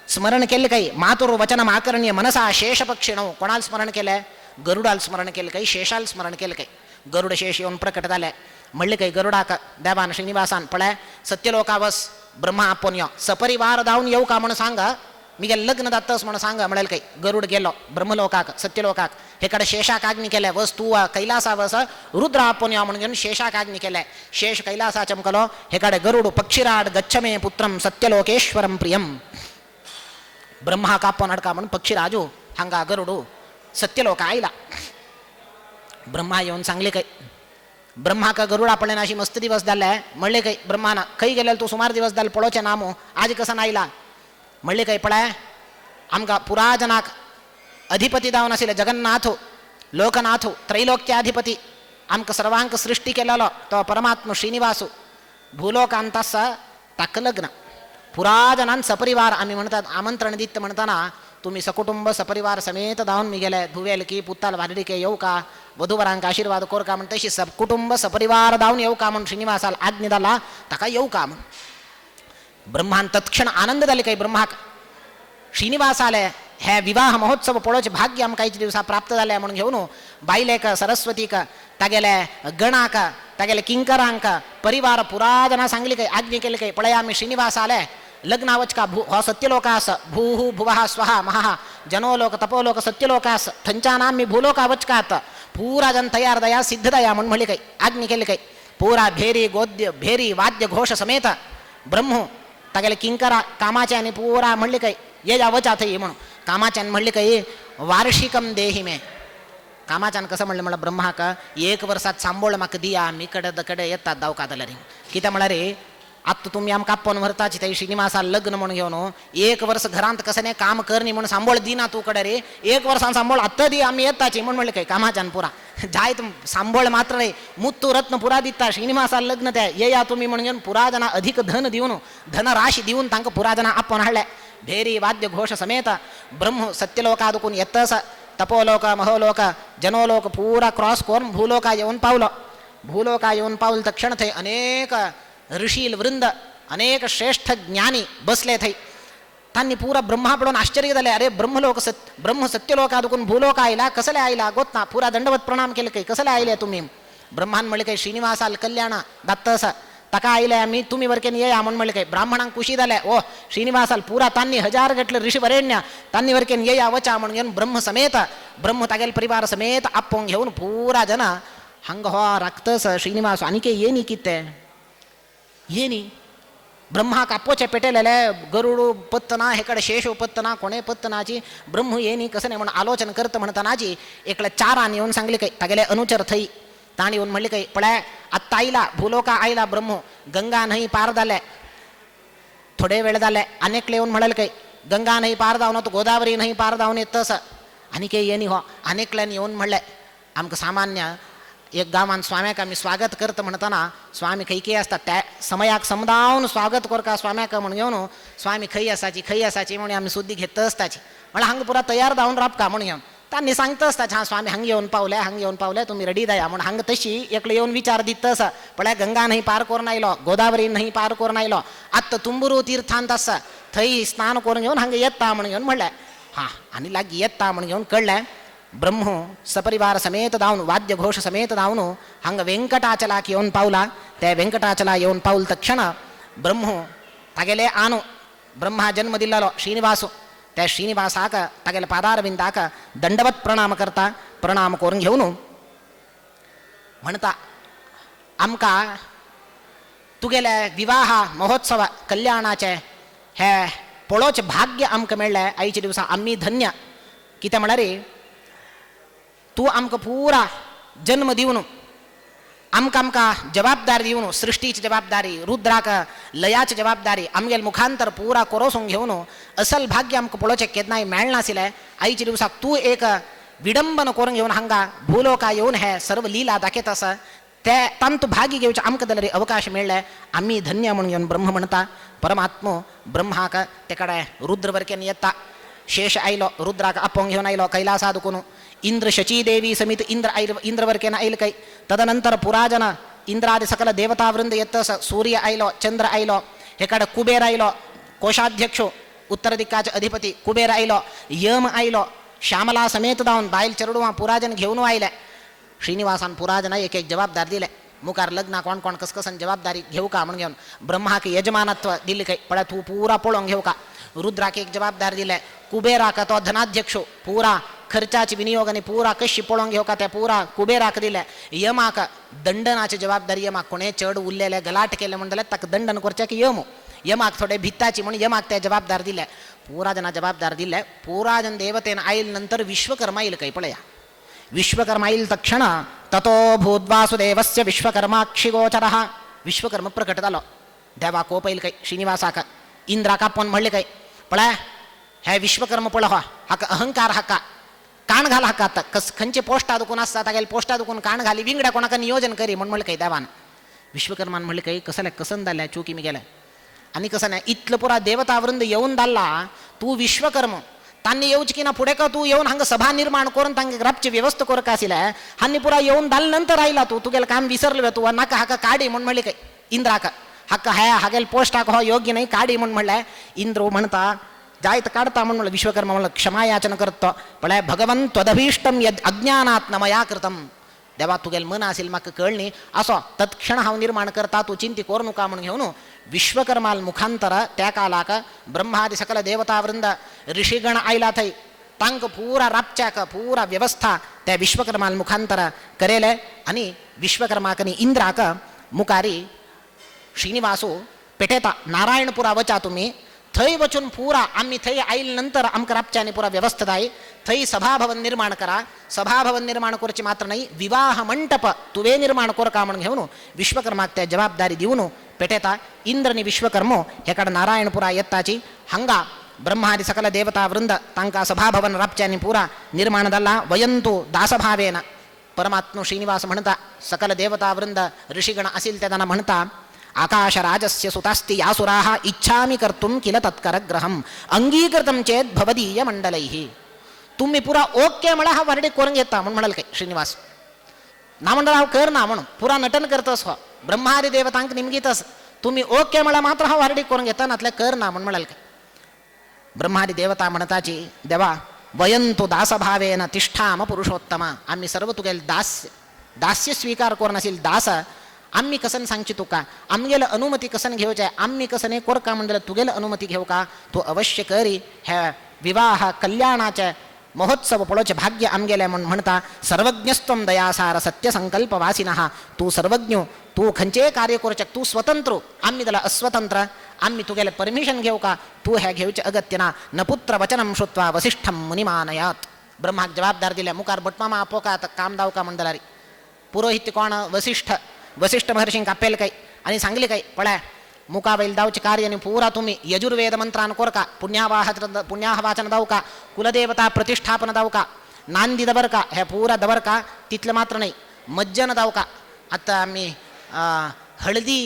स्मरण केले काही मातुर वचनम आकर्ण्य मनसा शेषपक्षिणो. कोणाला स्मरण केलंय? गरुडाला स्मरण केलं काही, शेषाला स्मरण केलं काही. गरुड शेष येऊन प्रकट झाले. म्हणले काही गरुडाक देवान श्रीनिवासान पळय सत्यलोकावस ब्रह्मा आपोवन यो सपरिवार जावन येऊ का म्हणून सांगा, मी गेले लग्न जातस म्हणून सांगा. म्हणेल काही गरुड गेलो ब्रह्मलोकाक सत्यलोकाक. हे कडे शेषाक आग्नी केले वस तू कैलासा वस रुद्र आपोवन यो म्हणून घेवन शेषाक आग्नी केले. शेष कैलासा चमकलो. हे कडे गरुड पक्षिराड गच्छमे पुत्रम सत्यलोकेश्वरम प्रियम. ब्रह्मा कापोवन हाडका म्हणून पक्षिराजू हांगा गरुडू सत्यलोक आयला. ब्रह्मा येऊन सांगले काही ब्रह्माक गरुडा पडले अशी मस्त दिवस जाले. म्हणले काही ब्रह्माना खंय गेले तूं सुमार दिवस जाले पळोवचें ना मू आज कसं आयला. म्हणले काही पळय आमकां पुरा जनाक अधिपती जावन आशिल्ले जगन्नाथ लोकनाथ त्रैलोक्याधिपती आमकां सर्वांक सृष्टी केलेलो तो परमात्मा श्रीनिवासू भूलोकांत आसा ताका लग्न पुरा जनान सपरिवार आमी म्हणटात आमंत्रण दित म्हणटाना तुम्ही सकुटुंब सपरिवार समेत धावन मी गेले धुवेल की पुत्ताल व्हारडीके येऊ का वधूवरांक आशीर्वाद कोर का म्हण तशी सकुटुंब सपरिवार धावन येऊ का म्हण श्रीनिवासाल आज्ञा जाला ताका येऊ का म्हण. ब्रह्मान तत्क्षण आनंद जाले काही ब्रह्माक श्रीनिवासाले हे विवाह महोत्सव पळोवचें भाग्य आमकां कांयच दिवसा प्राप्त जालें म्हणून घेवन बायलेक सरस्वतीक तागेले गणाक तागेले किंकरांक परिवार पुरा जाणां सांगली काही आज्ञा केली काही पळया आमी श्रीनिवासाले लग्नावचका भू हो सत्यलोकास भूः भुवः स्वः महः जनोलोक तपोलोक सत्यलोकास थंच्यान आमी भूलोका वचकात पुरा जन तयार दया सिद्ध दया म्हूण म्हणली काही आज्ञा केली काही पुरा भेरी गोद्य भेरी वाद्य घोष समेत ब्रह्म तागेले किंकरा कामाचे आनी पुरा म्हणली काही ये जा वचा थंय म्हणून कामाच्यान म्हणले काही वार्षिकम देही मे. कामाच्यान कसं म्हणलं म्हणलं ब्रह्माक एक वर्सात सांबोळ म्हाका दिया मी कडे कडे येतात दावका जाल्यार कितें म्हळ्यार रे आत्तां तुमी आमकां आपोवन व्हरताची थंय श्रीनिवासा लग्न म्हणून घेवन एक वर्स घरांत कसं न्ही काम कर न्ही म्हणून सांबोळ दिना तूं कडे रे एक वर्सान सांबोळ आत्तां दी आमी येताची म्हूण म्हणलें खंय कामाच्यान पुरा जायत सांबोळ मात्र न्ही मुत्तू रत्न पुरा दिता श्रीनिवासा लग्न ते येया तुमी म्हणून घेवन पुरा जाणां अधिक धन दिवन धनराशी दिवन तांकां पुरा जाणां आपोवन हाडले. भेरी वाद्य घोष समेत ब्रह्म सत्यलोकादकून येतस तपोलोक महोलोक जनोलोक पुरा क्रॉस करून भूलोका येवन पावलो. भूलोका येवन पावल तक्षण थंय अनेक ऋषील वृंद अनेक श्रेष्ठ ज्ञानी बसले थंय. तांणी पुरा ब्रह्मा पळोवन आश्चर्य जालें अरे ब्रह्मलोक ब्रह्म सत्यलोकादकून भूलोक आयला कसले आयला गोत ना पुरा दंडवत प्रणाम केले काही कसले आयले तुमी. ब्रह्मान म्हणले काही श्रीनिवासाल कल्याण दत्त आसा ताका आयले आमी तुमी वरकेन येया म्हूण म्हणले काही ब्राह्मणांक खुशी जाले ओ श्रीनिवासाल पुरा तांणी हजार घेतले ऋषी वरेण्य तांणी वरकेन येया वचा म्हणून घेवन ब्रह्म समेत ब्रह्म तागेले परिवार समेत आपोवन घेवन पुरा जन हांगा हो राखतस श्रीनिवास आनी के ये न्ही कितें ये न्ही ब्रह्माक आपोवचें पेटयलेले गरुडू पत्तना हे कडेन शेष पत्तना कोणें पत्तनाची ब्रह्म ये न्ही कसं न्ही म्हण आलोचन करता म्हणटनाची एकले चारान येवन सांगले काय तागेले अनुचर थंय ताणें येवन म्हणलें काय पळय आत्तां आयला भूलोका आयला ब्रह्म गंगा न्हंय पार जाले थोडे वेळ जाले आनी एकले येवन म्हणलें काय गंगा न्हंय पार जावन गोदावरी न्हंय पार जावन येत तसं आनी के ये न्ही हो आनी एकल्यान येवन म्हणलें आमकां सामान्य एक गांवान स्वाम्याक आमी स्वागत करता म्हणटना स्वामी खंय खंय आसता त्या समयाक समजावन स्वागत करका स्वाम्याक म्हण घेवन स्वामी खंय आसाची खंय आसाची म्हणून आमी सुद्दी घेत आसताची म्हळ्यार हांगा पुरा तयार जावन राबका म्हण घेवन तांणी सांगता आसता हां स्वामी हांगा येवन पावले हांगा येवन पावले तुमी रेडी जाया म्हूण हांगा तशी एकले येवन विचार दित आसा पळय गंगा न्हंय पार करून आयलो गोदावरी न्हंय पार करून आयलो आत्तां तुंबुरू तीर्थांत आसा थंय स्नान करून घेवन हांगा येता म्हण घेवन म्हणलें हां आनी लागीं येता म्हण घेवन कळ्ळें ब्रह्म सपरिवार समेत धावन वाद्यघोष समेत धावन हांगा वेंकटाचलाक येवन पावला ते वेंकटाचला येवन पावल तक्षण ब्रह्म तागेले आनु ब्रह्मा जन्म दिल्लो श्रीनिवासु त्या श्रीनिवासाक तागेले पादारविंदाक दंडवत प्रणाम करता प्रणाम करून घेवन म्हणता आमकां तुगेले विवाह महोत्सव कल्याणाचे हे पळोवचें भाग्य आमकां मेळ्ळें आयच्या दिवसा आमी धन्य कितें म्हळ्यार तूं आमकां पुरा जन्म दिवन आमकां आमकां जबाबदारी दिवन सृश्टीची जबाबदारी रुद्राक लयाची जबाबदारी आमगेल मुखांतर पुरा कोरोसून घेवन असल भाग्य आमकां पळोवचें केन्नाय मेळनाशिल्लें आयच्या दिवसाक तूं एक विडंबन करून घेवन हांगा भूलोका येवन हे सर्व लिला दाखयत आसा ते तांतू भागी घेवचे आमकां जाल्यार अवकाश मेळ्ळे आमी धन्य म्हणून घेवन ब्रह्म म्हणटा परमात्मो ब्रह्माक ते कडेन रुद्रवर्केन येता शेष आयलो रुद्राक आपोवंक घेवन आयलो कैलासा दुकून इंद्र शचीदेवी समित इंद्र आयल इंद्रवर्केन आयल काय तदनंतर पुराजन इंद्रादि सकल देवतावृंद येत सूर्य आयलो चंद्र आयलो हे कडेन कुबेर आयलो कोशाध्यक्ष उत्तर दिक्काचे अधिपती कुबेर आयलो यम आयलो श्यामला समेत जावन बायल चेडवां पुराजन घेवन आयले श्रीनिवासान पुराजना एक एक जबाबदार दिले मुखार लग्ना कोण कोण कसकसन जबाबदारी घेवका का म्हणून घेवन ब्रह्माक यजमानत्व दिले काय पळय तूं पुरा पळोवंक घेवका रुद्राक एक जबाबदार दिले कुबेराक तो धनाध्यक्ष पुरा खर्चाची विनियोग आनी पुरा कशी पळोवंक घेवका ते पुरा कुबेराक दिले यमाक दंडनाची जबाबदारी यमाक कोणें चड उरलेले गलाट केले म्हण जाल्यार ताका दंडन करचें यम यमाक थोडे भित्ताची म्हण यमाक ते जबाबदार दिले पुरा जना जबाबदार दिले पुरा जन देवतेन आयल नंतर विश्वकर्मा येईल काय पळया विश्वकर्मा येईल तक्षण ततो भूद्वासुदेवस्य विश्वकर्माक्षिगोचरः विश्वकर्म प्रकट जालो देवा कोप येईल काय श्रीनिवासाक इंद्राक आपोवन म्हणलें काय पळय हे विश्वकर्म पळय हो हाका अहंकार हाका काण घाल हाका आतां कस खंयचे पोस्टा दुकून आसता तागेले पोस्टा दुकून काण घाली विंगड्या कोणाक नियोजन करी म्हण म्हणलें काय देवान विश्वकर्मान म्हणलें काय कसलें कसन जालें चुकी मी गेलें आनी कसं नाही इतलं पुरा देवतावृंद येवन दाल्ला तूं विश्वकर्म तांणी येवचें की ना फुडें का तूं येवन हांगा सभा निर्माण करून तांकां राबची व्यवस्था करका आशिल्लें हांणी पुरा येवन दाल नंतर आयला तूं तुगेलें काम विसरलें तूं नाका हाका काडी म्हण म्हणलें काय इंद्राक हाका हे हागेल पोस्टाक हो योग्य न्हय काडी म्हण म्हणलें इंद्र म्हणटा जायत काडता म्हण म्हणलें विश्वकर्मा म्हणलं क्षमा याचन करतो पळय भगवन त्वदभीष्टम यद अज्ञानात न मया कृतम देवा तुगेल मन आसेल म्हाका कळ्ळी असो तत्क्षण हांव निर्माण करता तूं चिंती करू नका म्हणून घेवन विश्वकर्माल मुखांतर त्या कालाक ब्रह्मादि सकल देवतावृंद ऋषीगण आयला थंय तांकां पुरा राबच्याक पुरा व्यवस्था त्या विश्वकर्माल मुखांतर करेले आनी विश्वकर्माक आनी इंद्राक मुखारी श्रीनिवासू पेटेता नारायणपुरा वचा तुमी थंय वचून पुरा आमी थंय आयल नंतर आमकां राबच्यांनी पुरा व्यवस्था जाय थंय सभाभवन निर्माण करा सभाभवन निर्माण करचे मात्र न्हय विवाह मंटप तुवें निर्माण करका म्हणून घेवन विश्वकर्माक त्या जबाबदारी दिवन पेटेता इंद्र आनी विश्वकर्मो हे कडेन नारायणपुरा येताची हांगा ब्रह्मादि सकल देवता वृंद तांकां सभाभवन राबच्यांनी पुरा निर्माण जाला वयंतु दासभावेन परमात्मो श्रीनिवास म्हणता सकल देवता वृंद ऋषीगण आसील तेन्ना म्हणता आकाशराजस्य सुतास्ति यासुराः इच्छामि कर्तुं किल तत्करग्रहम् अंगीकृतं चेत भवदीय मंडलैः तुम्ही पुरा ओके म्हळ्यार हांव वार्डीक करून घेता म्हूण म्हणाल काय श्रीनिवास ना म्हणटा हांव कर ना म्हणून पुरा नटन करतस हो ब्रह्मादि देवतांक निमगीतस तुम्ही ओके म्हळ्यार मात्र हांव वार्डीक करून घेता नातल्यार कर ना म्हूण म्हणाल काय ब्रह्मादि देवता म्हणताची देवा वयंतु दासभावेन तिष्ठाम पुरुषोत्तमा आम्ही सर्व तुगेल दास्य दास्य स्वीकार करून असेल दास आम्ही कसन सांगची तुका आमगेल अनुमती कसन घेवचे आम्ही कसन कोरका म्हणल्यार तुगेल अनुमती घेवका तूं अवश्य करी ह्या विवाह कल्याणाचे महोत्सव पळोवचें भाग्य आमगेलें म्हूण म्हणटा. सर्वज्ञस्त्वं दयासार सत्यसंकल्प वासिनः, तूं सर्वज्ञ, तूं खंयचेय कार्य करचें तूं स्वतंत्र, आमी जाल्यार अस्वतंत्र, आमी तुगेलें परमिशन घेवका, तूं हें घेवचें अगत्य ना. न पुत्र वचनं श्रुत्वा वसिष्ठं मुनिमानयात. ब्रह्माक जबाबदार दिल्या मुखार भटमामा आपोवका काम दावका म्हण जाल्यार पुरोहित कोण वसिष्ठ, वसिष्ठ महर्षींक आपयल काय आनी सांगले काय पळय मुखा वयल दावचें कार्य आनी पुरा तुमी यजुर्वेद मंत्रान कोरका, पुण्याहवाचन दावका, कुलदेवता प्रतिष्ठापन दावका, नांदी दवरका, हे पुरा दवरका, तितलें मात्र न्हय मज्जन दावका. आतां आमी हळदी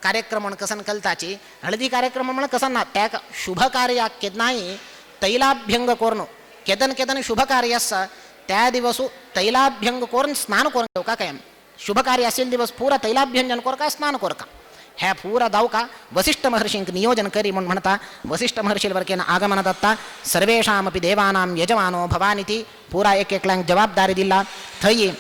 कार्यक्रम म्हण कसन कलताची, हळदी कार्यक्रम म्हण कसन ना, त्या शुभ कार्याक केन्नाय तैलाभ्यंग कोरून केदन केदन शुभ कार्य आसा त्या दिवसू तैलाभ्यंग करून स्नान करून घेवका. काय शुभ कार्य असेल दिवस पुरा तैलाभ्यंजन कोरका स्नान कोरका, ह्या पुरा दावका वसिष्ठ महर्षींक नियोजन करी म्हूण म्हणटा. वसिष्ठ महर्षील वरकेन आगमन दत्ता सर्वेषामपि देवानां यजमानो भवानिति पुरा एक एकल्यांक जबाबदारी दिला. थंय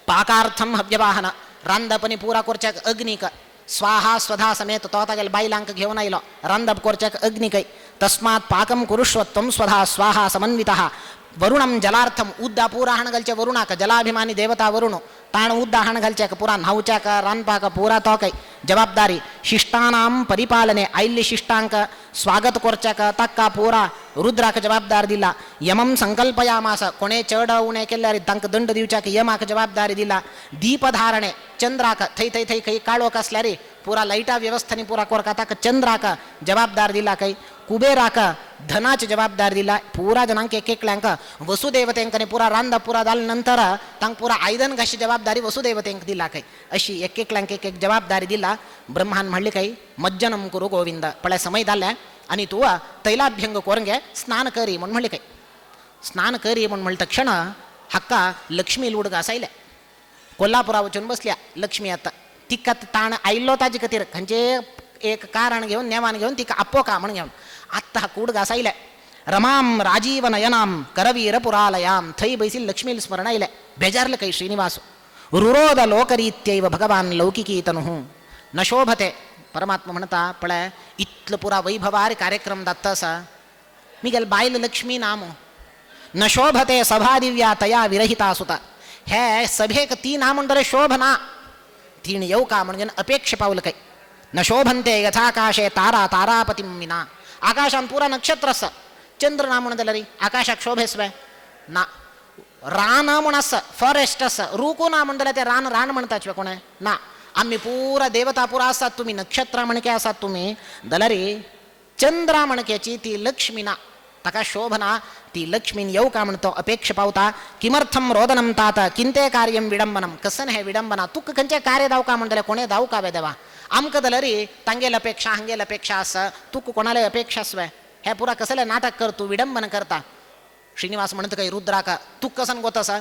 पाकार्थम हव्यवाहन रांदप आनी पुरा करच्याक अग्नीक स्वाहा स्वधा समेत तो तागेल्या बायलांक घेवन आयलो रांदप करच्याक अग्नीकय. तस्मात् पाकं कुरुष्व त्वं स्वधा स्वाहा समन्वितः. वरुणं जलार्थम उद्दा पुरा हाण घालचे वरुणाक, जलाभिमानी देवता वरुण ताण उद्दा हाण घालच्याक पुरा न्हावच्याक रांदपाक पुरा तो काय जबाबदारी. शिष्टानां परिपालने आयिल्ले शिष्टांक स्वागत करच्याक ताका पुरा रुद्राक जबाबदार दिला. यमं संकल्पयामास कोणे चड उणें केल्यार तांकां दंड दिवच्याक यमाक जबाबदारी दिला. दीपधारणे चंद्राक थंय थंय थंय खंय काळोख आसल्यार पुरा लायटा व्यवस्थानी पुरा कोरका ताका चंद्राक जबाबदार दिला. काय कुबेराक धनाची जबाबदार दिला. पुरा जणांक एक एकल्यांक वसुदेवतेंक पुरा रांदा पुरा जाल्या नंतर तांकां पुरा आयदन घाशी जबाबदारी वसुदेवतेंक दिला. काय अशी एक एकल्यांक एक एक जबाबदारी दिला. ब्रह्मान म्हणले काय मज्जनम कुरु गोविंद, पळय समय जाल्या आनी तूं तैलाभ्यंग करून घे स्नान करी म्हूण म्हणले. काय स्नान करी म्हूण म्हणटा क्षण हाका लक्ष्मी लुडगास आयल्या कोल्हापुरा वचून बसल्या लक्ष्मी. आतां तिका ताण आयिल्लो ताजे खातीर खंयचे एक कारण घेवन नेमान घेवन तिका आपोवका म्हूण घेवन आत्तां हाका उडगास आयले. रमाम राजीव नयनाम करवीर पुरालयाम थंय बैसी लक्ष्मील स्मरण आयलें. बेजारले काय श्रीनिवास. रुरोद लोकरीत्यैव भगवान लौकिकी तनुः न शोभते. परमात्मा म्हणटा पळय इतलो पुरा वैभवार कार्यक्रम जाता आसा मिगेल बायल लक्ष्मी नाम न शोभते सभा दिव्या तया विरहिता सुता. हे सभेक ती ना म्हणटरे शोभ ना, तिणें येवका म्हणजे अपेक्षा पावलं काय. न शोभन्ते यथाकाशे तारा तारापतिं विना. आकाशान पुरा नक्षत्र आसा, चंद्र ना म्हण जाल्यार आकाशाक शोभेसवे ना. रान म्हूण आसा, फॉरेस्ट आसा, रुकू ना म्हण जाल्यार तें रान रान म्हणटाच कोणें ना. आमी पुरा देवता पुरा आसात तुमी, नक्षत्रां म्हणके आसात तुमी, जाल्यार चंद्रा म्हणक्याची ती लक्ष्मी ना, ताका शोभ ना. ती लक्ष्मीन येवका म्हण तो अपेक्षा पावता. किमर्थम रोदनम तात किंते कार्यम विडंबनम. कसन हें विडंबना, तुका खंयचें कार्य दावका म्हणटलें कोणें दावका वे देवा. आमकां जाल्यार तांगेल अपेक्षा हांगेल अपेक्षा आसा, तुका कोणाले अपेक्षा आसवे हें पुरा कसलें नाटक कर, तूं विडंबन करता. श्रीनिवास म्हणटा काय रुद्राका तूं कसन गोत आसा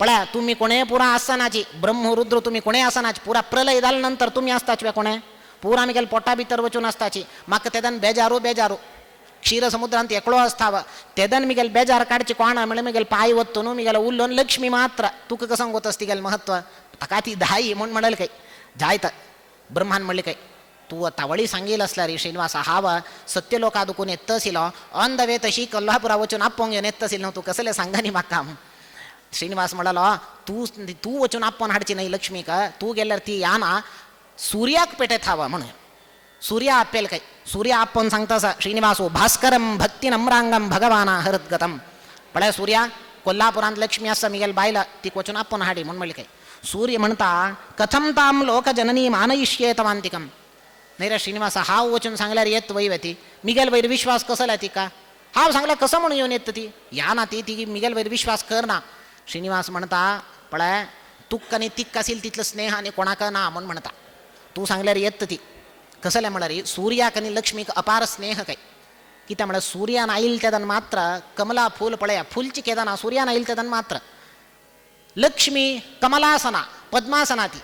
पळया तुमी कोणें पुरा आसनाची ब्रह्म रुद्र तुमी कोणें आसनाची पुरा प्रलय जाल्या नंतर तुमी आसताच वे कोणें पुरा आमी गेले पोटा भितर वचून आसताची. म्हाका तेदन बेजारू बेजारू क्षीर समुद्रांत एकलो आसताव तेदन मिगेल बेजार काडचे कोणा म्हळ्यार मिगेल पांय वत्तो न्हू मिगेल उल्लोन लक्ष्मी मात्र. तुका कसं गोत आसती गेल महत्व ताका ती धाई म्हूण म्हणल काय जायत. ब्रह्मान म्हणलें काय तूं तावळी सांगील आसल्यार श्रीनिवास हांव सत्यलोका दुकून येत्तशिलो ऑन the way तशी कोल्हापुरा वचून आपोवंक येवन येत्तशील न्हू तूं कसलें सांगनी म्हाका. श्रीनिवास म्हणलो तूं तूं वचून आपोवन हाडची न्हय लक्ष्मीक, तूं गेल्यार ती याना सूर्याक पेटयत हांव म्हणून. सूर्या आपेल काय सूर्य आपोवन सांगता आसा श्रीनिवासो भास्करम भक्ती नम्रांगम भगवाना हरद्गतम. पळय सूर्या कोल्हापुरांत लक्ष्मी आसा मिगेल बायला तिका वचून आपोवन हाडी म्हूण म्हणलें काय. सूर्य म्हणटा कथम ताम लोकजननी मानयिष्येतवांतिकम. न्हय रे श्रीनिवासा हांव वचून सांगल्यार येत वय ती मिगेल वयर विश्वास कसो तिका, हांव सांगल्यार कसो म्हणून येवन येता ती या ना ती ती मिगेल वयर विश्वास करना. श्रीनिवास म्हणटा पळय तुका आनी तिका आशिल्लो तितलो स्नेह आनी कोणाक ना म्हूण म्हणटा. तूं सांगल्यार येत ती कसलें म्हळ्यार सूर्याक आनी लक्ष्मीक अपार स्नेह काय. कित्याक म्हळ्यार सूर्यान आयल तेदन मात्र कमला फूल पळया फुलची केदना सूर्यान आयल तेदन मात्र लक्ष्मी कमलासना पद्मासना ती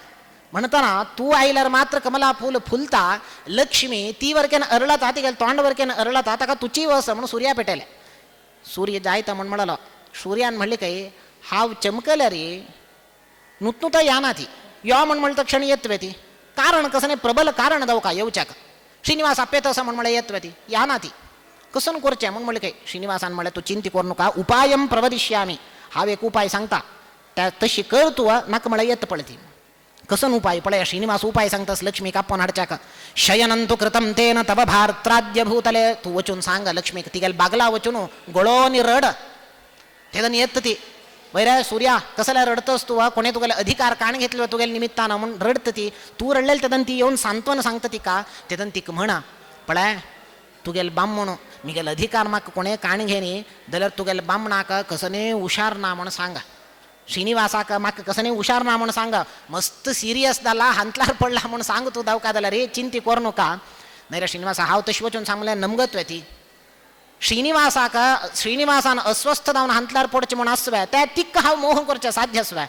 म्हणताना तूं आयल्यार मात्र कमला फूल फुलता लक्ष्मी ती वरकेन अरळता तिगेले तोंड वरकेन अरळता ताका तुची वस म्हणून सूर्या पेटयलें. सूर्य जायता म्हूण म्हणलो. सूर्यान म्हणलें काय हांव चमकल्यार नुतनुता याना ती यो म्हूण म्हणटा क्षण येतवे ती कारण कसं प्रबल कारण दावका येवच्याक. श्रीनिवास आपेत आसा म्हूण म्हणलें येतवे ती याना ती कसन करचें म्हूण म्हणलें काय श्रीनिवासान म्हणलें तूं चिंती करूं नाका, उपायम प्रवदिश्यामी, हांव एक उपाय सांगता त्या तशी कर तूं, नाका म्हळ्यार येता पळय ती. कसन उपाय पळय श्रीनिवास उपाय सांगतास लक्ष्मीक आपोवन हाडच्याक. शयनंतु कृतं तेन तव भारत्राद्य भूतले, तूं वचून सांग लक्ष्मीक तिगेले बागला वचून गळोनी रड, तेदन येता ती. वैरे सूर्या कसल्या रडतस तूं, कोणे तुगेले अधिकार काण घेतलो तुगेले निमित्तान म्हूण रडत ती, तूं रडलेले तेदन ती येवन सांत्वन सांगता तिका. तेदन तिका म्हणा पळय तुगेले बामण मिगेले अधिकार म्हाका कोणे काण घेनी जाल्यार तुगेले बामणाक कसने हुशार ना म्हूण सांगा, श्रीनिवासाक म्हाका कसने हुशार ना म्हूण सांगा, मस्त सिरियस जाला हांतलार पडला म्हूण सांग तूं दावका जाल्यार रे चिंती करूं नाका. नाही रे श्रीनिवासा हांव तशें वचून सांगलें नमगत्वे ती श्रीनिवासाक, श्रीनिवासान अस्वस्थ जावन हांतलार पडचें म्हूण आसवे त्या तिक्क हांव मोह करचें साध्य आसवे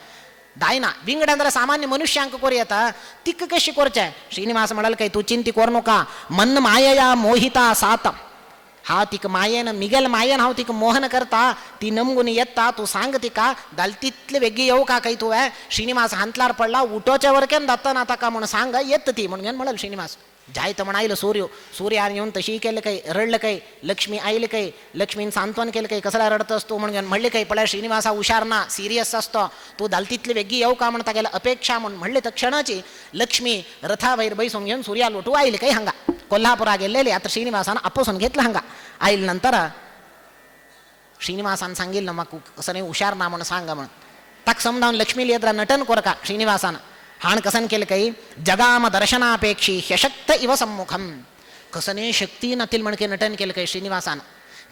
दायना विंगड जाल्यार सामान्य मनुष्यांक करूं येता तिक्क कशी करचें. श्रीनिवास म्हणाल काय तूं चिंती करूं नाका, मन मायया मोहिता सात, हांव तिका मायेन मिगेल मायेन हांव तिका मोहन करता, ती नमगून येता तूं सांग तिका दाल तितले वेगळी येवका काय तुवें. श्रीनिवास हांतलार पडला उठोच्या वरकेन जाता ना ताका म्हूण सांग येता ती म्हूण घेवन म्हणल श्रीनिवास. जायत म्हण आयलो सूर्य, सूर्यान येवन तशी केलें काय रडलें काय, लक्ष्मी आयली काय लक्ष्मीन सांत्वन केलें काय कसल्या रडतस तूं म्हूण घेवन म्हणलें काय पळय श्रीनिवासा हुशार ना सिरियस आसतो तूं धाल तितली वेगळी येवका म्हूण तागेल्या अपेक्षा म्हूण म्हणलें. तक्षणाची लक्ष्मी रथा वयर बैसून घेवन सूर्या लोटू आयली काय हांगा कोल्हापुरा गेल्लेली. आतां श्रीनिवासान आपोसून घेतलं हांगा आयले नंतर श्रीनिवासान सांगिल्लं म्हाका कसं हुशार ना म्हूण सांग म्हूण ताका समजावन लक्ष्मी येद्रा नटन कोरका श्रीनिवासान हाण कसन केलं काही जगाम दर्शनापेक्षी ह्यशक्त इव सम्मुखम, कसने शक्ती नातील म्हणके नटन केलं काही श्रीनिवासान.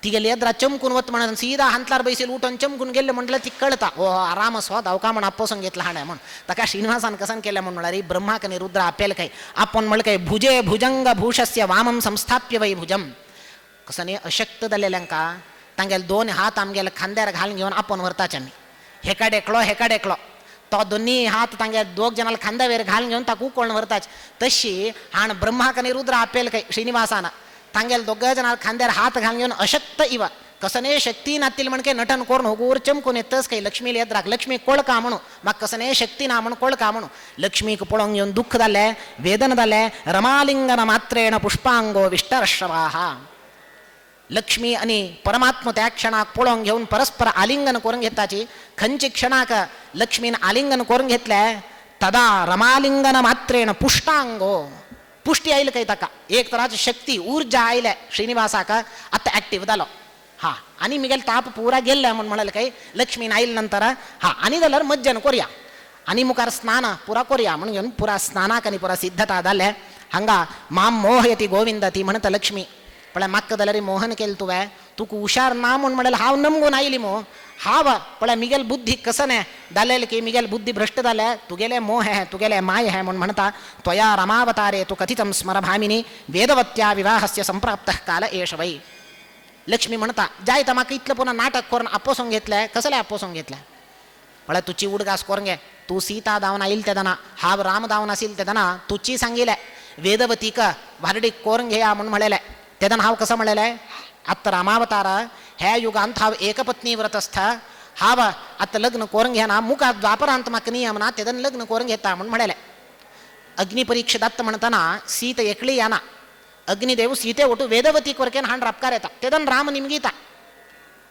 तिगेले येद्रा चमकून वत म्हणून सीधा हांतलार बैसील उठून चमकून गेले म्हटलं ती कळता ओ आराम स्व धावका म्हण आपोसून घेतला हाणें म्हण ताका श्रीनिवासान कसन केलें म्हण म्हळ्यार ब्रह्माक आनी रुद्रा आपेल काय आपोवन म्हणलें काय भुजे भुजंग भूषस्य वामम संस्थाप्य वै भुजम, कसने अशक्त जाल्लेल्यांका तांगेले दोन हात आमगेले खांद्यार घालून घेवन आपोवन व्हरताचे आमी, हेका डेकलो हेका डेकलो तो दोन्ही हात तांगे दोग जणांना खांद्यावेर घालून घेवन ताका उकळून व्हरताच. तशी हाण ब्रह्माक आनी रुद्र आपेल काय श्रीनिवासान तांगेले दोग जाणां खांद्यार हात घालून घेवन अशक्त इव कसने शक्ती नातील म्हणके नटन करून होगूर चमकून येतच काही लक्ष्मी येद्राक लक्ष्मी कोळका म्हणू म्हाका कसने शक्ती ना म्हणून कोळका म्हणू. लक्ष्मीक पळोवंक घेवन दुःख जालें वेदन जालें, रमालिंगन मात्रेण पुष्पांगो विष्टरश्रवाः, लक्ष्मी आनी परमात्मा त्या क्षणाक पळोवन घेवन परस्पर आलिंगन करून घेताची. खंयचे क्षणाक लक्ष्मीन आलिंगन करून घेतलें तदा रमालिंगन मात्रेण पुष्टांगो, पुष्टी आयली काय ताका एक तराची शक्ती ऊर्जा आयले श्रीनिवासाक आतां एक्टीव जालो हा आनी मिगेल ताप पुरा गेल्ले म्हूण म्हणलें काय लक्ष्मीन आयले नंतर हा आनी जाल्यार मज्जन कोरया आनी मुखार स्नान पुरा कोरया म्हूण घेवन पुरा स्नानाक आनी पुरा सिद्धता जालें. हांगा माम मोहयती गोविंद ती म्हणटा लक्ष्मी पळय म्हाका जाल्यार मोहन केलें तुवें तुका हुशार ना म्हूण म्हणलें हांव नमगून आयली मू हांव पळय मिगेल बुद्धी कसने जालें की मिगेल बुद्धी भ्रश्ट जाल्या तुगेले मोह है तुगेले माय है म्हूण म्हणटा. त्वया रमावतारे तु कथितं स्मर भामिनी वेदवत्या विवाहस्य संप्राप्तः काल एष वै. लक्ष्मी म्हणटा जायत म्हाका इतलें पुन्हा नाटक करून आपोसून घेतलें कसलें आपोसून घेतलें पळय तुची उडगास करून घे, तूं सीता धांवन आयल तेदना हांव राम धांवन आशिल्ले तेदना तुची सांगिल्लें वेदवतीक व्हारडीक करून घेया म्हूण म्हणलेलें तेदन हांव कसं म्हणलेलें आत्तां रामावतार ह्या युगांत हांव एकपत्नी व्रतस्थ हांव आतां लग्न करून घेना मुखार द्वापरांत म्हाका नियम ना तेदन लग्न करून घेता म्हूण म्हणलेलें. अग्निपरीक्षा दत्त म्हणटना सीत एकली येना अग्निदेव सीते ओटू वेदवतीक वरकेन हाण रापकार येता तेदन राम निमगीता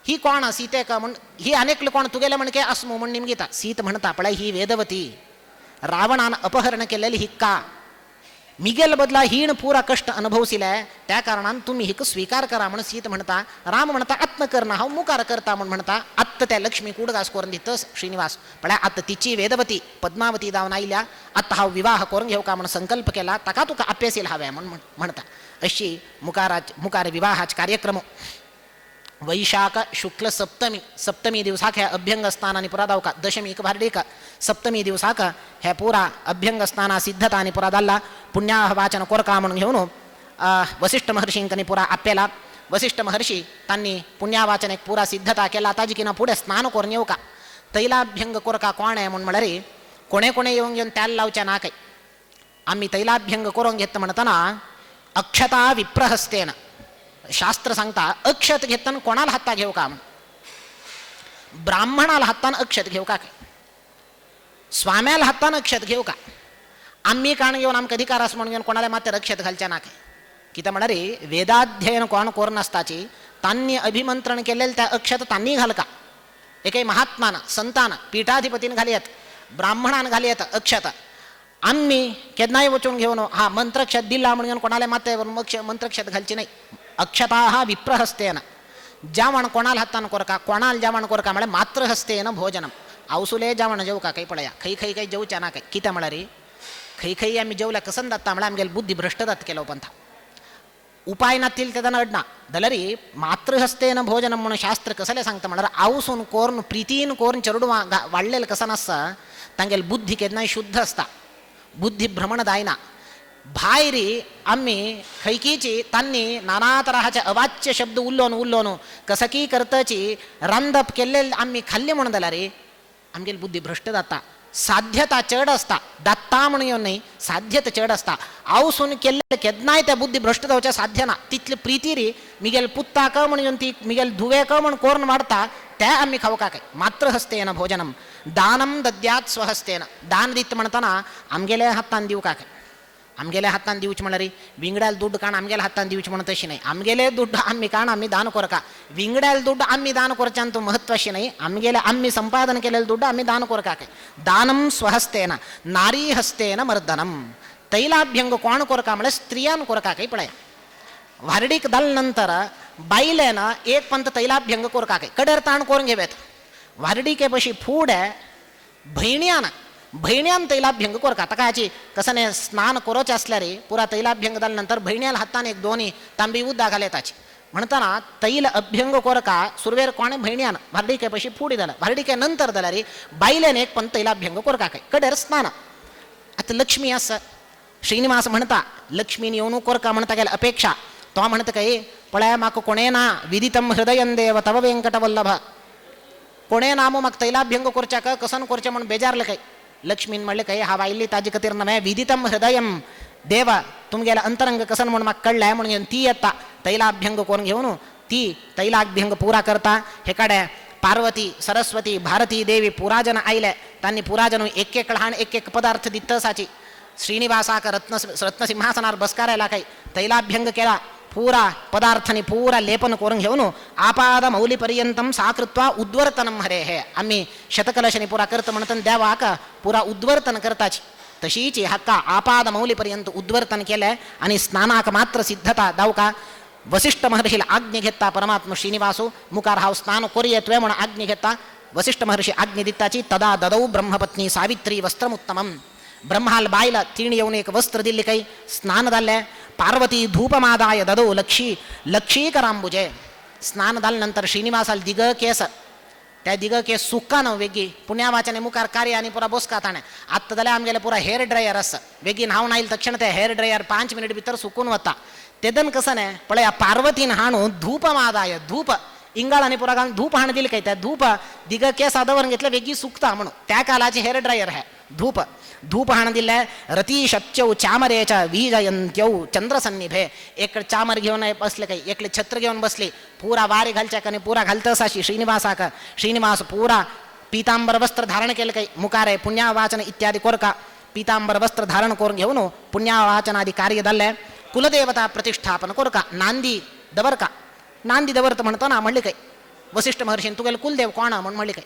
ही कोण सीतेक म्हूण ही आनेकले कोण तुगेले म्हणके आसमू म्हूण निमगीता. सीत म्हणटा पळय ही वेदवती रावणान अपहरण केलेली ही का मिगेल बदला हीण पुरा कष्ट अनुभवसिले त्या कारणान तुम्ही हिक स्वीकार करा म्हणून सीत म्हणता. राम म्हणता आत्म करना हांव मुखार करता म्हूण म्हणता. आत्त त्या लक्ष्मी कुडगास करून दितस श्रीनिवास पळय आत्ता तिची वेदवती पद्मावती जावन आयल्या आत्ता हांव विवाह करून घेवका म्हणून संकल्प केला ताका तुका अपेसील हांवें म्हूण म्हणता. अशी मुखार विवाहाच कार्यक्रम वैशाख शुक्ल सप्तमी सप्तमी दिवसाक ह्या अभ्यंग स्नान आनी पुरा दावका दशमीक भारडीक सप्तमी दिवसाक हे पुरा अभ्यंग स्नाना सिद्धता आनी पुरा दाल्ला पुण्याह वाचन कोरका म्हणून घेवन वसिष्ठ महर्षींक पुरा आपेला. वसिष्ठ महर्षी तांणी पुण्यावाचन एक पुरा सिद्धता केला ताजी किना फुडें स्नान करून येवका तैलाभ्यंग कोरका कोण आहे म्हूण म्हळ्यार कोणे कोणे येवन घेवन तेल लावचें ना काय आमी तैलाभ्यंग करून घेत म्हणटना अक्षता विप्रहस्तेन शास्त्र सांगता अक्षत घेतना कोणाला हाता घेऊ का, ब्राह्मणाला हातान अक्षत घेऊ का, स्वाम्याला हातान अक्षत घेऊ का, आम्ही काण घेऊन आमकां अधिकार आसा म्हणून घेवन कोणाला मात्यार अक्षत घालचे ना काय. कितें म्हळ्यार वेदाध्ययन कोण कोर नासताची तांणी अभिमंत्रण केलेले त्या अक्षत तांणी घालका. एकय महात्मान संतान पीठाधिपतीन घालयत, ब्राह्मणान घालयत अक्षत. आम्ही केन्नाय वचून घेवन हा मंत्रक्षत दिला म्हणून कोणाला माते मंत्रक्षत घालची नाही. अक्षता हा विप्रहस्तेन जेवण कोणाल हातान कोरका, कोणाल जेवण कोरका म्हळ्यार मातृहस्तेन भोजनम. आवसुले जेवण जेवका काही पळया खंय खंय काही जेवच्या ना काय. कितें म्हळ्यार खंय खंय आमी जेवल्या कसन जाता म्हळ्यार आमगेले बुद्धी भ्रश्ट जाता केलो पंथा. उपाय नातील तेन्ना अडना जाल्यार मातृहस्तेन भोजनम म्हणून शास्त्र कसलें सांगता म्हळ्यार आवसून कोर्न प्रितीन कोर्न चेडवां वाडलेलें कसन आसता तांगेली बुद्धी केन्नाय शुद्ध आसता, बुद्धी भ्रमण जायना. भायर आमी खंयकीची तांणी नाना तराचे अवाच्य शब्द उलोवन उलोवन कसकी करताची रांदप केल्ले आमी खाल्ले म्हणून जाल्यार आमगेली बुद्धी भ्रश्ट जाता. साध्यता चड आसता, दात्ता म्हणून येवन न्ही, साध्यता चड आसता. आवसून केल्ले केन्नाय त्या बुद्धी भ्रश्ट जावचें साध्य ना. तितली प्रिती री मिगेल पुत्ताक म्हण येवन ती मिगेल धुवेक म्हण कोर्न वाडता त्या आमी खावका काय. मातृहस्तेन भोजनम दानम दद्यात स्वहस्तेन. दान दीत म्हणटना आमगेल्या हातान दिवका काय. आमगेल्या हातान दिवचें म्हणल्यार विंगड्याल दुड्ड काण आमगेल्या हातान दिवचें म्हणून तशें न्हय. आमगेले दुड्ड आमी काण आमी दान कोरका. विंगड्याल दुड्ड आमी दान करच्यान तो महत्वाचें न्हय. आमगेले आमी संपादन केलेले दुड्ड आमी दान कोरका काय. दानम स्वहस्तेन नारी हस्तेन मर्दनम. तैलाभ्यंग कोण कोरका म्हळ्यार स्त्रियान कोरका काय. पळय व्हारडीक जाले नंतर बायलेन एक पंत तैलाभ्यंग कोरका काय, कडेर ताण करून घेवेत. व्हारडीके पशी फुडें भयण्यान भयण्यान तैलाभ्यंग कोरका. ताका हाची कसने स्नान करोचें आसल्यार पुरा तैलाभ्यंग जाले नंतर भयण्याल हातान एक दोनी तांबी उदक घाले ताची. म्हणटना तैल अभ्यंग कोरका सुरवेर कोणें भयण्यान व्हारडीके पशी फुडें जाल्या व्हारडीके नंतर जाल्यार बायलेन एक पण तैलाभ्यंग कोरका काय कडेर स्नान. आतां लक्ष्मी आसा, श्रीनिवास म्हणटा लक्ष्मीन येवन कोरका म्हणटा गेल्या अपेक्षा. तो म्हणटा काय पळय म्हाका कोणें ना विदितम हृदयन देव तव वेंकटवल्लभ. कोणें ना म्हाका तैलाभ्यंग करच्याक कसन करचें म्हूण बेजारलें काय. लक्ष्मीन म्हणलें काय हांव आयिल्ली ताजे खातीर नवें विदितम हृदयम देव तुमगेलें अंतरंग कसन म्हूण म्हाका कळ्ळें म्हणून घेवन ती येता तैलाभ्यंग करून घेवन ती तैलाभ्यंग पुरा करता. हे कडेन पार्वती सरस्वती भारती देवी पुराजन आयले तांणी पुराजन एक एक हाण एक एक पदार्थ दितसाची. श्रीनिवासाक रत्न रत्नसिंहासनार बसकारायला काय तैलाभ्यंग केला पुरा पदार्थांनी पुरा लेपन करून घेवन आपाद मौलीपर्यंतम साकृत्वा उद्वर्तनम हरे हे आम्ही शतकलशनी पुरा करत म्हणत देवाक पुरा उद्वर्तन करताची. तशीची हक्का आपाद मौलीपर्यंत उद्वर्तन केलें आनी स्नानाक मात्र सिद्धता दावका. वसिष्ठ महर्षीला आज्ञा घेता परमात्मा श्रीनिवासो मुखार हांव स्नान कोरये तुवें म्हणून आज्ञा घेता. वसिष्ठ महर्षी आज्ञा दिताची तदा ददौ ब्रह्मपत्नी सावित्री वस्त्रमुत्तमम. ब्रह्माल बायला तिणे येवन एक वस्त्र दिल्ली काही स्नान जालें. पार्वती धूपमादाय ददौ लक्षी लक्षीकरांबुजे. स्नान जाले नंतर श्रीनिवासाल दिग केस त्या दिग केस सुक्का न्हू वेगीं पुण्यावाचने मुखार कार्य आनी पुरा बोसका ताणें. आत्तां जाल्यार आमगेलें पुरा हेअर ड्रायर आसा, बेगीन न्हांवन आयले तक्षण ते हेअर ड्रायर 5 मिनट भितर सुकून वता. तेदन कसं न्हय पळया पार्वतीन हाणून धूपमादाय धूप इंगाळ आनी पुरा घालून धूप हाण दिली काय त्या धूप दिग केस दवरून घेतले वेगीं सुकता म्हणून त्या कालाचे हेअर ड्रायर हे धूप धूप हाण दिले. रतीशत्यौ चामरेच वीजयंत्यौ चंद्रसन्निभे. एक चामर घेवन बसले काही एकले छत्र घेवन बसले पुरा वारे घालच्या आणि पुरा घालतस अशी श्रीनिवासाक. श्रीनिवास पुरा पीतांबर वस्त्र धारण केलं काही मुकारे पुण्यावाचन इत्यादी कोरका पीतांबर वस्त्र धारण करून घेऊन पुण्यावाचनादी कार्य जाल्ले. कुलदेवता प्रतिष्ठापन कोरका नांदी दवरका. नांदी दवरत म्हणतो ना म्हणले काय वसिष्ठ महर्षीन तुगेले कुलदेव कोण म्हणून म्हणले काय.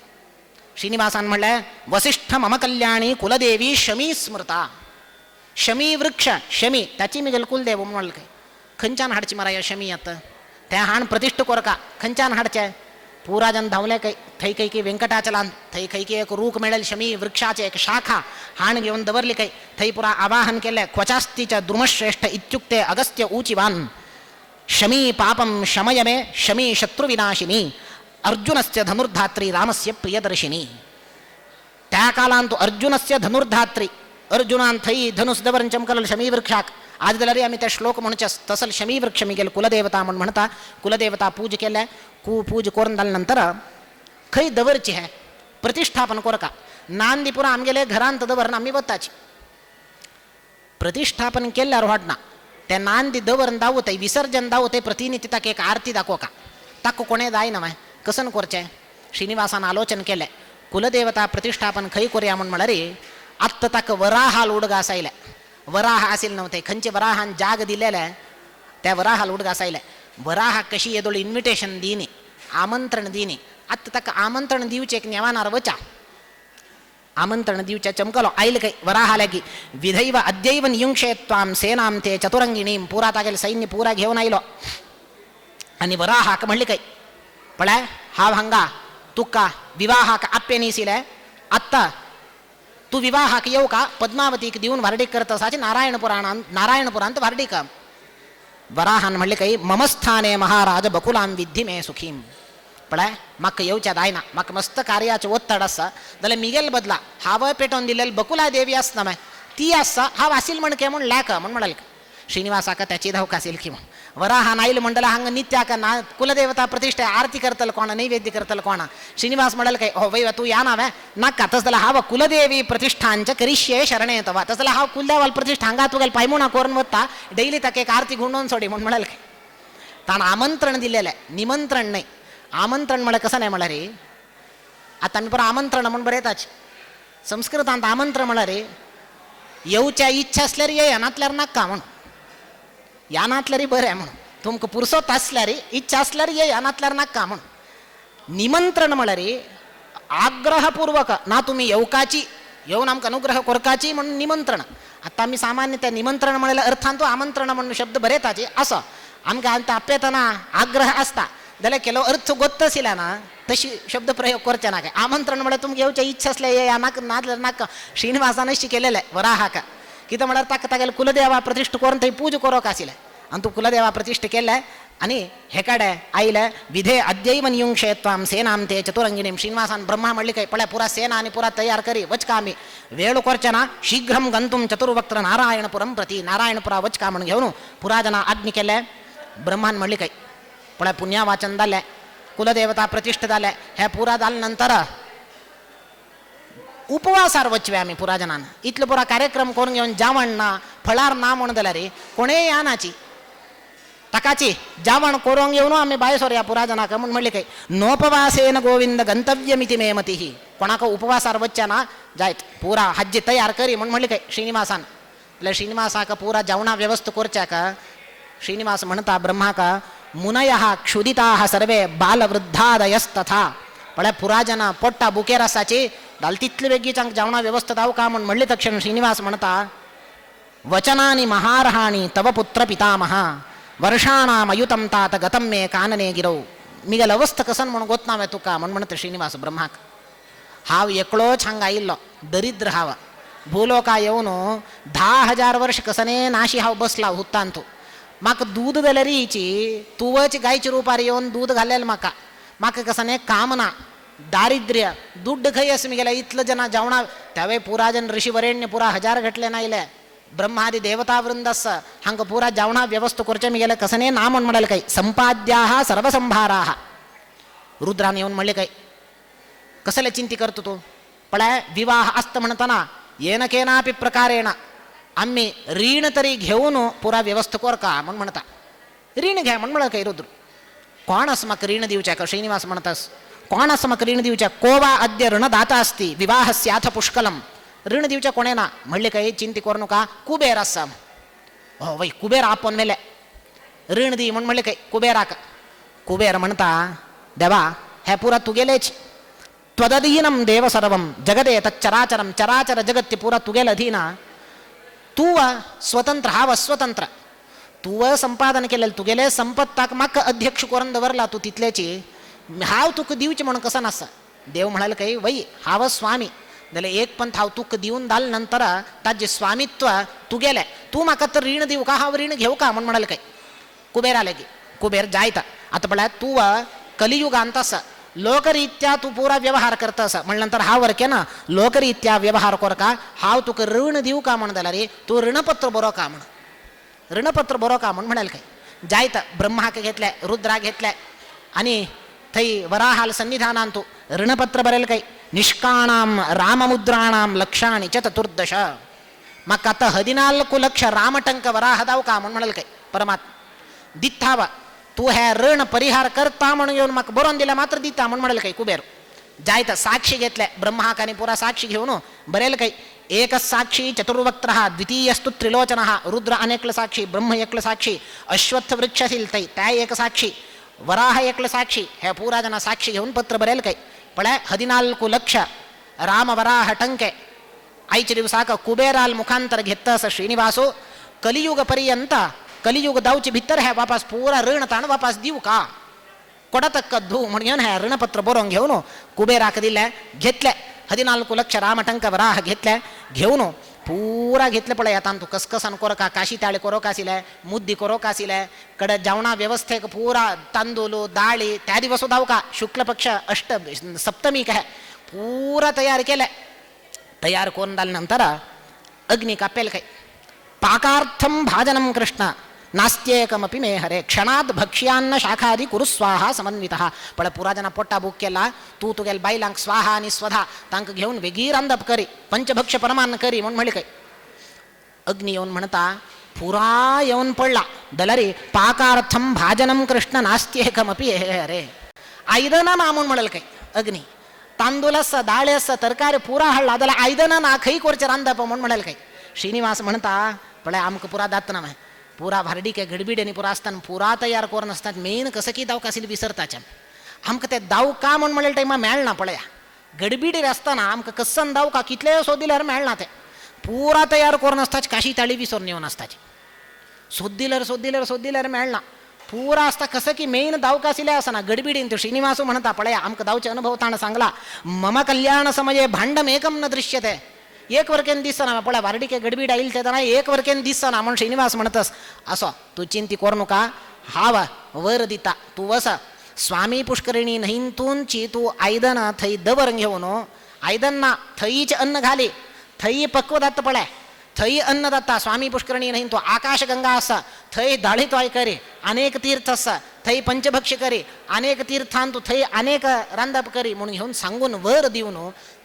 श्रीनिवासान म्हणलें वसिष्ठ मम कल्याणी कुलदेवी शमी स्मृता. शमी वृक्ष शमी ताची मिगेल कुलदेव म्हणलें काय. खंयच्यान हाडची माराया शमी आतां त्या हाण प्रतिष्ठ कोरका खंयच्यान हाडचें. पुरा जन धांवले काय थंय खंय की वेंकटाचलान थंय खंय की एक रूख मेळेल शमी वृक्षाचे एक शाखा हाण घेवन दवरली काय थंय पुरा आवाहन केलें. क्वचास्तीच द्रुमश्रेष्ठ इत्युक्ते अगस्त्य ऊचिवान शमी पापम शमय मे शमी शत्रुविनाशिनी अर्जुनस्य धनुर्धात्री रामस्य प्रियदर्शिनी. त्या कालांत अर्जुनस्य धनुर्धात्री अर्जुनान थंय धनुस दवरून चमकल शमी वृक्षाक. आज जाल्यार आमी ते श्लोक म्हणचे तसल शमी वृक्ष मिगेल कुलदेवता म्हूण म्हणटा. कुलदेवता पूज केले पूज करून जाले नंतर खंय दवरची हे प्रतिष्ठापन कोरका. नांदी पुरा आमगेले घरांत दवरून आमी वताची. प्रतिष्ठापन केल्यार वाडना ते नांदी दवरून दावतय विसर्जन दावतय प्रतिनिधी ताका एक आरती दाखोवका ताका कोणें जायना मागीर कसन करचें. श्रीनिवासान आलोचन केलें कुलदेवता प्रतिष्ठापन खंय करुया म्हूण म्हळ्यार आत्तां ताका वराहाल उडगास आयले. वराह आशिल्ले न्हू ते खंयचे वराहान जाग दिलेले त्या वराहाल उडगास आयले. वराहा कशी येदोळ इन्विटेशन दिनी, आमंत्रण दिनी. आतां ताका आमंत्रण दिवचें एक नेवानार वचा, आमंत्रण दिवच्या चमकलो आयल काय वराहा लागी विधैव अद्यैव नियुंक्षे त्वां सेनां ते चतुरंगिणीं. पुरा तागेले सैन्य पुरा घेवन आयलो आनी वराहाक म्हणले काय पळय हांव हांगा तुका विवाहाक आप्पे न्हिसिले, आत्तां तूं विवाहाक येवका पद्मावतीक दिवन व्हार्डीक करता आसा नारायण पुराणान, नारायण पुरांत व्हार्डीक. वराहान म्हणले काय ममस्थाने महाराज बकुलां विद्धी मे सुखीं. पळय म्हाका येवच्या जायना, म्हाका मस्त कार्याचें ओत्तड आसा, जाल्यार मिगेल बदला हांव पेटोवन दिलेली बकुला देवी आसना मागीर ती आसा, हांव आसील म्हण के म्हूण लेक म्हण म्हणलें. श्रीनिवासाक त्याची धांवक आसील की म्हण वराहान आयल म्हणटल्यार हांगा नित्याक ना कुलदेवता प्रतिष्ठा आरती करतलो कोण, नैवेद्य करतलो कोण. श्रीनिवास म्हणलें काय हो वय तूं या ना नाका, तस जाल्यार हांव कुलदेवी प्रतिष्ठांच करिष्ये शरणे तवा. तस जाल्यार हांव कुलदेवाल प्रतिष्ठा हांगा तुगेले पायमुणा करून वता, डेली ताका एक आरती गुंडोवन सोडी म्हूण म्हणलें काय. ताणें आमंत्रण दिलेलें, निमंत्रण न्हय. आमंत्रण म्हळ्यार कसं नाही म्हळ्यार रे, आतां आमी पुरो आमंत्रण म्हूण बरयताच. संस्कृतांत आमंत्रण म्हळ्यार रे येवच्या इच्छा आसल्यार येया, नातल्यार नाका म्हूण, या नातल्यार बरें म्हूण, तुमकां पुरसोत आसल्यार इच्छा आसल्यार येया, नातल्यार नाका म्हूण. निमंत्रण म्हळ्यार आग्रहपूर्वक ना तुमी येवकाची, येवन आमकां अनुग्रह करकाची म्हणून निमंत्रण. आतां आमी सामान्य त्या निमंत्रण म्हळ्यार अर्थान तो आमंत्रण म्हणून शब्द बरयताची असो आमकां आतां आपयतना आग्रह आसता जाल्यार केलो अर्थ गोत्त ना तशी शब्द प्रयोग करचे ना काय. आमंत्रण म्हळ्यार तुमकां येवच्या इच्छा आसल्यार येया, नाका नातल्यार नाका. श्रीनिवासान शिकयलेलें वराहाक कितें म्हळ्यार ताका तागेले कुलदेवा प्रतिष्ठा करून थंय पूजा करोंक आशिल्लें आनी तूं कुलदेवा प्रतिष्ठा केलें आनी हे कडेन आयले विधे अद्यैव नियुंक्षे त्वां सेनां ते चतुरंगिणीं. श्रीनिवासान ब्रह्मा म्हणली काय पळय पुरा सेना आनी पुरा तयार करी वचका आमी, वेळ करचे ना, शीघ्रं गंतुं चतुर्वक्त्र नारायणपुरं प्रति. नारायणपुरा वचका म्हणून घेवन पुरा जना आज्ञा केले. ब्रह्मान म्हणली काय पळय पुण्यवाचन जालें, कुलदेवता प्रतिष्ठा जालें, हे पुरा जाले नंतर उपवासार वचवे आमी पुरा जनान. इतलो पुरा कार्यक्रम करून घेवन जेवण ना, फळार ना म्हूण जाल्यार कोणेय या नाची ताकाची जेवण करूंक येवन आमी भायर सोरया पुरा जनाक म्हूण म्हणलें काय नोपवासेन गोविंद गंतव्यमिति मे मतिः. कोणाक उपवासार वचचे ना जायत पुरा हाज्जी तयार करी म्हूण म्हणलें काय श्रीनिवासान. जाल्यार श्रीनिवासाक पुरा जेवणा व्यवस्था करच्याक श्रीनिवास म्हणता ब्रह्माक मुनयः क्षुदिताः सर्वे बालवृद्धादयस्तथा. पळय पुरा जना पोट्टा बुकेर आसाची दाल तितले बेगीच आमकां जेवणा व्यवस्था जावं का म्हूण म्हणले तक्षण श्रीनिवास म्हणता वचनानि महार्हाणि तव पुत्र पितामह वर्षाणामयुतं तात गतं मे कानने गिरौ. मिगेल अवस्था कसन म्हूण गोत ना तुका म्हूण म्हणटा श्रीनिवास ब्रह्माक. हांव एकलोच हांगा आयिल्लो दरिद्र हांव, भूलोका येवन 10,000 वर्ष कसने नाशी हांव बसला हुत्तान तूं म्हाका दूद जाल्यार हिची तुवच गायच्या रुपार येवन दूद घालेलें म्हाका, म्हाका कसने कामना दारिद्र्य दुड्ड खंय आसा मिगेल्या इतलो जना जेवणा. त्यावेळी पुरा जन ऋषीवरेण्य पुरा 1000 घटले नायले, ब्रह्मादी देवता वृंद आसा हांकां पुरा जेवणा व्यवस्था करचें मिगेले कसने ना म्हूण म्हणलें काय संपाद्याः सर्वसंभाराः. रुद्रान येवन म्हणलें काय कसले चिंती करता तूं, पळय विवाह आसता म्हणटना येन केनापि प्रकारेण आमी रीण तरी घेवन पुरा व्यवस्था करका म्हूण म्हणटा. रीण घे म्हूण म्हणलें काय रुद्र. कोण आसा म्हाका रीण दिवच्याक श्रीनिवास म्हणटास, कोण आसा म्हाका रीण दिवच्याक, को वा अद्य ऋणदाता अस्ति विवाहस्याथ पुष्कलम. ऋण दिवच्या कोणें ना म्हणलें काय चिंती करू नका, कुबेर आसा. हो वय कुबेर आपोवन मेले ऋण दी म्हूण म्हणलें काय कुबेराक. कुबेर म्हणटा देवा हें पुरा तुगेलेच, त्वदधीनं देव सर्वं जगदे तच्चराचरं, चराचर जगत्य पुरा तुगेल अधीन, तूं स्वतंत्र हांव अस्वतंत्र, तूं संपादन केलें तुगेले संपत्ताक म्हाका अध्यक्ष करून दवरला तूं तितल्याची, हांव तुका दिवचें म्हणून कसं नासा. देव म्हणाले काय वय हांव स्वामी, जाल्यार एक पंथ हांव तुका दिवन दाल नंतर ताजें स्वामित्व तुगेलें, तूं म्हाका तर रीण दिवं का हांव रीण घेवं का म्हूण म्हणाले काय कुबेरा लागीं. कुबेर जायता आतां पळय तूं कलियुगांत आसा, लोकरित्या तूं पुरा व्यवहार करता आसा म्हणल्या नंतर हांव वरकें ना लोकरित्या व्यवहार करका, हांव तुका ऋण दिवं का म्हण जाल्यार तूं ऋणपत्र बरो का म्हण, ऋणपत्र बरो का म्हूण म्हणाले काय जायता. ब्रह्माक घेतलें, रुद्राक घेतलें आनी थंय वराहाल सन्निधानान तूं ऋणपत्र बरयलें काय निष्काणां राममुद्राणां लक्षाणि च 14. म्हाका आतां 14 लक्ष रामटंक वराह दाव का म्हूण म्हणाले काय परमात्मा. दित्थावा तूं हें ऋण परिहार करता म्हणून येवन म्हाका बरोवन दिल्यार मात्र दिता म्हूण म्हणलें काय कुबेर. जायता साक्षी घेतले, ब्रह्माक आनी पुरा साक्षी घेवन बरयलें काय एक साक्षी चतुर्वक्त्र द्वितीयस्तु त्रिलोचन रुद्र अनेकल साक्षी ब्रह्म एकल साक्षी अश्वत्थ वृक्ष आसील थंय त्या एक साक्षी वराह एकल साक्षी हे पुरा जना साक्षी घेऊन पत्र बरेल काय पळय 14 लक्ष राम वराह टंके आयच्या दिवसाक कुबेराल मुखांतर घेत असं श्रीनिवासो कलियुग पर्यंत कलियुग दावचे भितर हे वापस पुरा ऋण ताण वापस दिऊ का कोडतक्कದ್ದು म्हणून हे ऋणपत्र बरोवन घेऊन कुबेराक दिले घेतले 14 लक्ष रामटंक वराह घेतले घेऊन पुरा घेतले पळय आतां तूं कसकसान कोरका काशी ताळे कोरोक आशिल्ले मुद्दी कोरोक आशिल्ले कडे जेवणा व्यवस्थेक पुरा तांदूळ दाळी त्या दिवस दावका शुक्ल पक्ष अष्ट सप्तमी काय पुरा तयार केले. तयार करून नंतर अग्नी कापेल काय पाकार्थम भाजनम कृष्ण नास्त्येकमपि मे हरे क्षणात भक्ष्यान्न शाखादी कुरु स्वाहा समन्वितः. पण पुरा जना पोट्टा बूक केला तू तुगेल बायलांक स्वाहा आणि स्वधा तांक घेऊन वेगीर अंदप करी पंचभक्ष परमान करी म्हणून म्हणले काय. अग्नी येऊन म्हणता पुरा येऊन पडला दलरी पाकार्थम भाजनम कृष्ण नास्त्येकमपि हे हरे आयदना ना म्हणून म्हणल काय अग्नी तांदूळ आसा दाळे आसा तरकारी पुरा हाडला जाल्यार आयदना ना खंय करचें रांदप म्हणून म्हणल काय. श्रीनिवास म्हणता पळय आमकां पुरा दात ना पुरा भारडीके गडबिड्यांनी पुरा आसतना पुरा तयार करून आसतात मेन कसं की दावका आशिल्लें विसरताच्यान आमकां ते दावका म्हूण म्हणलें टायमा मेळना पळया गडबिडीर आसतना आमकां कस्सन दावका कितलेय सोदिल्यार मेळना ते पुरा तयार करून आसताच काशी ताळी विसरून येवन आसताची सोदिल्यार सोदिल्यार सोदिल्यार मेळना पुरा आसता कसं की मेन दावका आशिल्लें आसना गडबिडीन तो श्रीनिवासू म्हणता पळया आमकां दावचे अनुभव ताणें सांगला मम कल्याण समये भांडम एकम न दृश्यते एक वरकेन दिसना पळय वारडीके गडबीड आईल तेन्ना एक वरकेन दिसना म्हणून श्रीनिवास म्हणतस असो तूं चिंती करू नका हांव वर दिता तूं वस स्वामी पुष्करिणी न्हंयतूनची तूं आयदनां थंय दवर घेवन आयदन ना थंयच अन्न घाली थंय पक्व जाता पळय थंय अन्न जाता स्वामी पुष्करिणी न्हंय तो आकाशगंगा आसा थंय दाळी तोय करी अनेक तीर्थ आसा थंय पंचभक्ष करी अनेक तीर्थान तूं थंय अनेक रांदप करी म्हणून घेवन सांगून वर दिवन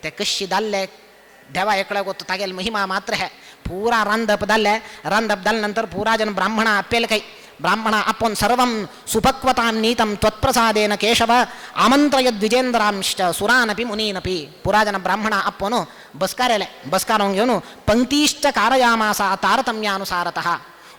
ते कशी दाल्ले देवा एकल्या गोत तागेल महिमा मात्र है पुरा रांदप दाल्ले रांदप दाल्ले पुरा जन ब्राह्मणा आपेल काही ब्राह्मणा आपोवन सर्वं सुपक्वतां नीतं त्वत्प्रसादेन केशव आमंत्रय द्विजेंद्रांश्च सुरानपि मुनीनपि पुरा जन ब्राह्मणा आपोवन बसकारेले बसकारोन घेवन पंक्तीश्च कारयामासा तारतम्यानुसारतः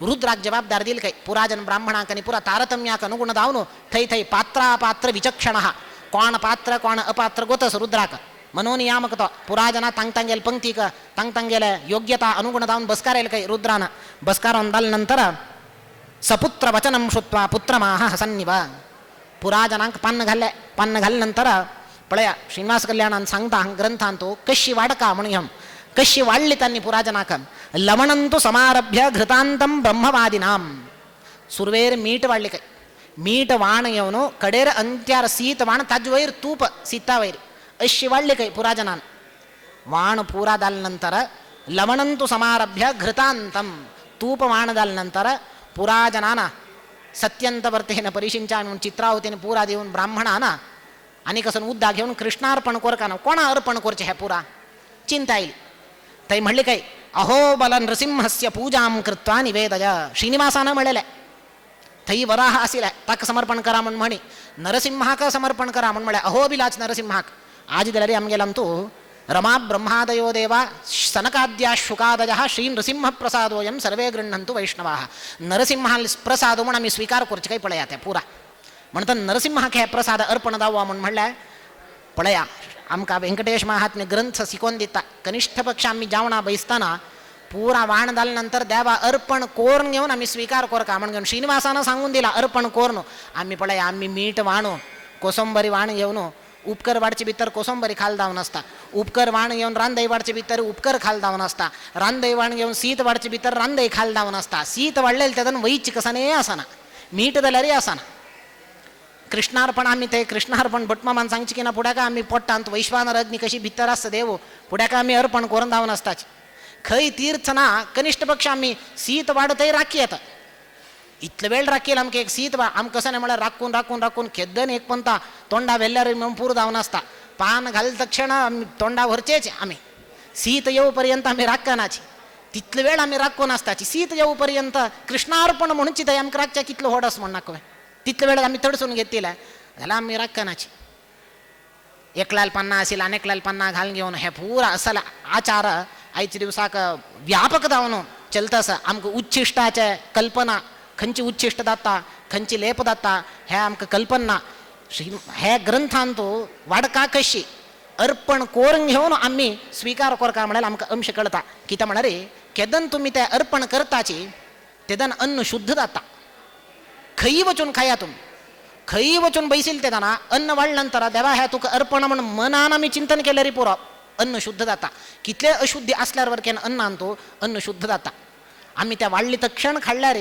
रुद्राक जबाबदार दिल काही पुराजन ब्राह्मणाक आनी पुरा तारतम्याक अनुगुण दावन थंय थंय पात्रापात्र विचक्षणः कोण पात्र कोण अपात्र गोतस रुद्राक मनोनियामक तो पुराजना तांग तांगेल पंक्तीक तांग तांगेले योग्यता अनुगुण दावन बसकारेल काही रुद्रान बसकारोन दाल नंतर सपुत्र वचनं श्रुत्वा पुत्रमाह हसन्निव पुराजनांक पान्न घाल्ले पान्न घाल्ले नंतर पळया श्रीनिवास कल्याणान सांगता ग्रंथान तो कशी वाडका म्हणून घेवन कशी वाडली तांणी पुराजनाक लवणंतु समारभ्य घृतांतम ब्रह्मवादिनाम सुरवेर मीठ वाडली काय मीठ वाण येवन कडेर अंत्यार सीत वाण ताजे वयर तूप सीता वयर अशी वाडली काय पुराजनान वाण पुरा दाल नंतर लवणंतु समारभ्य घृतांतम तूप वाण दाल नंतर पुराजनान सत्यंतवर्तेन परिशिंचान म्हणून चित्रावतीन पुरा दिवन ब्राह्मणान आनी कसन उद्दा घेवन कृष्णार्पण कोरकान कोणा अर्पण करचें हें पुरा चिंता आयली थंय म्हणलें काय अहोबल नृसिंहस्य पूजां कृत्वा निवेदय श्रीनिवासान म्हणलें थंय वराह आशिल्ले ताका समर्पण करा म्हूण म्हणी नरसिंहाक समर्पण करा म्हूण म्हळ्यार अहोबिलाच नरसिंहाक आज जाल्यार आमगेलो तूं रमा ब्रह्मादयो देवा सनकाद्या शुकादयः श्री नृसिंह प्रसादोयं सर्वे गृह्णन्तु वैष्णवाः नरसिंहाल प्रसाद म्हूण आमी स्वीकार करचे काय पळया ते पुरा म्हणटा नरसिंहाक हे प्रसाद अर्पण दावा म्हूण म्हणल्यार पळया आमकां व्यंकटेश महात्म्य ग्रंथ शिकोवन दिता कनिष्ठ पक्ष आमी जेवणां बैसतना पुरा वाण जाले नंतर देवा अर्पण कोरून घेवन आमी स्वीकार करका म्हण घेवन श्रीनिवासान सांगून दिला अर्पण कोरून आमी पळया आमी मीठ वाणो कोसंबरी वाण घेवन उपकर वाडचे भितर कोसंबरी खाल धांवन आसता उपकर वाण घेवन रांदय वाडचे भितर उपकर खाल धांवन आसता रांदय वाण घेवन सीत वाडचे भितर रांदय खाल धांवन आसता सीत वाडलेले तेदन वयच कसाने आसना मीठ जाल्यारय आसना कृष्णार्पण आमी ते कृष्णार्पण भटमामान सांगचे की ना फुड्याक आमी पोट्टांत वैश्वानर अग्नी कशी भितर आसता देव फुड्याक आमी अर्पण करून धांवन आसताच खंय तीर्थ ना कनिष्ठ पक्ष आमी सीत वाडतय राखी येता इतलो वेळ राखील आमकां एक सीत आमकां कशें न्हय म्हळ्यार राखून राखून राखून केद्दन एक पंता तोंडा व्हेल्यार म्हणून पूर जावन आसता पान घालता क्षण आमी तोंडा व्हरचेच आमी सीत येऊ पर्यंत आमी राखनाची तितलो वेळ आमी राखून आसताची सीत येऊ पर्यंत कृष्णार्पण म्हणून चिंताय आमकां राखच्या कितलो व्हड आस म्हण नाका तितलो वेळ आमी तडसून घेतिला जाल्यार आमी राखनाची एकलाल पन्ना आशिल्ले आनी एकलाल पन्ना घालून घेवन हे पुरा असल आचार आयच्या दिवसाक व्यापक जावन चलता आसा. आमकां उच्छिश्टाचे कल्पना, खंयची उच्छिश्ट जाता, खंयची लेप जाता हें आमकां कल्पना ना. हे ग्रंथांत वाडका कशी अर्पण करून घेवन आमी स्विकार करका म्हळ्यार आमकां अंश कळटा. कितें म्हळ्यार केदन तुमी तें अर्पण करताची तेदन अन्न शुद्ध जाता. खंय वचून खाया तुमी, खंय वचून बैसील तेदना अन्न वाडल्या नंतर देवा ह्या तुका अर्पण म्हण मनान आमी चिंतन केल्यार पुरो अन्न शुद्ध जाता. कितले अशुद्धी आसल्यार वरकेन अन्नान अन्न शुद्ध जाता. आमी त्या वाडली तक्षण खाडल्यार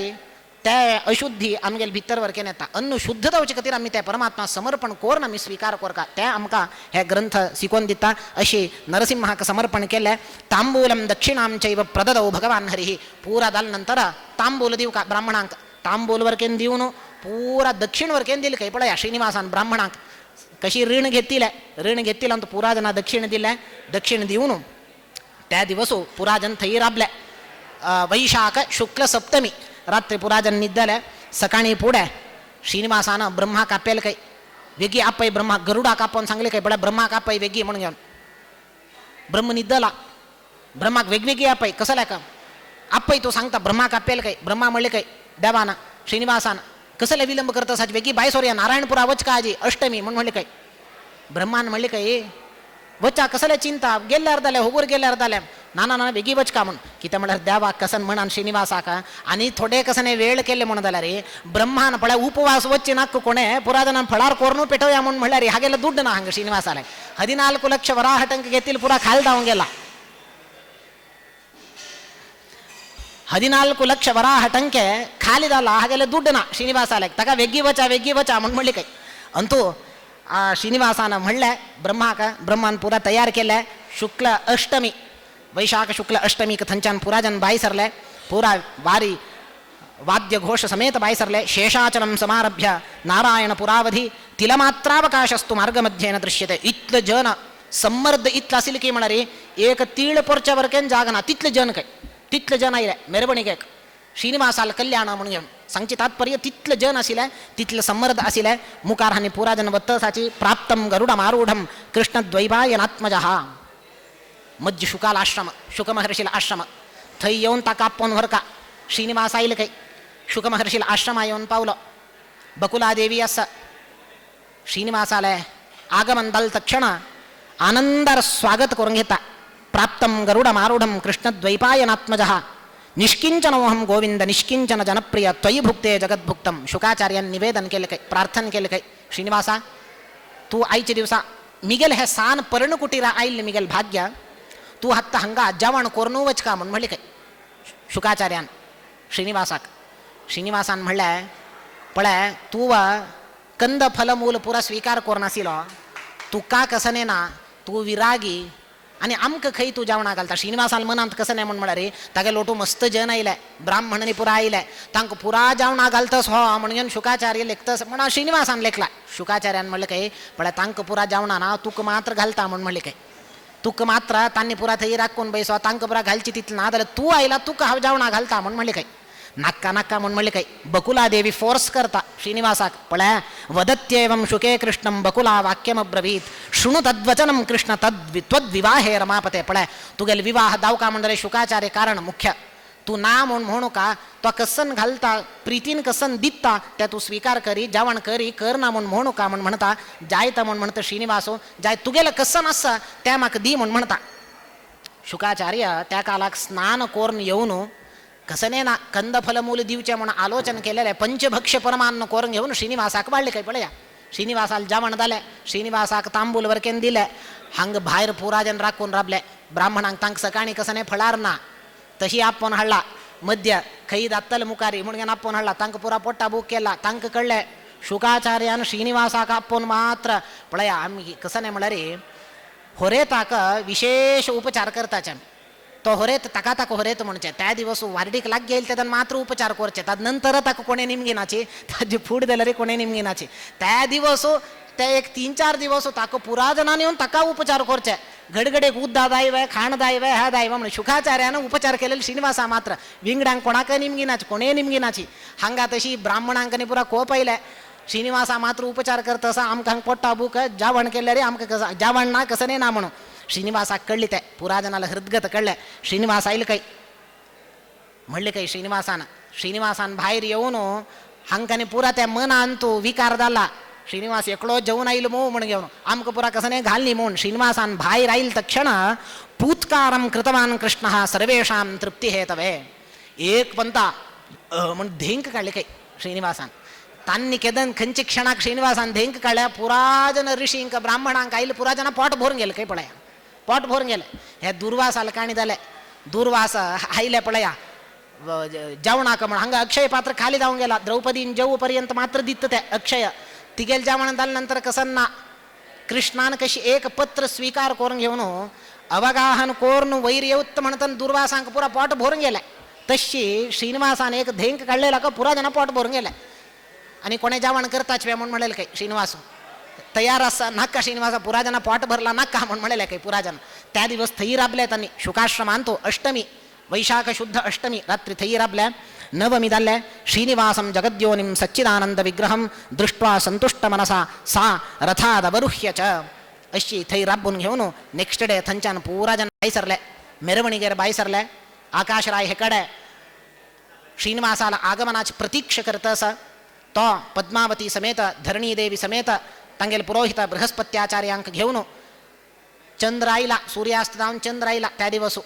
ते अशुद्धी आमगेले भितर वरकेन येता. अन्न शुद्ध जावचे खातीर आमी ते परमात्मा समर्पण करून आमी स्विकार करका ते आमकां हे ग्रंथ शिकोवन दिता. अशी नरसिंहाक समर्पण केलें. तांबूलम दक्षिणां चैव प्रददौ भगवान हरिः. पुरा जाले नंतर तांबूल दिवका ब्राह्मणांक, तांबूल वरकेन दिवन पुरा दक्षिण वरकेन दिले खंय पळया श्रीनिवासान ब्राह्मणांक कशी ऋण घेतिलें, ऋण घेतिलें आनी पुरा जना दक्षिण दिलें. दक्षिण दिवन त्या दिवस पुरा जन थंय राबले. वैशाख शुक्ल सप्तमी रात्री पुराजन निद्दले. सकाळी पुढे श्रीनिवासान ब्रह्मा कापेल काय वेगी आपय ब्रह्मा गरुडा कापोवन सांगले काय पळय ब्रह्मा कापय वेगी म्हणून घेवन ब्रह्म निद्दला. ब्रह्माक वेगवेगळी आपय कसल्या का आपय तो सांगता ब्रह्मा कापेल काय. ब्रह्मा म्हणले काय देवाना श्रीनिवासान कसले विलंब करता साची वेगी बाय सोरया नारायणपुरा वच का आजी अष्टमी म्हणून म्हणले काय. ब्रह्मान म्हणले काय वचा कसले चिंता गेल्यार जाल्या होगूर गेल्यार जाल्या ना ना ना वेगी वच का म्हण. कितें म्हळ्यार देवाक कसन म्हणान श्रीनिवासाक आनी थोडे कसने वेळ केले म्हणून जाल्यार ब्रह्मान पळय उपवास वच्चे नाक कोणे पुराजनान फळार कोरनू पेटोवया म्हूण म्हणल्यार हागेलो दुड्ड ना हांगा श्रीनिवासाले 14 लक्ष वराहटंक घेतील पुरा खाल धांवन गेला. 14 लक्ष वराहटंके खाली जाला हागेले दुड्ड ना श्रीनिवासाले ताका वेगी वचा वेगी वचा म्हूण म्हणली काय. अंतू श्रीनिवासान म्हणलें ब्रह्माक, ब्रह्मान पुरा तयार केलें. शुक्ल अष्टमी वैशाख शुक्ल अष्टमीक थंच्यान पुराजन भायर सरले. पुरा वारी वाद्यघोष समेत भायर सरले. शेषाचलं समारभ्य नारायणपुरावधि तिलमात्रावकाशस्तु मार्गमध्येन दृश्यते. इतले जन संमर्द इतलो आशिल्ले की म्हळ्यार एक तीळ पोरच्या वरकेन जागना तितले जन काय तितले जन आयले मेरवणिकेक श्रीनिवासाल कल्याण म्हणून घेवन. सांगचे तात्पर्य तितले जन आशिल्ले तितले संमर्द आशिल्ले. मुखार हांणी पुराजन वत्तसाची प्राप्तम गरुडमारूढम कृष्णद्वैपायनात्मजः मज्ज शुकाल आश्रम शुक महर्षील आश्रम थंय येवन ताका आपोवन व्हरका. श्रीनिवास आयले काय शुक महर्षील आश्रमा येवन पावलो. बकुलादेवी आसा. श्रीनिवासाले आगमन जालें तक्षण आनंदार स्वागत करून घेता. प्राप्तम गरुडमारूढम कृष्णद्वैपायनात्मजः निष्किंचनोहम गोविंद निष्किंचन जनप्रिय त्वयि भुक्ते जगद्भुक्तम. शुकाचार्यान निवेदन केलें काय प्रार्थना केलें काय श्रीनिवासा तूं आयच्या दिवसा मिगेल हे सान पर्णकुटीरा आयिल्लें मिगेल भाग्य तूं आत्तां हांगा जेवण कोरनू वचका म्हूण म्हणलें काय शुकाचार्यान श्रीनिवासाक. श्रीनिवासान म्हणलें पळय तूं कंद फलमूल पुरा स्विकार कोरनाशिल्लो तुका कसने ना तूं विरागी आनी आमकां खंय तूं जेवणाक घालता. श्रीनिवासान मनांत कसं नाही म्हूण म्हळ्यार तागे लोटू मस्त जन आयले ब्राह्मणांनी पुरा आयले तांकां पुरा जेवणाक घालतस हो म्हणून शुकाचार्य लेखतस म्हणून श्रीनिवासान लेखला. शुकाचार्यान म्हणलें काय पळय तांकां पुरा जेवणा ना तुका मात्र घालता म्हूण म्हणलें काय तुका मात्र तांणी पुरा थंय राखून बैसो तांकां पुरा घालची तितली ना जाल्यार तूं आयला तुका हांव जेवणाक घालता म्हूण म्हणलें काय. नाक्का नाक्का म्हूण म्हणलें काय बकुलादेवी फोर्स करता श्रीनिवासाक पळय वदत्येवं शुके कृष्णं बकुला वाक्यमब्रवीत शृणु तद्वचनं कृष्ण तद् त्वद्विवाहे रमापते. पळय तुगेले विवाह दावका म्हणले शुकाचार्य कारण मुख्य तूं ना म्हूण म्हणू का तो कसन घालता प्रितीन कसन दिता ते तूं स्विकार करी जेवण करी कर ना म्हूण म्हणू का म्हूण म्हणटा जायता म्हूण म्हणटा श्रीनिवासो जाय तुगेलें कसन आसा तें म्हाका दी म्हूण म्हणटा. शुकाचार्य त्या कालाक स्नान करून येवन कसने ना कंद फलमूल दिवचें म्हूण आलोचन केलेलें पंचभक्ष परमान्न करून घेवन श्रीनिवासाक वाडलें काय पळया. श्रीनिवासाक जेवण जालें श्रीनिवासाक तांबूल वरकेन दिलें. हांगा भायर पुराजन राखून राबले ब्राह्मणांक तांकां सकाळीं कसने फळार ना तशी आपोवन हाडला मध्य खंय जातले मुखारी म्हणून आपोवन हाडला तांकां पुरा पोट्टा बूक केला. तांकां कळ्ळें शुकाचार्यान श्रीनिवासाक आपोवन मात्र पळया आमी कसने म्हळ्यार होरेताक विशेष उपचार करताचे तो होरेत ताका ताका होरेत म्हणचें त्या दिवस वार्डीक लाग येयल तेन्ना मात्र उपचार करचे ताज नंतर ताका कोणें निमगिनाची ताजे फूड जाल्यार कोणें निमगिनाची त्या दिवस ते एक 3-4 दिवस ताका पुरा जणांनी येवन ताका उपचार करचे गडगडेक उद्दा जाय खाण जाय ह्या जाय म्हणून शुकाचार्यान उपचार केलेले श्रीनिवासा मात्र विंगडांक कोणाकय निमगिनाची कोणेय निमगिनाची. हांगा तशी ब्राह्मणांक न्ही पुरा कोप आयले श्रीनिवासा मात्र उपचार करता आसा आमकां पोट्टा बूक जेवण केल्यार आमकां कसं जेवण ना कसं ना म्हणून. श्रीनिवासाक कळ्ळी ते पुरा जनाला हृदगत कळ्ळे. श्रीनिवास आयले काय म्हणले काय श्रीनिवासान, श्रीनिवासान भायर येवन हांकांनी पुरा त्या मनान तूं विकार जाला. श्रीनिवास एकलो जेवन आयलो मो म्हण घेवन आमकां पुरा कसने घालनी म्हूण श्रीनिवासान भायर आयल तक्षण पूत्कारं कृतवान कृष्णः सर्वेषां तृप्ती हेतवे. एक पंता म्हण धेंक काडले काय श्रीनिवासान. तांनी केदन खंयच्या क्षणाक श्रीनिवासान धेंक काडल्या पुरा जन ऋषींक ब्राह्मणांक आयले पुरा जन पोट भरून गेले काय पळया, पोट भरून गेले. हे दुर्वासाला काणी जाले, दुर्वास आयले पळया जेवणाक म्हण हांगा अक्षय पात्र खाली जावन गेला. द्रौपदीन जेव पर्यंत मात्र दित ते अक्षय तिगेल जेवण जाले नंतर कसन ना. कृष्णान कशी एक पत्र स्वीकार करून घेवन अवगाहन करून वैर येवत म्हणताना दुर्वासांक पुरा पोट भरून गेले. तशी श्रीनिवासान एक धेंक काडलेला का पुरा जन पोट भरून गेले. आणि कोणे जेवण करताच वे म्हणून म्हणलेलं काय श्रीनिवास तयार असा नाका श्रीनिवासा पुरा जन पोट भरला नाका म्हणून म्हणलेलं काय पुरा जन. त्या दिवस थई राबले त्यांनी शुकाश्रमांतो अष्टमी वैशाख शुद्ध अष्टमी रात्री थई राबल्या. नवमी जाल्ले श्रीनिवासं जगद्योनिं सच्चिदानंद विग्रहं दृष्ट्वा संतुष्ट मनसा सा रथादवरुह्य च. अशी थंय राबून घेवन नेक्स्ट डे थंयच्यान पुरा जन भायर सरले, मेरवणीगेर भायर सरले. आकाशराय हे कडे श्रीनिवासाला आगमनाची प्रतीक्षा करत आसा. तो पद्मावती समेत धरणी देवी समेत तांगेले पुरोहित बृहस्पत्याचार्यांक घेवन चंद्र आयला, सूर्यास्त जावन चंद्र आयला त्या दिवस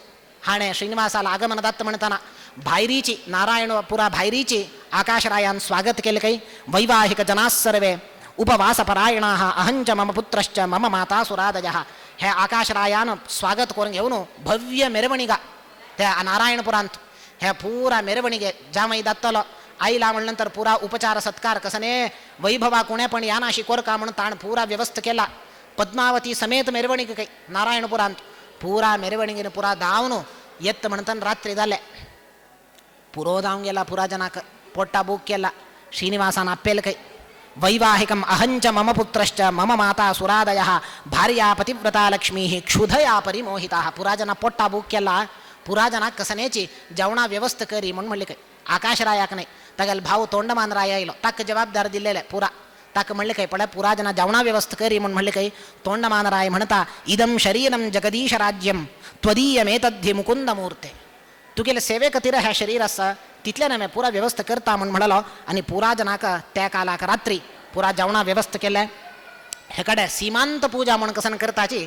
हाणें श्रीनिवासाला आगमन दत्त म्हणताना भायरीची नारायणपुरा भायरीची आकाशरायान स्वागत केले काही. वैवाहिक जनाः सर्वे उपवासपरायणाः अहंच मम पुत्रश्च मम माता सुरादयः. हे आकाशरायान स्वागत करून घेवन भव्य मेरवणिगा त्या नारायणपुरांत हे पुरा मेरवणिगे जामय दत्तलो आयला म्हणलं नंतर पुरा उपचार सत्कार कसने वैभवा कोणे पण यानाशी कोरका म्हणून ताण पुरा व्यवस्थ केला. पद्मावती समेत मेरवणिगे काही नारायणपुरांत पुरा मेरवणिगेन पुरा धावन येत म्हणताना रात्री जाले. पुरो धावन गेला पुरा जनाक पोट्टा बूक केला. श्रीनिवासान आप्पेल काही वैवाहिकम अहंच मम पुत्रश्च मम माता सुरादयः भार्या पतिव्रता लक्ष्मीः क्षुधया परिमोहिताः. पुरा जना पोट्टा बूक केला पुरा जनाक कसनेची जेवणा व्यवस्थ करी म्हणून म्हणले काय आकाशरायाक नाही तागेल भाव तोंडमान राय आयलो ताका जबाबदार दिलेले पुरा ताका म्हणले काय पळय पुरा जना जेवणा व्यवस्थ करी म्हणून म्हणले काय. तोंडमान राय म्हणता इदं शरीरं जगदीश राज्यं त्वदीयमेतद्धि मुकुंदमूर्ते. तुगेले सेवे खातीर ह्या शरीर आसा तितले न्हय पुरा व्यवस्था करता म्हूण म्हणलो. आनी पुरा जनाक त्या कालाक रात्री पुरा जेवणा व्यवस्था केले. हे कडेन सीमांत पूजा म्हूण कसन करताची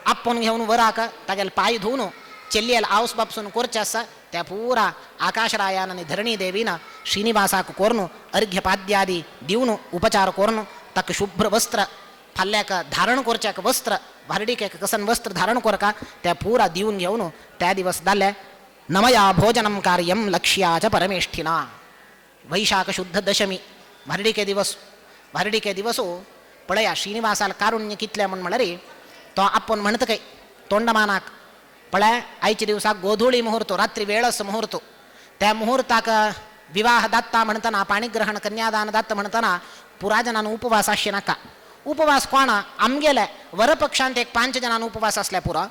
आपोवन घेवन वराक तागेले पांय धुवन चेल्लियल आवस बापसून कोरचे आसा त्या पुरा आकाशरायान आनी धरणी देवीन श्रीनिवासाक कोरून अर्घ्यपाद्यादी दिवन उपचार कोरून ताका शुभ्र वस्त्र फाल्याक धारण करच्याक वस्त्र व्हारडीकेक कसन वस्त्र धारण कोरका त्या पुरा दिवन घेवन त्या दिवस जाले. नमया भोजनं कार्यं लक्ष्याच परमेष्ठिना. वैशाख शुद्ध दशमी व्हारडीके दिवस, व्हारडीके दिवसो पळया श्रीनिवासाल कारुण्य कितले म्हूण म्हणल्यार तो आपोवन म्हणटा काय तोंडमानाक पळय आयच्या दिवसाक गोधुळी मुहूर्त रात्री वेळस मुहूर्त त्या मुहूर्ताक विवाह दात्ता म्हणतना पाणिग्रहण कन्यादान दात्ता म्हणतना पुरा जनान उपवास आसचे नाका. उपवास कोणा आमगेले वरपक्षांत एक 5 जणांन उपवास आसल्या पुरो,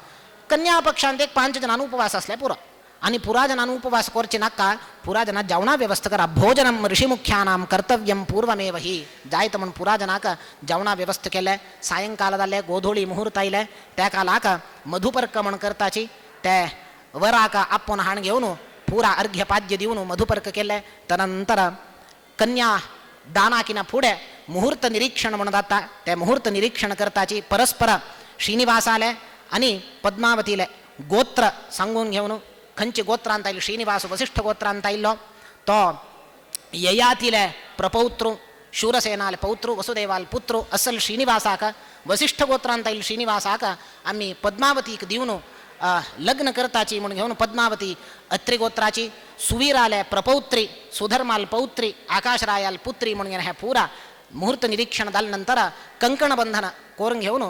कन्या पक्षांत एक 5 जणांन उपवास आसल्या पुरो. आनी पुरा जणान उपवास करचे नाका, पुरा जनां जेवणा व्यवस्था करा. भोजनम ऋषिमुख्यानां कर्तव्यं पूर्वमेव ही जायत म्हूण पुरा जनाक जेवणा व्यवस्था केले. सायंकाल जाले गोधुळी मुहूर्त आयले त्या कालाक मधुपर्क म्हूण करताची ते वराक आपोवन हाण घेवन पुरा अर्घ्यपाद्य दिवन मधुपर्क केले. तदनंतर कन्या दानाकिना फुडें मुहूर्त निरीक्षण म्हूण जाता ते मुहूर्त निरीक्षण करताची परस्पर श्रीनिवासाले आनी पद्मावतीले गोत्र सांगून घेवन खंयचे गोत्रांत आयलो श्रीनिवास वसिष्ठ गोत्रांत आयिल्लो तो ययातिले प्रपौत्र शूरसेनाले पौत्र वसुदेवाल पुत्र असल श्रीनिवासाक वसिष्ठ गोत्रांत आयिल्लो श्रीनिवासाक आमी पद्मावतीक दिवन लग्न करताची म्हूण घेवन पद्मावती अत्रि गोत्राची सुवीराले प्रपौत्री सुधर्माल पौत्री आकाशरायाल पुत्री म्हूण घेवन हें पुरा मुहूर्त निरीक्षण जाले नंतर कंकणबंधन करून घेवन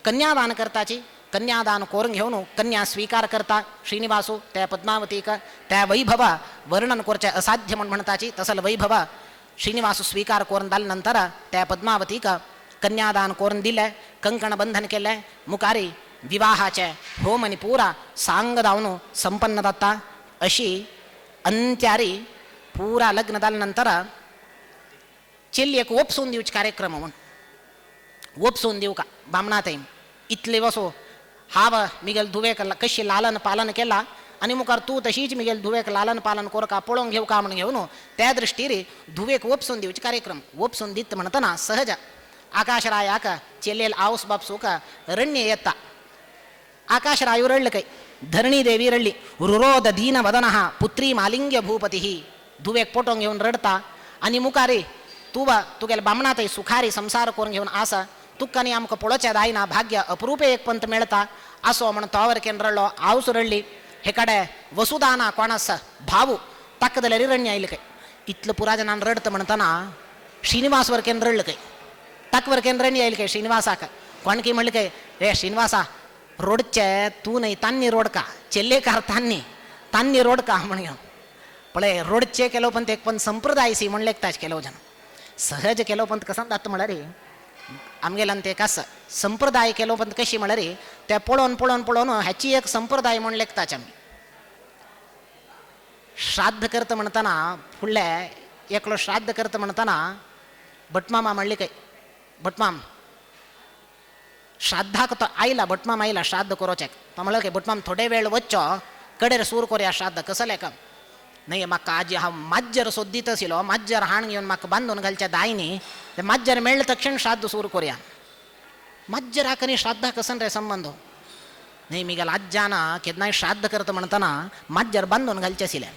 कन्यादान करताची कन्यादान करून घेवन कन्या स्वीकार करता श्रीनिवासू त्या पद्मावतीक त्या वैभव वर्णन करचे असाध्य म्हूण म्हणताची तसल वैभव श्रीनिवासू स्वीकार करून जाले नंतर त्या पद्मावतीक कन्यादान करून दिले कंकणबंधन केले. मुखारी विवाहाचे होम आनी पुरा सांग जावन संपन्न जाता. अशी अंत्यारी पुरा लग्न जाले नंतर चेल्ली एक ओपसून दिवचे कार्यक्रम म्हूण ओपसून दिवका बामणा थंय इतले वसो हांव मिगेल धुवेक कशी लालन पालन केला आनी मुखार तूं तशीच मिगेल धुवेक लालन पालन कोरका पळोवंक घेवका म्हण घेवन त्या दृष्टीर धुवेक ओपसून दिवचे कार्यक्रम. ओपसून दित म्हणटना सहज आकाशरायाक चेलेल आवस बापसूक रण्य येता. आकाशरायु रडले काय, धरणी देवी रडली, रुरोद दीन वदनः पुत्री मालिंग्य भूपती. धुवेक पोटोंग घेवन रडता आनी मुखारी तूं वा तुगेले बामणा थंय सुखारी संसार करून घेवन आसा, तुका आनी आमकां पळोवचें जायना भाग्य अप्रुपे एक पंत मेळता असो म्हण तो वरकेन रडलो. आवस रडली. हे कडे वसुदाना कोण आसा भाऊ ताका जाल्यार रण्य आयलें काय. इतलो पुरा जनान रडता म्हणटना श्रीनिवास वरकेन रडलें काय, ताका वरकेन रण्य आयलें काय श्रीनिवासाक. कोण की म्हणलें काय, हे श्रीनिवासा रोडचे तूं न्हय तान्नी रोडका चेल्लेकार तान्नी तान्नी रोडका म्हण घेवन पळय रोडचे केलो पण ते एक पण संप्रदाय सी म्हण लेखताच केलो जन सहज केलो पण कसं जाता म्हळ्यार आमगेल्यान ते एक आसा संप्रदाय केलो पण कशी म्हळ्यार ते पळोवन पळोवन पळोवन ह्याची एक संप्रदाय म्हण लेखताच आमी. श्राद्ध करता म्हणटना फुडले एकलो श्राद्ध करता म्हणटना भटमामा म्हणले काय, भटमाम श्राद्धाक तो आयला, भटमाम आयला श्राद्ध करोचेक. तो म्हणलं काय भटमाम थोडे वेळ वच्चो कडेर सूर कोरया श्राद्ध कसलें काम न्हय म्हाका आजी हांव माज्जर सोदीत आशिल्लो माज्जर हाण घेवन म्हाका बांदून घालच्या दायनी ते माज्जर मेळ्ळे तक्षण श्राद्ध सूर कोरया. माज्जराक आनी श्राद्धाक कसन रे संबंध न्हय मिगेल आज्जान केन्नाय श्राद्ध करता म्हणटना माज्जर बांदून घालचें आशिल्लें,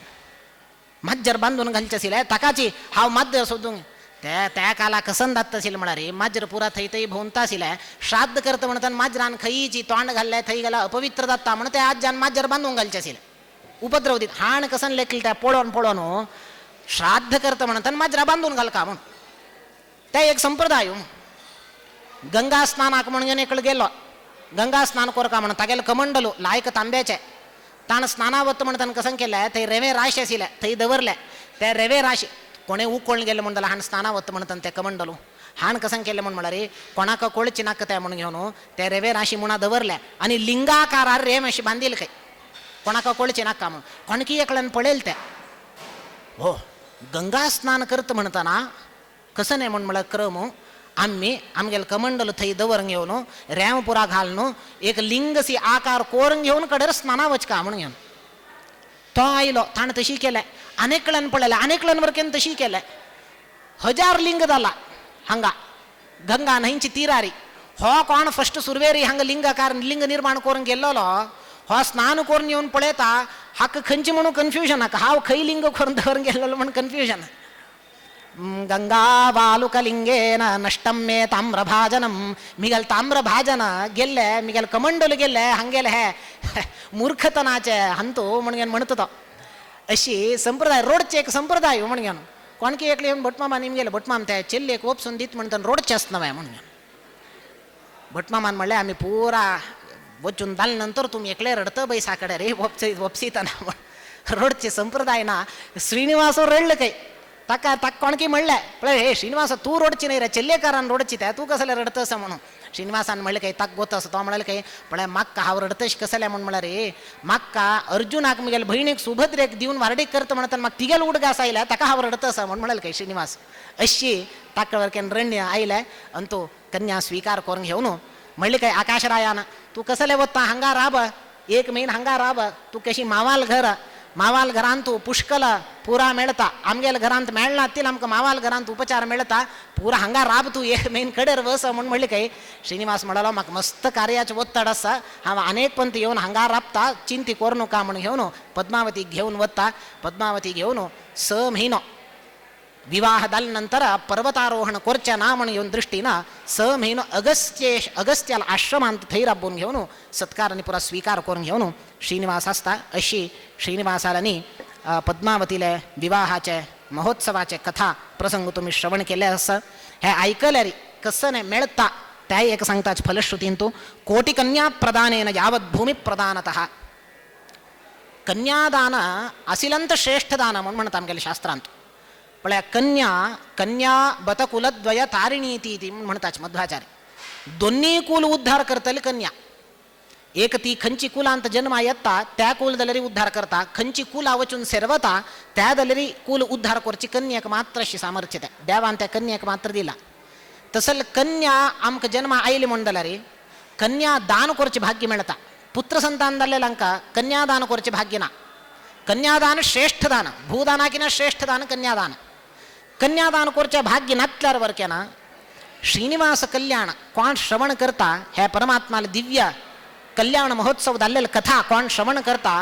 माज्जर बांदून घालचें आशिल्लें ताकाची हांव माज्जर सोदूंक त्या त्या काला कसन जाता आशिल्लें म्हळ्यार माजर पुरा थंय थंय भोंवता आशिल्लें. श्राद्ध करता म्हणटना माजरान खंयची तोंड घाल्लें थंय गेल्यार अपवित्र जाता म्हण ते आज्जान माजर बांदून घालचें आशिल्लें. उपद्रव दित हाण कसन लेखले त्या पळोवन पळोवन श्राद्ध करता म्हणटना माजरा बांदून घालका म्हण ते एक संप्रदाय. गंगा स्नानाक म्हण घेवन एकलो गेलो गंगा स्नान कोरका म्हण तागेले कमंडलो लायक तांब्याचे ताण स्नाना वता म्हण ताणें कसन केलें थंय रेंवे राशी आशिल्ले थंय दवरले ते रेंवे राशी कोणें उकळून गेलें म्हण जाल्यार हाण स्नाना वता म्हणटा ते कमंडलो हाण कसन केलें म्हण म्हळ्यार कोणाक कोळची नाका तें म्हण घेवन ते रेंवे राशी मुणा दवरले आनी लिंगाकारार रेंव अशी बांदिल खंय कोणाक कोळचें नाका म्हण कोणकी एकल्यान पळयलें तें हो गंगा स्नान करता म्हणटना कसं न्हय म्हण म्हळ्यार क्रम आमी आमगेले कमंडल थंय दवरून घेवन रेंव पुरा घालून एक लिंगसी आकार कोरून घेवन कडेर स्नाना वचका म्हण घेवन तो आयलो ताणें तशी केलें आनेकल्यान पळयलें आनेकल्यान वरकेन तशी केलें हजार लिंग जाला हांगा गंगा न्हंयची तिरारी. हो कोण फस्ट सुरवेरी हांगा लिंगाकार लिंग निर्माण करून गेल्लो हो स्नान करून येवन पळयता हाका खंयची म्हणून कन्फ्युजन हाका हांव खंय लिंग करून दवरून गेल्लो म्हण कन्फ्युजन. गंगा वालुकलिंगेन नष्टम मे ताम्रभाजनम मिगल ताम्रभाजन गेल्ले मिगल कमंडल गेल्ले हांगेले हे मूर्खतनाचे हंतू म्हण घेवन म्हणटा तो. अशी संप्रदाय रोडचे एक संप्रदाय म्हण घेवन कोणकी एकले येवन भटमामान निमगेले भटमाम ते चेल्लेक ओपसून दीत म्हणटा रोडचे आसना म्हण घेवन भटमामान म्हणलें आमी पुरा वचून जाले नंतर तुमी एकले रडत बाई साकडे रे वपसी वपसीतना म्हण रोडचे संप्रदाय ना. श्रीनिवास रडले काय ताका ताका कोणकी म्हणलें पळय हे श्रीनिवास तूं रोडची न्हय रे चेल्लेकारान रोडची ते तूं कसलें रडत आसा म्हणून श्रीनिवासान म्हणलें काय ताका गोत आसा तो म्हणलें काय पळय म्हाका हांव रडतश कसलें म्हण म्हळ्यार रे म्हाका अर्जुनाक म्हगेले भयणीक सुभद्रेक दिवन वारडीक करता म्हणटा म्हाका तिगेलो उडगास आयल्या ताका हांव रडत आसा म्हण म्हणलें काय श्रीनिवास. अशी ताका वरकेन रण्य आयलें आनी तो कन्या स्विकार करून घेवन म्हणलें काय आकाशरायान तूं कसलें वता हांगा राब एक म्हयनो हांगा राब तूं कशी मावाल घर मावाल घरांत तूं पुष्कल पुरा मेळता आमगेल्या घरांत मेळना ती आमकां मावाल घरांत उपचार मेळता पुरा हांगा राब तूं एक म्हयनो कडेर वस म्हण म्हणलें काय श्रीनिवास म्हणलो म्हाका मस्त कार्याचें ओत्तड आसा हांव अनेक पंत येवन हांगा राबता चिंती करू नका म्हण घेवन पद्मावतीक घेवन वता. पद्मावती घेवन 6 म्हयनो विवाह जाले नंतर पर्वतारोहण करचें ना म्हण घेवन दृश्टीन 6 म्हयनो अगस्त्येश अगस्त्याल आश्रमांत थंय राबोवन घेवन सत्कार आनी पुरा स्विकार करून घेवन श्रीनिवास आसता. अशी श्रीनिवासालांनी पद्मावतीले विवाहाचे महोत्सवाचे कथा प्रसंग तुमी श्रवण केले आसा. हे आयकल्यार कसं न्हय मेळता त्याय एक सांगताच फलश्रुतीन तूं कोटिकन्या प्रदानेन यावत् भूमी प्रदानतः कन्यादान असिलंत श्रेष्ठ दान म्हण म्हणटा आमगेल्या शास्त्रांत. पळया कन्या कन्या बतकुलद्वय तारिणीती ती म्हणटाच मध्वाचार्य दोन्ही कुल उद्धार करतले कन्या. एक ती खंयची कुलांत जन्मा येता त्या कुल जाल्यार उद्धार करता खंयची कुला वचून सेरवता त्या जाल्यार कुल उद्धार करची कन्याक मात्र अशी सामर्थ्य त्या देवान त्या कन्याक मात्र दिला. तसल कन्या आमकां जन्मा आयली म्हण जाल्यार कन्या दान करचें भाग्य मेळटा. पुत्र संतान जाल्ले तांकां कन्यादान करचें भाग्य ना. कन्यादान श्रेष्ठ दान, भूदानाकिना श्रेष्ठ दान कन्यादान. कन्यादान करचें भाग्य नातल्यार वरकेना श्रीनिवास कल्याण कोण श्रवण करता हे परमात्माले दिव्य कल्याण महोत्सव जाल्लेले कथा कोण श्रवण करता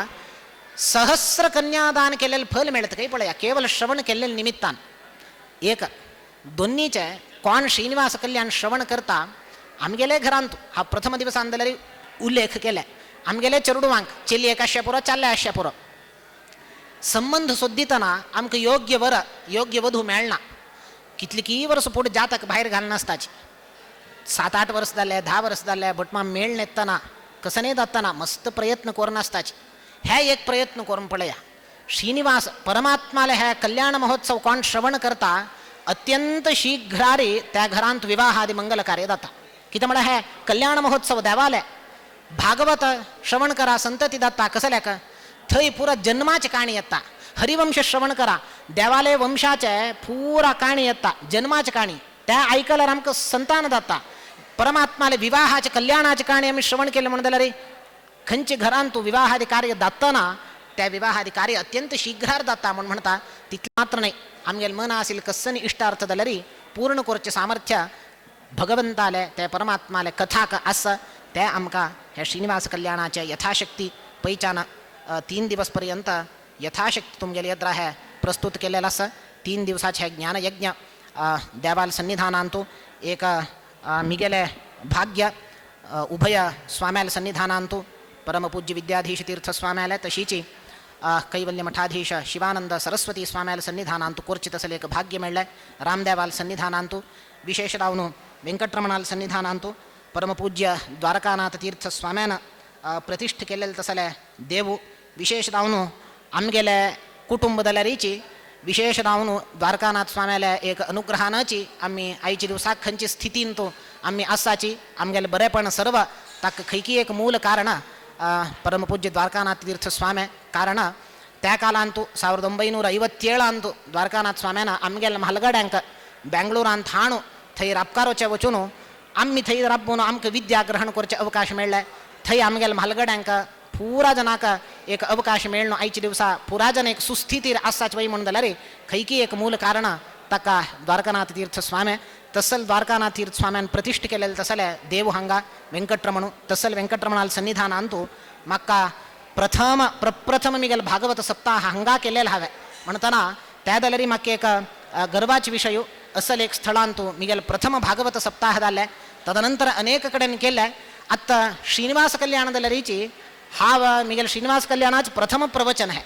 सहस्र कन्यादान केलेले फल मेळटा काही पळया केवल श्रवण केल्ले निमित्तान. एक दोन्हीचे कोण श्रीनिवास कल्याण श्रवण करता आमगेले घरांत हा प्रथम दिवसान जाल्यार उल्लेख केले आमगेले चेडवांक चेली एक आसच्या पुरो चालले आसच्या पुरो संबंध सोदितना आमकां योग्य वर योग्य वधू मेळना. कितली वर्स पुढे जातक भायर घालनासताची 7-8 वर्स जाले 10 वर्स जाले बट मा मेळ नेतना कसने जातना मस्त प्रयत्न करून आसताची. हे एक प्रयत्न करून पळया श्रीनिवास परमात्माले हे कल्याण महोत्सव कोण श्रवण करता अत्यंत शीघ्रारी त्या घरांत विवाह आदी मंगल कार्य जाता. कितें म्हळ्यार हे कल्याण महोत्सव देवाले भागवत श्रवण करा संतती जाता कसल्याक थंय पुरा जन्माची काणी येता. हरिवंश श्रवण करा देवाले वंशाचे पुरा काणी येता जन्माची काणी त्या आयकल्यार आमकां संतान जाता. परमात्माले विवाहाचे कल्याणाचे काणी आमी श्रवण केलें म्हणून जाल्यार खंयचे घरान तूं विवाहादी कार्य जातना त्या विवाहादी कार्य अत्यंत शीघ्रार जाता म्हूण म्हणटा. तितलें मात्र न्हय आमगेले मन आशिल्ले कस्सन इश्टार्थ जाल्यार पूर्ण करचें सामर्थ्य भगवंताले ते परमात्माले कथाक आसा ते आमकां हे श्रीनिवास कल्याणाचे यथाशक्ती पैचान 3 दिवस पर्यंत यथाशक्ती तुमगेले यद्रा हे प्रस्तुत केलेलं आसा. 3 दिवसाचे हे ज्ञानयज्ञ देवाल सन्निधानांतु एक मिगेले भाग्य उभय स्वाम्याल सन्निधानांतु परमपूज्य विद्याधीश तीर्थ स्वाम्याले तशीची कैवल्य मठाधीश शिवानंद सरस्वती स्वाम्याल सन्निधानांतु कोर्चित तसले एक भाग्य मेळ्ळें. रामदेवाल सन्निधानांतु विशेष रावनु वेंकटरमणाल सन्निधानांतु परमपूज्य द्वारकानाथ तीर्थ स्वाम्यान प्रतिष्ठ केलेले तसले देवू विशेष रावनु आमगेले कुटुंब जाल्यारीची विशेष रावनु द्वारकानाथ स्वाम्याले एक अनुग्रहानाची आमी आयचे दिवसाक खंयची स्थितीन तो आमी आसाची आमगेले बरेपण सर्व ताका खंयकी एक मूल कारण परमपूज्य द्वारकानाथ तीर्थ स्वामी कारण त्या कालांतु 1957 द्वारकानाथ स्वाम्यान आमगेले म्हालगड्यांक बेंगळुरांत हाणू थंय राबकारोचे वचून आमी थंय राबून आमकां विद्या ग्रहण करचे अवकाश मेळ्ळे. थंय आमगेले म्हालगड्यांक पुरा जनाक एक अवकाश मेळ्ळो आयच्या दिवसा पुरा जन एक सुस्थितीर आसाच वय म्हणून जाल्यार खंयकी एक मूल कारण ताका द्वारकानाथ तीर्थ स्वामी तसल द्वारकानाथ तीर्थ स्वाम्यान प्रतिष्ठ केलेले तसले देव हांगा वेंकटरमणू तसल वेंकटरमणाल सन्निधानांतु म्हाका प्रथम प्रप्रथम मिगेल भागवत सप्ताह हांगा केलेलं हांवें म्हणटना त्या जाल्यार म्हाका एक गर्वाचे विशय असल एक स्थळांतु मिगेल प्रथम भागवत सप्ताह जालें. तदनंतर अनेक कडेन केलें. आतां श्रीनिवास कल्याण जाल्यारीची हांव मिगेल श्रीनिवास कल्याणाचे प्रथम प्रवचन है.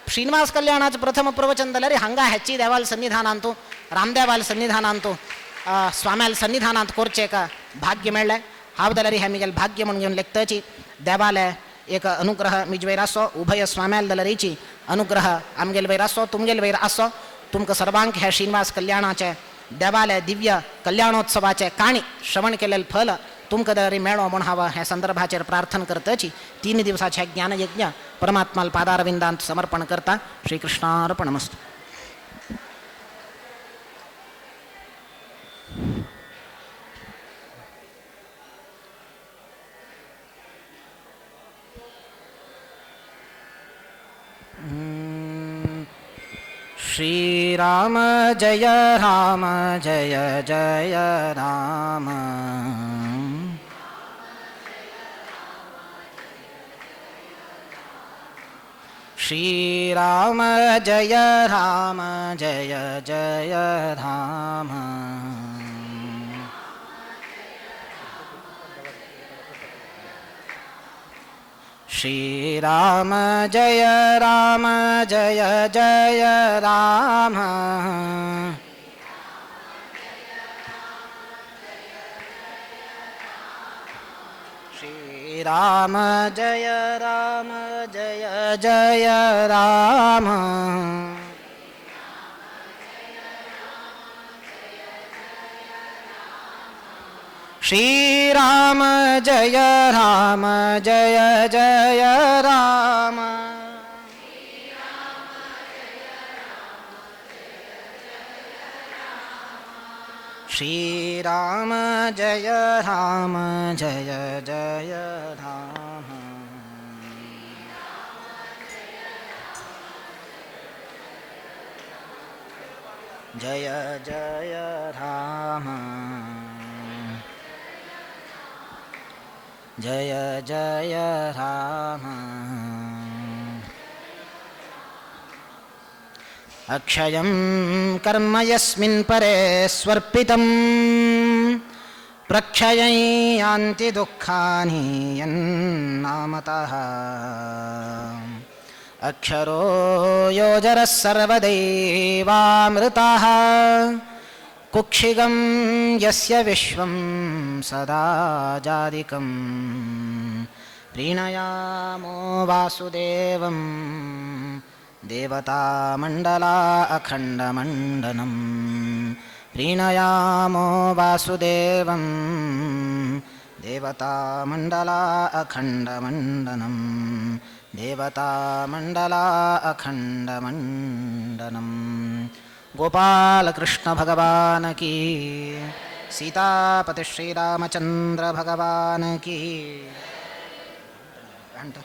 श्रीनिवास कल्याणाचे प्रथम प्रवचन जाल्यार हांगा हेची देवाल सन्निधानांतु रामदेवाल सन्निधानांतु स्वाम्याल सन्निधानांत करचें एक भाग्य मेळ्ळें. हांव जाल्यार हें मिगेल भाग्य म्हणून घेवन लेखताची देवाले एक अनुग्रह मिज वयर आसो उभय स्वाम्याल जाल्यारीची अनुग्रह आमगेल वयर आसो तुमगेल वयर आसो. तुमकां सर्वांक हे श्रीनिवास कल्याणाचे देवाले दिव्य कल्याणोत्सवाचे काणी श्रवण केलेले फल तुमकां जाल्यार मेळो म्हूण हांव ह्या संदर्भाचेर प्रार्थना करताची. 3 दिवसाचे ज्ञानयज्ञ परमात्माल पादारविंदांत समर्पण करता. श्रीकृष्णार्पणमस्तु. श्री राम जय राम जय जय राम. श्री राम जय राम जय जय राम. श्री राम जय राम जय जय राम. श्री राम जय राम जय जय राम. श्री राम जय राम जय जय राम. श्रीराम जय राम जय जय राम. जय जय राम जय जय राम. अक्षयं कर्म यस्मिन् परे स्वर्पितं प्रक्षयं यान्ति दुःखानि यन्नामतः. अक्षरो योजरः सर्वदैवामृतः कुक्षिगं यस्य विश्वं सदा जादिकं प्रीणयामो वासुदेवं देवतामण्डला अखण्डमण्डनं प्रीणयामो वासुदेवं देवतामण्डला अखण्डमण्डनं देवतामण्डला अखण्डमण्डनं. गोपालकृष्ण भगवान की, सीतापति श्रीरामचंद्र भगवान की. घंटा.